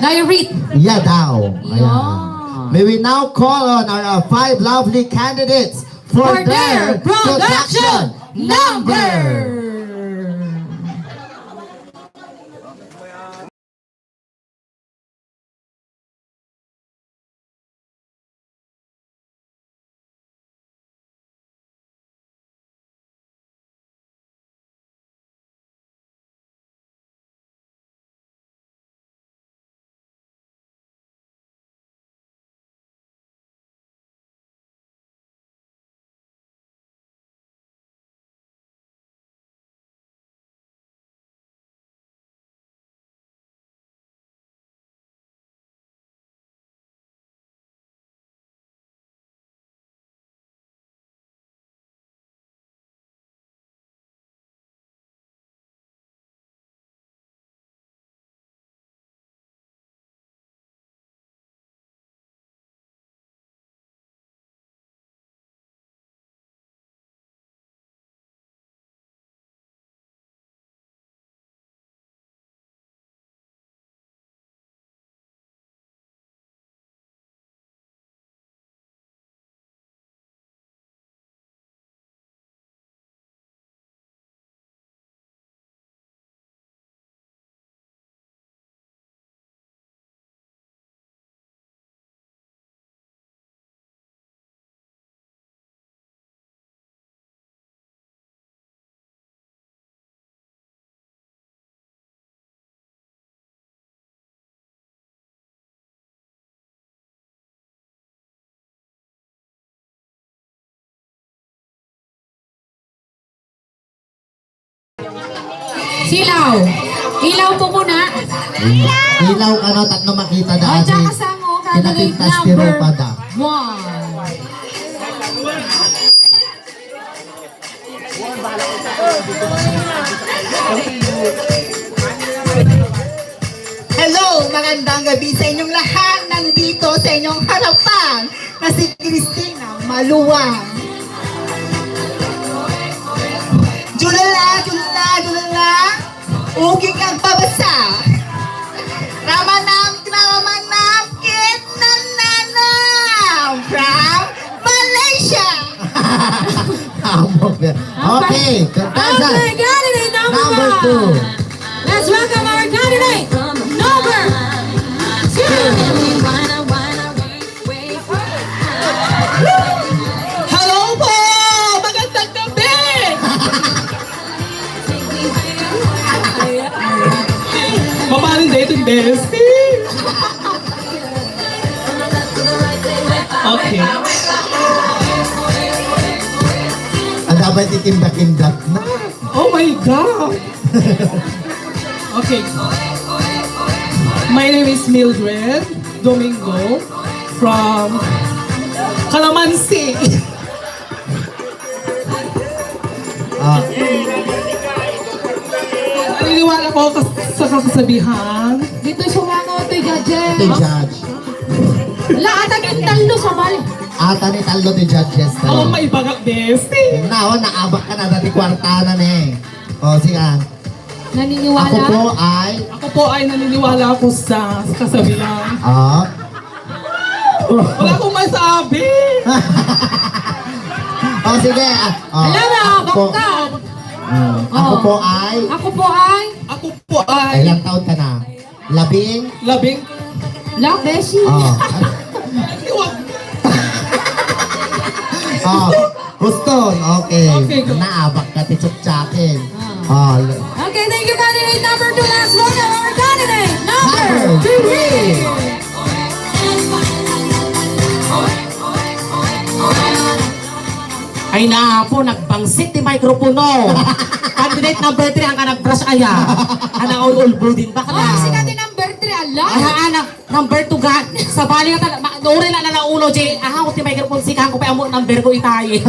Diary. Yeah, daw. Ayan. Yeah. May we now call on our, uh, five lovely candidates for For their their production production number. Number. Silaw. Ilaw po muna. Ilaw ka na, tatlo makita da. O, tsaka sa mo, candidate number one. Hello, magandang gabi sa inyong lahat. Nandito sa inyong harapan na si Christina Maluwang. Julala, julala, julala. Uging agpabasa. Ramanam, ramanam, kit nananam. From Malaysia. Tama, Fer. Okay, contestant. Okay, candidate number Number one. Two. Let's welcome our candidate number two. Hello po! Magandang gabi! Mapanin dito yung bestie. Okay. Ang dapat ikindak-indak na. Oh my God! Okay. My name is Mildred Domingo from Calamansi. Ah. Naniniwala ko kas-, sa kasabihan. Dito siya nga, ito yung judge. Ito yung judge. La, atag yung talo sa bali. Ata ni talo ti judges tayo. Oh, may bagak, besi. Na, oh, naabak ka na, dati kwarta na, ne. Oh, sige. Naniniwala? Ako po ay Ako po ay naniniwala ako sa, sa kasabihan. Ah. Wala akong masabi. Oh, sige. Ah, ah, Alam mo, ako po, bakta. Mm, ako Oh. po ay Ako po ay Ako po ay Ilang taon ka na? Labing? Labing? La, beshi. Oh. Huwag. Oh, Houston. Okay. Okay, go. Naabak ka ti tsuktsake. Ah. Oh, l- Okay, thank you, candidate number two. Let's welcome our candidate number Number three. Ay, naapo, nagbangsit ti microphone, no? Candidate number three, ang ka nag-brush, aya. Ana, ul-ulbo din ba? Oh, sika ti number three, ala? Ay, ana, number two, ga. Sa bali nga tal-, ma-, uri na na ulo, J. Aha, ti microphone, sika, ko pa amo number ko itay.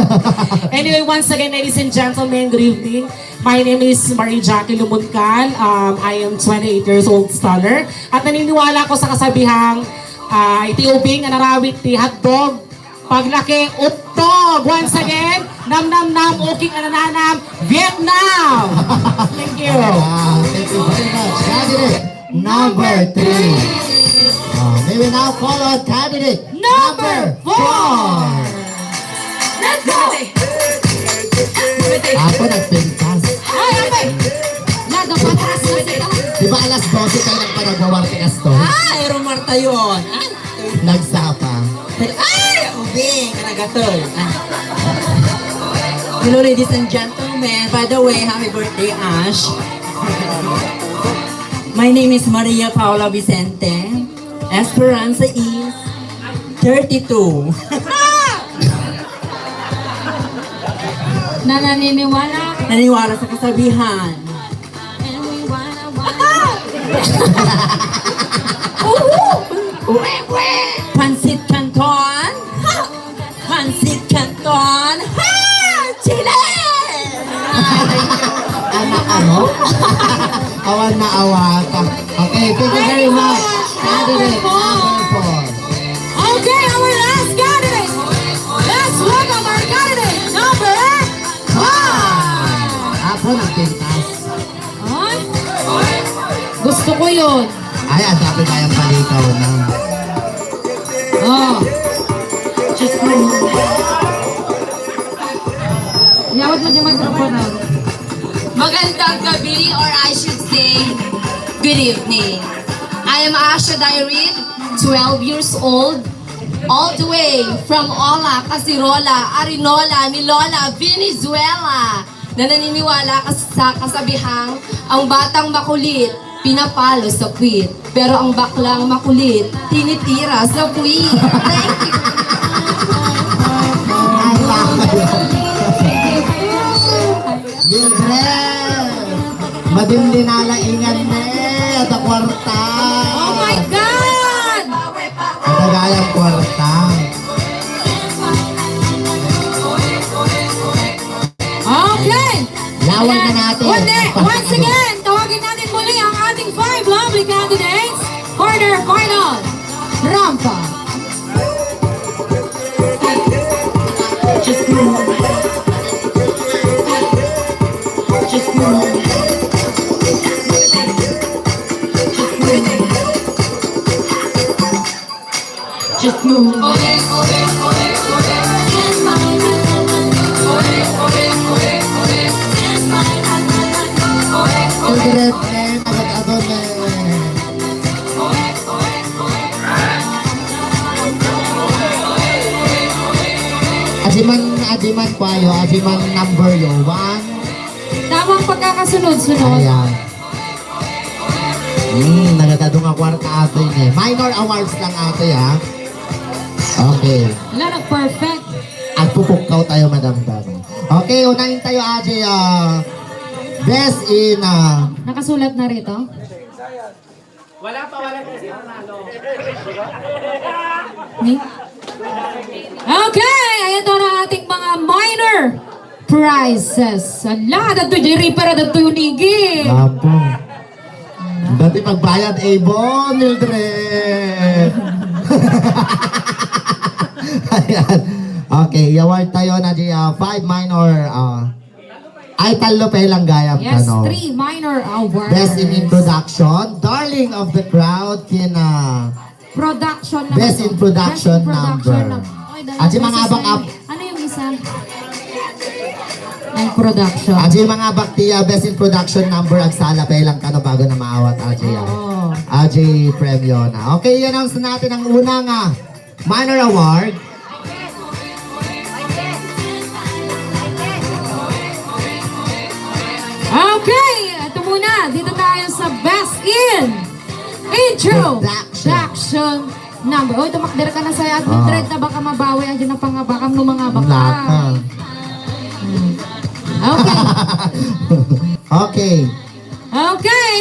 Anyway, once again, ladies and gentlemen, good evening. My name is Marie Jackie Lumuncal. Um, I am twenty-eight years old, scholar. At naniniwala ko sa kasabihang, ah, iti ubing nga narawit ti hotdog, paglaki, uttog. Once again, nam, nam, nam, uking, anananam, Vietnam. Thank you. Ah, thank you very much. Candidate number three. Ah, may we now call on candidate Number number four. Four. Let's go! Ako nagpintas. Ay, okay. Nagpatras na sila. Di ba alas dose kayo nagpanagwawarte kasto? Ay, Romar tayo. Ay. Nagsapa. Ay, ubi, karagato. Ay. Hello, ladies and gentlemen. By the way, happy birthday, Ash. My name is Maria Paula Vicente. Esperanza is thirty-two. Na naniniwala. Naniwala sa kasabihan. Pansit Canton. Pansit Canton. Ha! Chile! Anak, ano? Awan na awata. Okay, thank you very much. Candidate number four. Okay, our last candidate. Let's welcome our candidate number five. Ako nagpintas. Ay, gusto ko yun. Ay, ang dami kayang palikaw na. Oh. Diyos ko. Iyawat mo dyan microphone, ah. Magandang gabi, or I should say, good evening. I am Asha Dairit, twelve years old, all the way from Ola, Casirola, Arinola, ni Lola, Venezuela. Na naniniwala kas-, sa kasabihang, ang batang makulit, pinapalo sa puwit. Pero ang baklang makulit, tinitira sa puwit. Thank you. Ang bakla. Mildred! Madindinala ingan ne, ta kwarta. Oh my God! Ang tagayang kwarta. Once, once again, tawagin natin muli ang ating five lovely candidates for their final rampa. Just move. Just move. Just move. Just move. Mildred, eh, agad-agad, eh. Adiman, adiman, kwayo, adiman number yo. One. Tamang pagkakasunod-sunod. Ayan. Hmm, nagatado nga kwarta atoy ne. Minor awards lang atoy, ha? Okay. Wala, nag-perfect. Agpupukkaw tayo, madam, madam. Okay, unahin tayo, Ajay, ah, best in, ah, Nakasulat na rito? Wala pa, wala pa si Arnalo. Ni? Okay, ayan to na ating mga minor prizes. Ala, dagtoy di ripera, dagtoy unigi. Apo. Dati pagbayad, eh, bon, Mildred. Ayan. Okay, i-award tayo na di, ah, five minor, ah, ay, tallo pa lang gayam. Yes, kano. Three minor awards. Best in introduction, darling of the crowd, kina Production naman Best to. In production Best in production number. Num-, ay, dahil At yung mga best abang in-, up- ano yung isa? Ang production. Ajay, mga baktiya, best in production number, agsala pa lang kano bago na maawat, Ajay, ah. Oo. Ajay, premyo na. Okay, i-announce natin ang unang, ah, minor award. Okay, ito muna. Dito tayo sa Best in Intro. Production. Production number. Oy, tumakder ka na sa admin Ah. thread na baka mabawi ang ginapangabakam no mga baka. Naka. Hmm. Okay. Okay. Okay.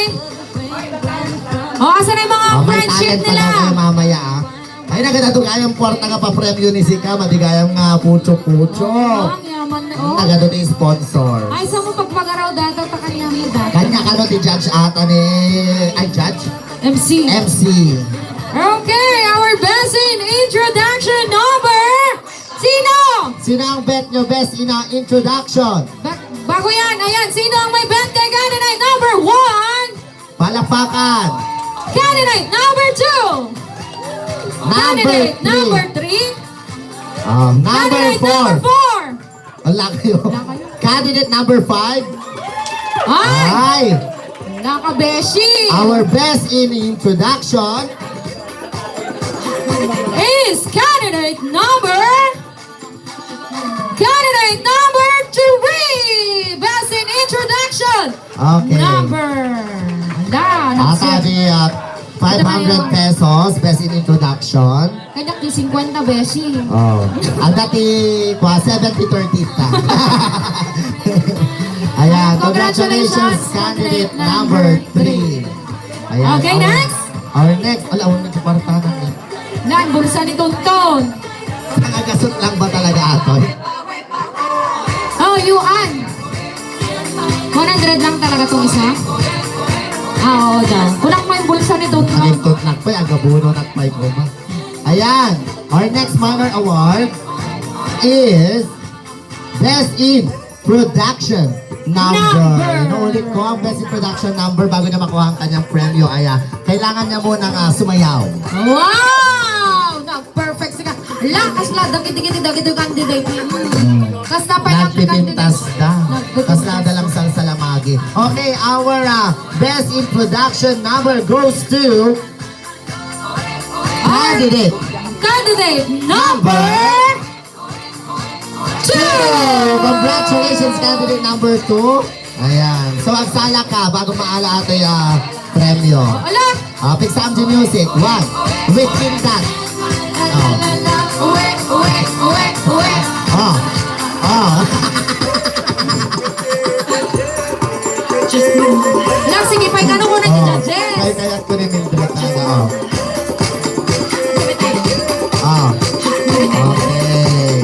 O, asa na yung mga Oh, may friendship talent pala nila? Kayo mamaya, ah. Ay, nagadato kayang kwarta nga papremyo ni Sika, madigayam nga pucho-pucho. Oh, ang yaman na, oh. Nagadato yung sponsor. Ay, sa mo pagpagaraw dato, ta kanya mo dato. Kanya kano ti judge ata ni, ay, judge? M C. M C. Okay, our best in introduction number. Sino? Sino ang bet nyo, best in, uh, introduction? Ba-, bago yan, ayan, sino ang may bet kay candidate number one? Palakpakan. Candidate number two. Number Candidate three. Number three. Ah, number Candidate four. Number four. Wala kayo. Wala kayo. Candidate number five. Ay! Ay! Nakabeshi. Our best in introduction is candidate number Candidate number three! Best in introduction! Okay. Number. Ala, Ata nagse- di, ah, five hundred pesos, best in introduction. Kanya di singkwenta beshi. Oh. Ang dati, kwa, seventy thirty ta. Ayan, congratulations, Congratulations, candidate candidate number number three. Ayan, Okay, our, next. Our next. Ala, ang nagkakwarta na. Nan, bulsa ni Tonton. Nangagasot lang ba talaga, Atoy? Oh, Yuan. One hundred lang talaga tong isa? Ah, oo daw. Kunak mo yung bulsa ni Tonton. Naging tutnak pa, agabuno nakpay ko ba? Ayan. Our next minor award is Best in Production Number. Number. Inuulit ko, ang Best in Production Number, bago niya makuha ang kanyang premyo, ay, ah, kailangan niya munang, ah, sumayaw. Wow! Nag-perfect sika. Lakas la, dagiti, dagiti, dagiti candidate. Mm. Kasta pa yung Nagpipintas candidate. Da. Nagpipintas. Kasta da lang salsalamagi. Okay, our, ah, Best in Production Number goes to Candidate. Candidate number two. Congratulations, candidate number two. Ayan. So, agsala ka bago maala ato yung premyo. Ala! Ah, fix ang music. One. With Pindat. Oh. Uwe, uwe, uwe, uwe. Ah. Ah. Just move. Lang, sige, pay, ano ko na Oh, judges? Kay kayat ko ni Mildred na, oh. Ah. Okay.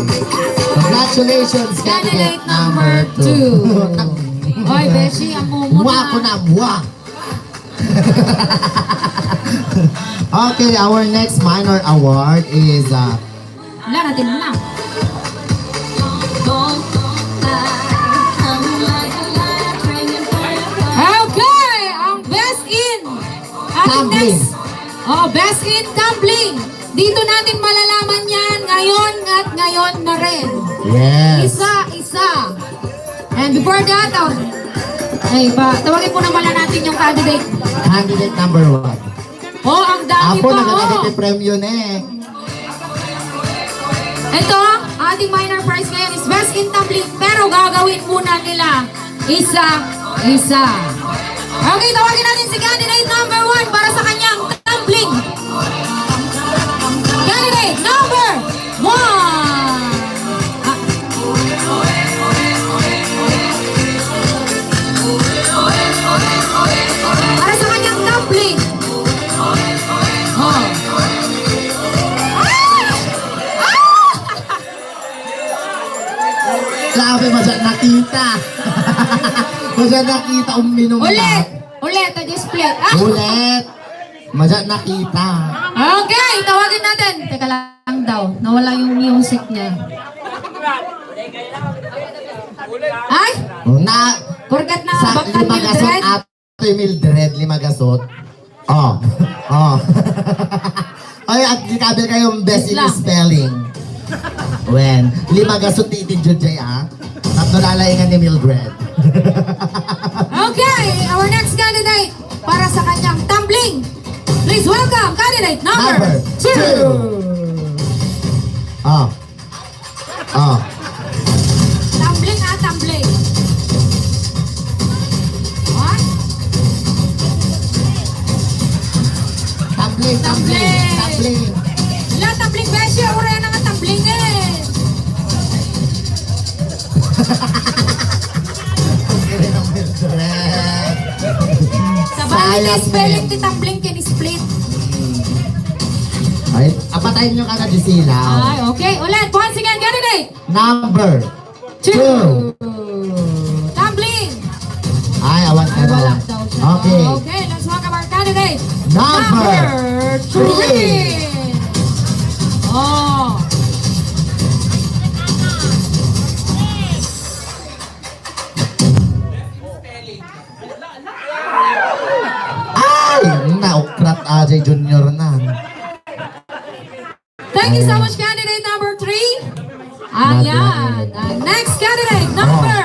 Congratulations, candidate Candidate number number two. two. Ay, Beshi, ang mumo Wa na. ko na, wa. Okay, our next minor award is, uh, Wala, natin na. Okay, ang best in. Ating Tumbling. next. Oh, best in tumbling. Dito natin malalaman yan ngayon at ngayon na rin. Yes. Isa, isa. And before that, oh, ay, pa, tawagin muna pala natin yung candidate. Candidate number one. Oh, ang dami Apo, pa, oh. Nagalagay ti premyo na eh. Ito, ating minor prize ngayon is best in tumbling, pero gagawin muna nila isa, isa. Okay, tawagin natin si candidate number one para sa kanyang tumbling. Candidate number one. Ah. Para sa kanyang tumbling. Oh. Ah! Ah! Grabe, masyad nakita. Masyad nakita, uminom Ulit! na. Ulit, ang split. Ah! Ulit. Masyad nakita. Okay, tawagin natin. Teka lang daw, nawala yung music niya. Ay! Oh, na, Forgot na sa back lima gasot Mildred. Ate Mildred, lima gasot. Oh. Oh. Ay, at gikabil kayo ang best in Isla. spelling. When, lima gasot ti iti Jujay, ah. Tatlo lalaingan ni Mildred. Okay, our next candidate para sa kanyang tumbling. Please welcome candidate number Number two. two. Ah. Ah. Tumbling, ah, tumbling. What? Tumbling, tumbling, Tumbling. tumbling. Wala, tumbling, beshi. Uray na nga tumbling eh. Sabay Sayang spelling eh. Ti tumbling ken split. Ay, apatayin nyo ka na, Gisela. Ay, okay. Ulit. Once again, candidate. Number Two. Two. Tumbling. Ay, awan ka Ay, na. wala daw siya. Okay. Okay, let's welcome our candidate. Number Number three. three. Oh. Ay! Naukrat ajay Junior na. Thank you so Ayan. much, candidate number three. Ayan. Ang next candidate, Oh. number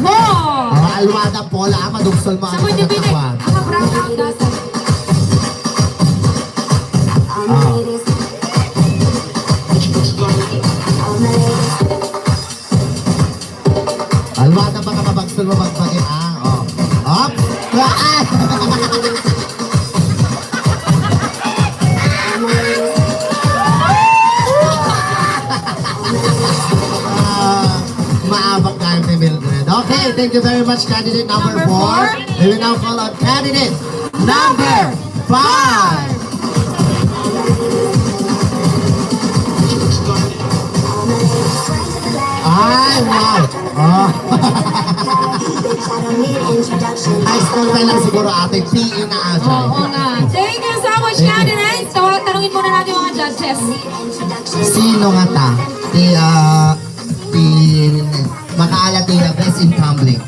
four. Oh, alwada, Paula, ah, madugsol mo ang Sa mga pagkatawa. Ang brown out, nasa? Ah. Alwada, baka mabagsul mo, bagbagi, ah. Oh. Up. Ah! Ah, maabak tayo ni Mildred. Okay, thank you very much, candidate number Number four. four. We will now call on candidate number five. Ay, wow. Oh. High school na lang siguro, ate. P E na ata. Oo nga. Thank you so much, Thank you. candidates. So, tanungin muna natin mga judges. Sino nga ta? Ti, ah, ti, makaala ti, ah, best in tumbling.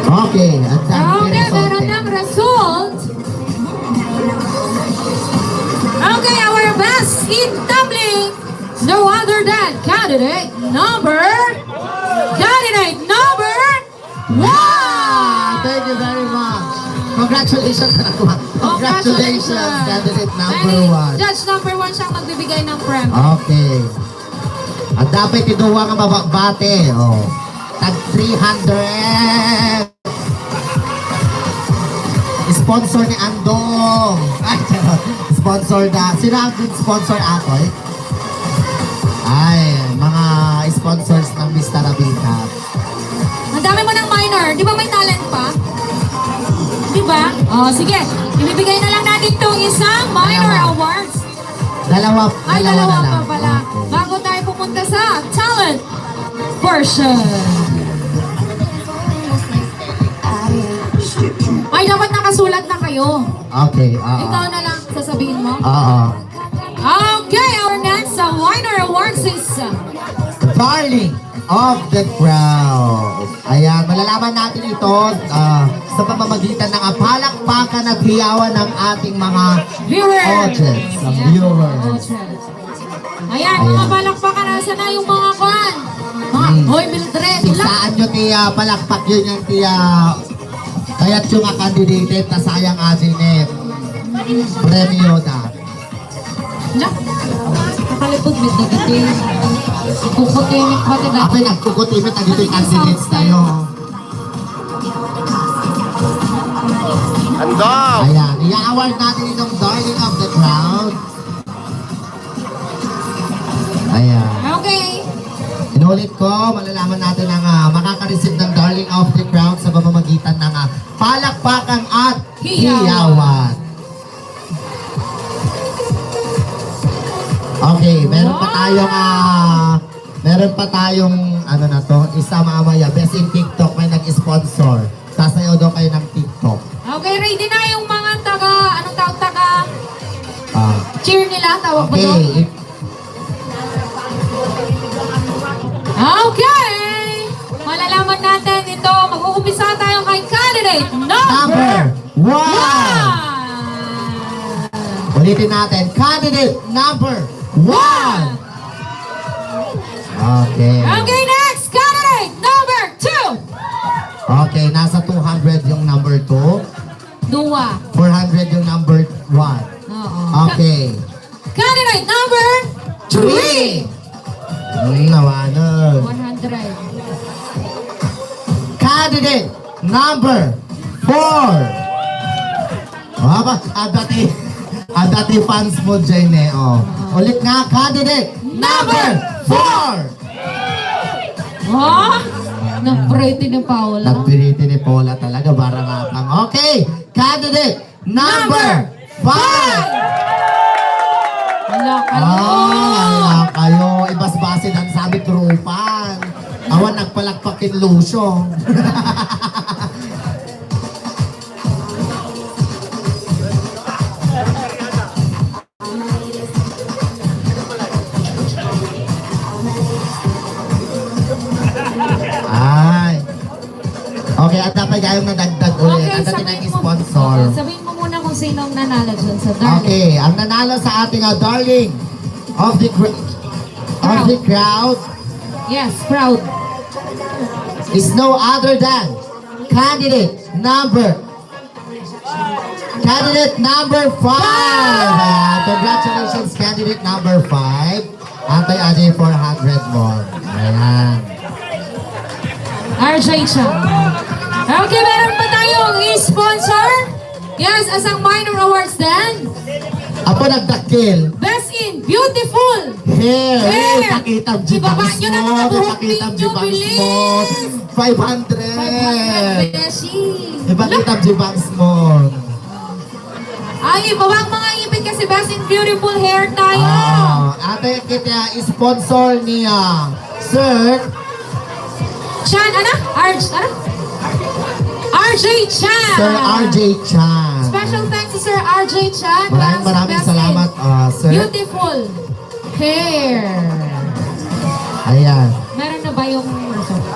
Okay, at that Okay, meron ng result. Okay, our best in tumbling, no other than candidate number, candidate number Wow! Thank you very much. Congratulations, anak ko. Congratulations, Congratulations. candidate number Ay, one. Judge number one siyang magbibigay ng premyo. Okay. At dapat ito nga mababate. Oh. Tag three hundred. Sponsor ni Andong. Ay, charot. Sponsor na. Sino ang good sponsor, Atoy? Ay, mga sponsors ng Mister Rabita. Ang dami mo ng minor. Di ba may talent pa? Oh, sige. Ibibigay na lang natin itong isang minor Dalawa. awards. Dalawa, Ay, dalawa dalawa na pa lang. pala. Okay. Bago tayo pumunta sa talent portion. Ay, dapat nakasulat na kayo. Okay, oo. Ikaw na lang sasabihin mo. Oo. Okay, our next uh, winner awards is uh, Darling of the crowd. Ayan, malalaman natin ito ah, sa pamamagitan ng ah, palakpakan at hiyawan ng ating mga Viewers. audience, ang Ayan, viewers. audience. Ayan, mga Ayan. palakpakan, nasa na yung mga kwan? Mga, Hmm. hoy, Mildred, wala. Siksaan nyo ti ah, palakpak yun yung ti ah, kayat yung nga candidate, ta sayang asin eh. Premyo da. Ala, nakalipod mi dagiti. Kukutimik pati dati. Apay, nagkukutimik na dito yung candidates tayo. Andam! Ayan, i-award natin itong darling of the crowd. Ayan. Okay. Inulit ko, malalaman natin ang ah, makaka-receive ng darling of the crowd sa pamamagitan ng ah, palakpakan at Hiyawan. hiyawan. Okay, meron pa Wow! tayong ah, meron pa tayong ano na to, isa mamaya, Best in TikTok, may nag-sponsor. Sasayaw daw kayo ng TikTok. Okay, ready na yung mga taga, anong tawag, taga Ah. cheer nila, tawag ba doon? Okay. Okay! Malalaman natin ito. Mag-uumpisa tayo kay candidate number Number one. one. Ulitin natin, candidate number one. Okay. Okay, next, candidate number two. Okay, nasa two hundred yung number two. Dua. Four hundred yung number one. Oo. Okay. Candidate number three. Hmm, nawanan. One hundred. Candidate number four. Aba, adati, adati fans mo, Jane, eh, oh. Ulit nga, candidate number four. Ha? Napiriti ni Paula. Napiriti ni Paula talaga, barang atang. Okay, candidate number five. Wala kayo. Ah, wala kayo. Ibasbasin ang sabi, trupan. Awan nagpalakpak in lotion. Ay. Okay, at dapat gayong nadagdag ulit. Okay, Ang dating sabihin mo. Sponsor. Okay, sabihin mo muna kung sino ang nanalo dyan sa darling. Okay, ang nanalo sa ating, ah, darling of the cr-, of the crowd Yes, proud. is no other than candidate number Candidate number five! Ayan, congratulations, candidate number five. Antoy, Ajay, four hundred mo. Ayan. R J Chan. Okay, meron pa tayong sponsor. Yes, asang minor awards din. Apo, nagdakkel. Best in beautiful Hair. Hair. Ipakita ang Ibaba jibang nyo na mga mo. buhok Ipakita ang ninyo, jibang bilis. mo. Five hundred. Five hundred, beshi. Ipakita ang jibang mo. Ay, ibaba ang mga ipit kasi best in beautiful hair tayo. Ah, ate, kita sponsor niya. Sir. Chan, ano? R J, ano? R J Chan. Sir R J Chan. Special thanks to Sir R J Chan. Maraming, maraming salamat, ah, sir. Beautiful hair. Ayan. Meron na ba yung result?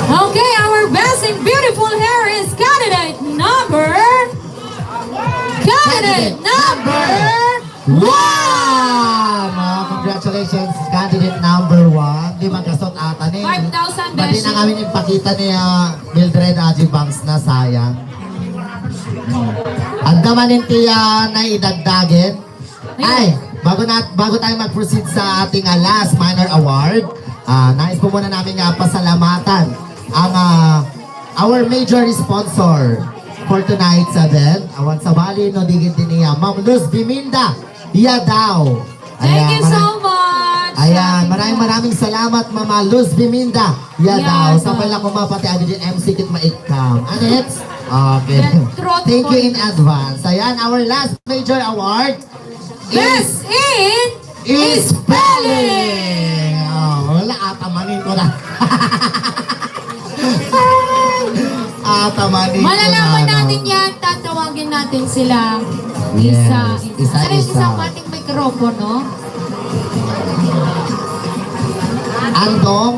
Okay, our best and beautiful hair is candidate number, candidate number one! Ah, congratulations, candidate number one. Di magkasot ata ni. Five thousand Pwede na beshi. kami ipakita ni ah, Mildred Aji Bangs na sayang. Anda man inti ah, na idagdagen. Ay, bago na bago tayo mag-proceed sa ating ah, last minor award, ah, nais po muna namin nga pasalamatan ang ah, our major sponsor for tonight's event. Awan sa bali, no, digit din niya, Ma'am Luz Biminda. Yadaw. Thank you so much. Ayan, maraming, maraming salamat, Mama Luz Biminda. Yadaw. Yadaw. Sabay lang kumapati adi din M C kit maikam. Anits? Okay. Thank you in advance. Ayan, our last major award. Best in spelling! Oh, wala ata manin ko na. Ata manin ko na. Malalaman natin yan. Tatawagin natin sila. Yes. Isa-isa. Isa-isa. Ano yung isang pating mikropono? Andong?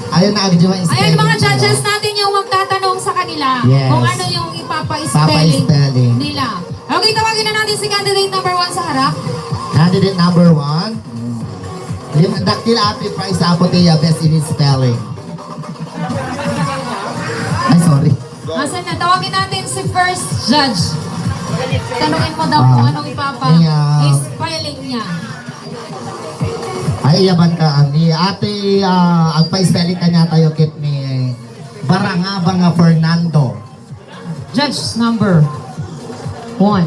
Ayun na, agad yung spelling. Ayan, mga judges natin yung magtatanong sa kanila kung ano yung ipapa-spelling nila. Okay, tawagin na natin si candidate number one sa harap. Candidate number one. Lim-, daktil ati prize ako tiya, best in spelling. Ay, sorry. Asan na? Tawagin natin si first judge. Tanungin mo daw kung anong ipapa-spelling niya. Ay, iya man ka, ni ate, ah, agpa-spelling kaniya tayo kit ni Barangabanga Fernando. Judge number one.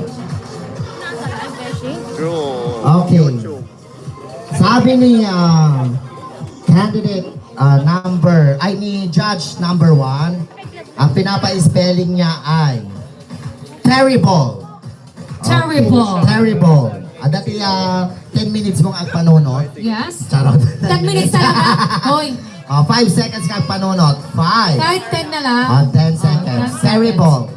True. Okay. Sabi ni, ah, candidate, ah, number, ay, ni judge number one, ang pinapa-spelling niya ay terrible. Terrible. Okay. Terrible. Ah, dati, ah, ten minutes mong agpanunot. Yes. Charot. Ten minutes talaga? Hoy. Ah, five seconds nga agpanunot. Five. Kahit ten na lang. Ah, ten seconds. Oh, ten seconds. Terrible.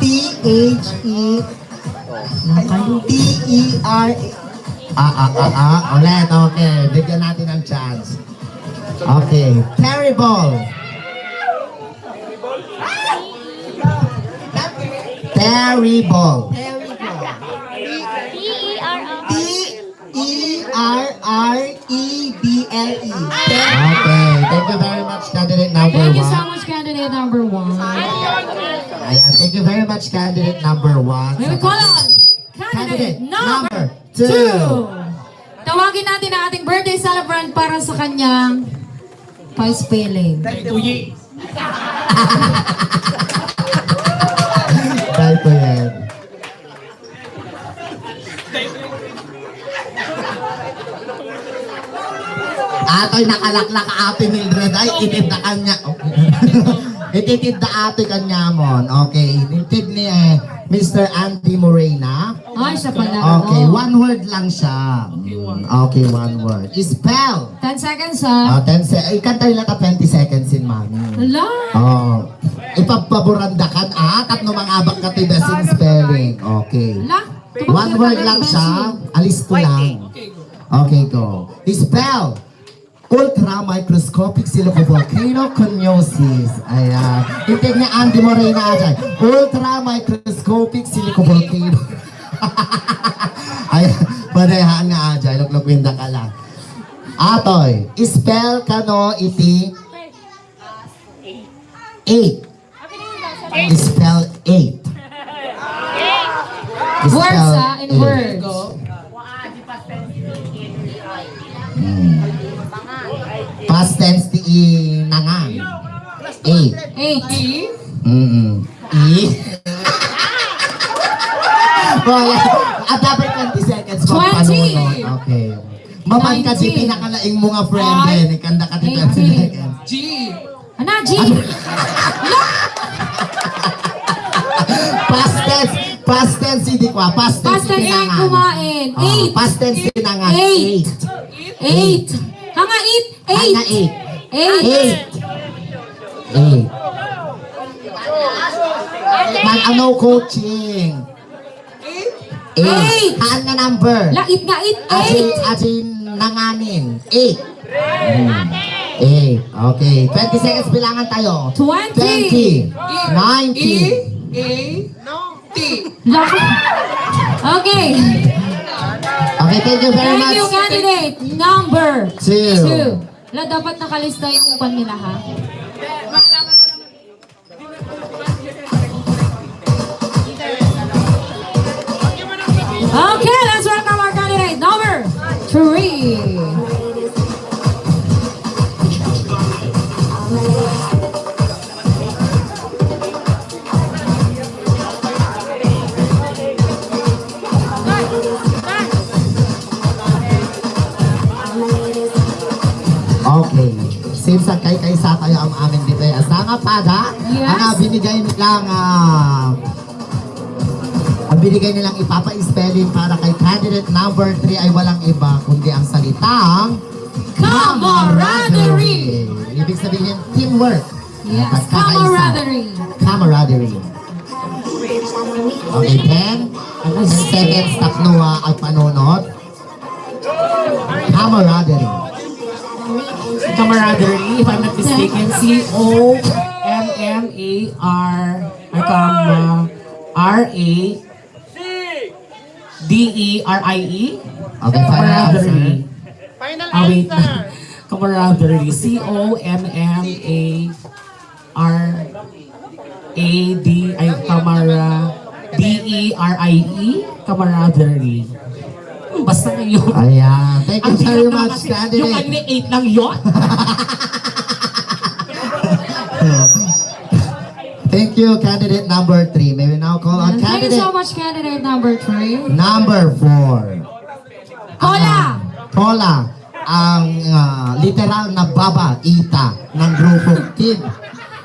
T H E T E R. Ah, ah, ah, ah. Ulit, okay. Bigyan natin ng chance. Okay. Terrible. Terrible. Terrible. T E R R. T E R R E B L E. Okay, thank you very much, candidate number one. Thank you so much, candidate number one. Ayan, thank you very much, candidate number one. We will call on candidate number two. Tawagin natin ang ating birthday celebrant para sa kanyang pa-spelling. Dahil po yan. Atoy, nakalaklak, Ate Mildred. Ay, itid na kanya. Ititid na ate kanya mon. Okay, itid ni, eh, Mister Andy Morena. Ay, siya pala. Okay, one word lang siya. Mm, okay, one word. Spell. Ten seconds, ha? Ah, ten se-, ay, kanta nila ta twenty seconds in, mami. Hala. Oh. Ipagpaborandakan, ah, tapno mangabak ka ti best in spelling. Okay. Hala. One word lang siya. Alisto lang. Okay, go. Spell. Ultra microscopic silicovolcanoconiosis. Ayan. Itid ni Andy Morena ajay. Ultra microscopic silicovolcano. Ayan. Padayaan nga ajay. Luklukwinda ka lang. Atoy, spell kano iti eight. Spell eight. Words, ah, in words. Hmm. Past tense ti inangan. Eight. Eight. Mm-mm. E. Wala. At dapat twenty seconds. Twenty. Pagpanunod. Okay. Mapan ka di pinakalaing mo nga friend, eh. Kanda ka di twenty seconds. G. Ana, G. Past tense. Past tense, hindi ko, ah. Past tense. Past tense, tinangan. Kumain. Ah, eight. Past tense, tinangan. Eight. Eight. Eight. Hanga eight. Eight. Hanga eight. Eight. Eight. Man, ano, coaching? Eight. Eight. Haan nga number. Lait nga eight. Aji, eight. Aji nanganin. Eight. Hmm. Eight. Okay. Twenty seconds bilangan tayo. Twenty. Twenty. Nineteen. E, A, T. Okay. Okay, thank you very much. Thank you, candidate number two. Two. La, dapat nakalista yung pan nila, ha? Okay, let's welcome our candidate number three. Ada? Yes. Ang, ah, binigay nilang, ah, ang binigay nilang ipapa-spelling para kay candidate number three ay walang iba kundi ang salitang Camaraderie. Ibig sabihin, teamwork. Yes, pagkakaisa. Camaraderie. Camaraderie. Okay, ten, ten seconds, tapno, ah, agpanunot. Camaraderie. Camaraderie, if I'm not mistaken, C O M M A R, ay, comma, R A D E R I E. Okay, final answer. Camaraderie. Final answer. Ah, wait. Camaraderie. C O M M A R A D, ay, Camara-, D E R I E, camaraderie. Hmm, basta ngayon. Ayan. Thank you very much, candidate. Ang hirap naman kasi, yung kanina eight lang yun. Thank you, candidate number three. May we now call on candidate. Thank you so much, candidate number three. Number four. Cola. Cola. Ang, ah, literal na baba, ita, ng grupo Kid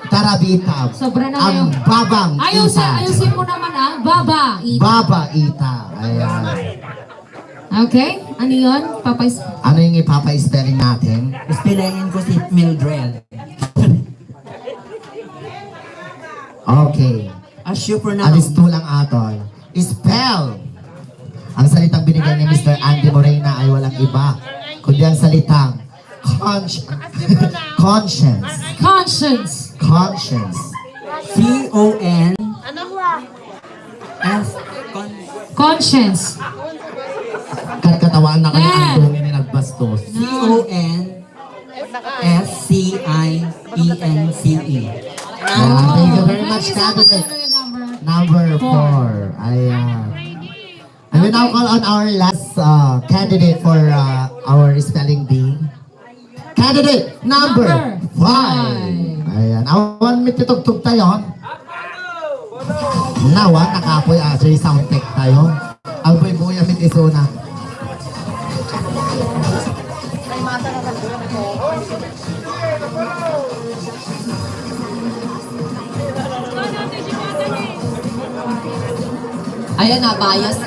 Tarabita. Sobra na. Ang babang ita. Ayusin, ayusin mo naman, ah. Baba, ita. Baba, ita. Ayan. Okay. Ano yun? Papa-, ano yung ipapa-spelling natin? Spellingin ko si Mildred. Okay. As you pronounce. Alisto lang, Atoy. Spell. Ang salitang binigay ni Mister Andy Morena ay walang iba kundi ang salitang consci-, conscience. Conscience. Conscience. C O N S. Con- Conscience. Katkatawaan na kayo. Andong ini nagbastos. C O N S C I E N C E. Ayan, thank you very much, candidate. Number four. Ayan. I will now call on our last, uh, candidate for, uh, our spelling bee. Candidate number five. Ayan. Awan mi ti tugtog tayo. Nawa, nakapoy, ah, say sound check tayo. Ang boy-boy, amit isuna. Ayan na, bias.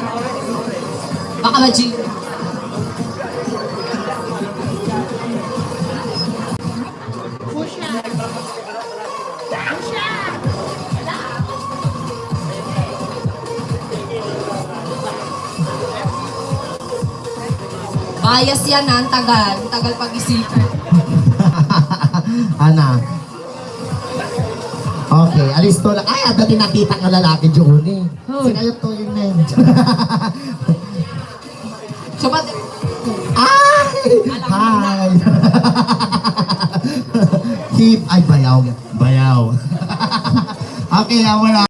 Baka ma-, Bias yan, ha? Ang tagal. Ang tagal pag-isipan. Ana. Okay, alisto lang. Ay, adda ti nakita nga lalaki, Johnny. Hoy. Sikayo to yun, eh. Sabat. Ay! Hi! Hip, ay, bayaw. Bayaw. Okay, ah, wala.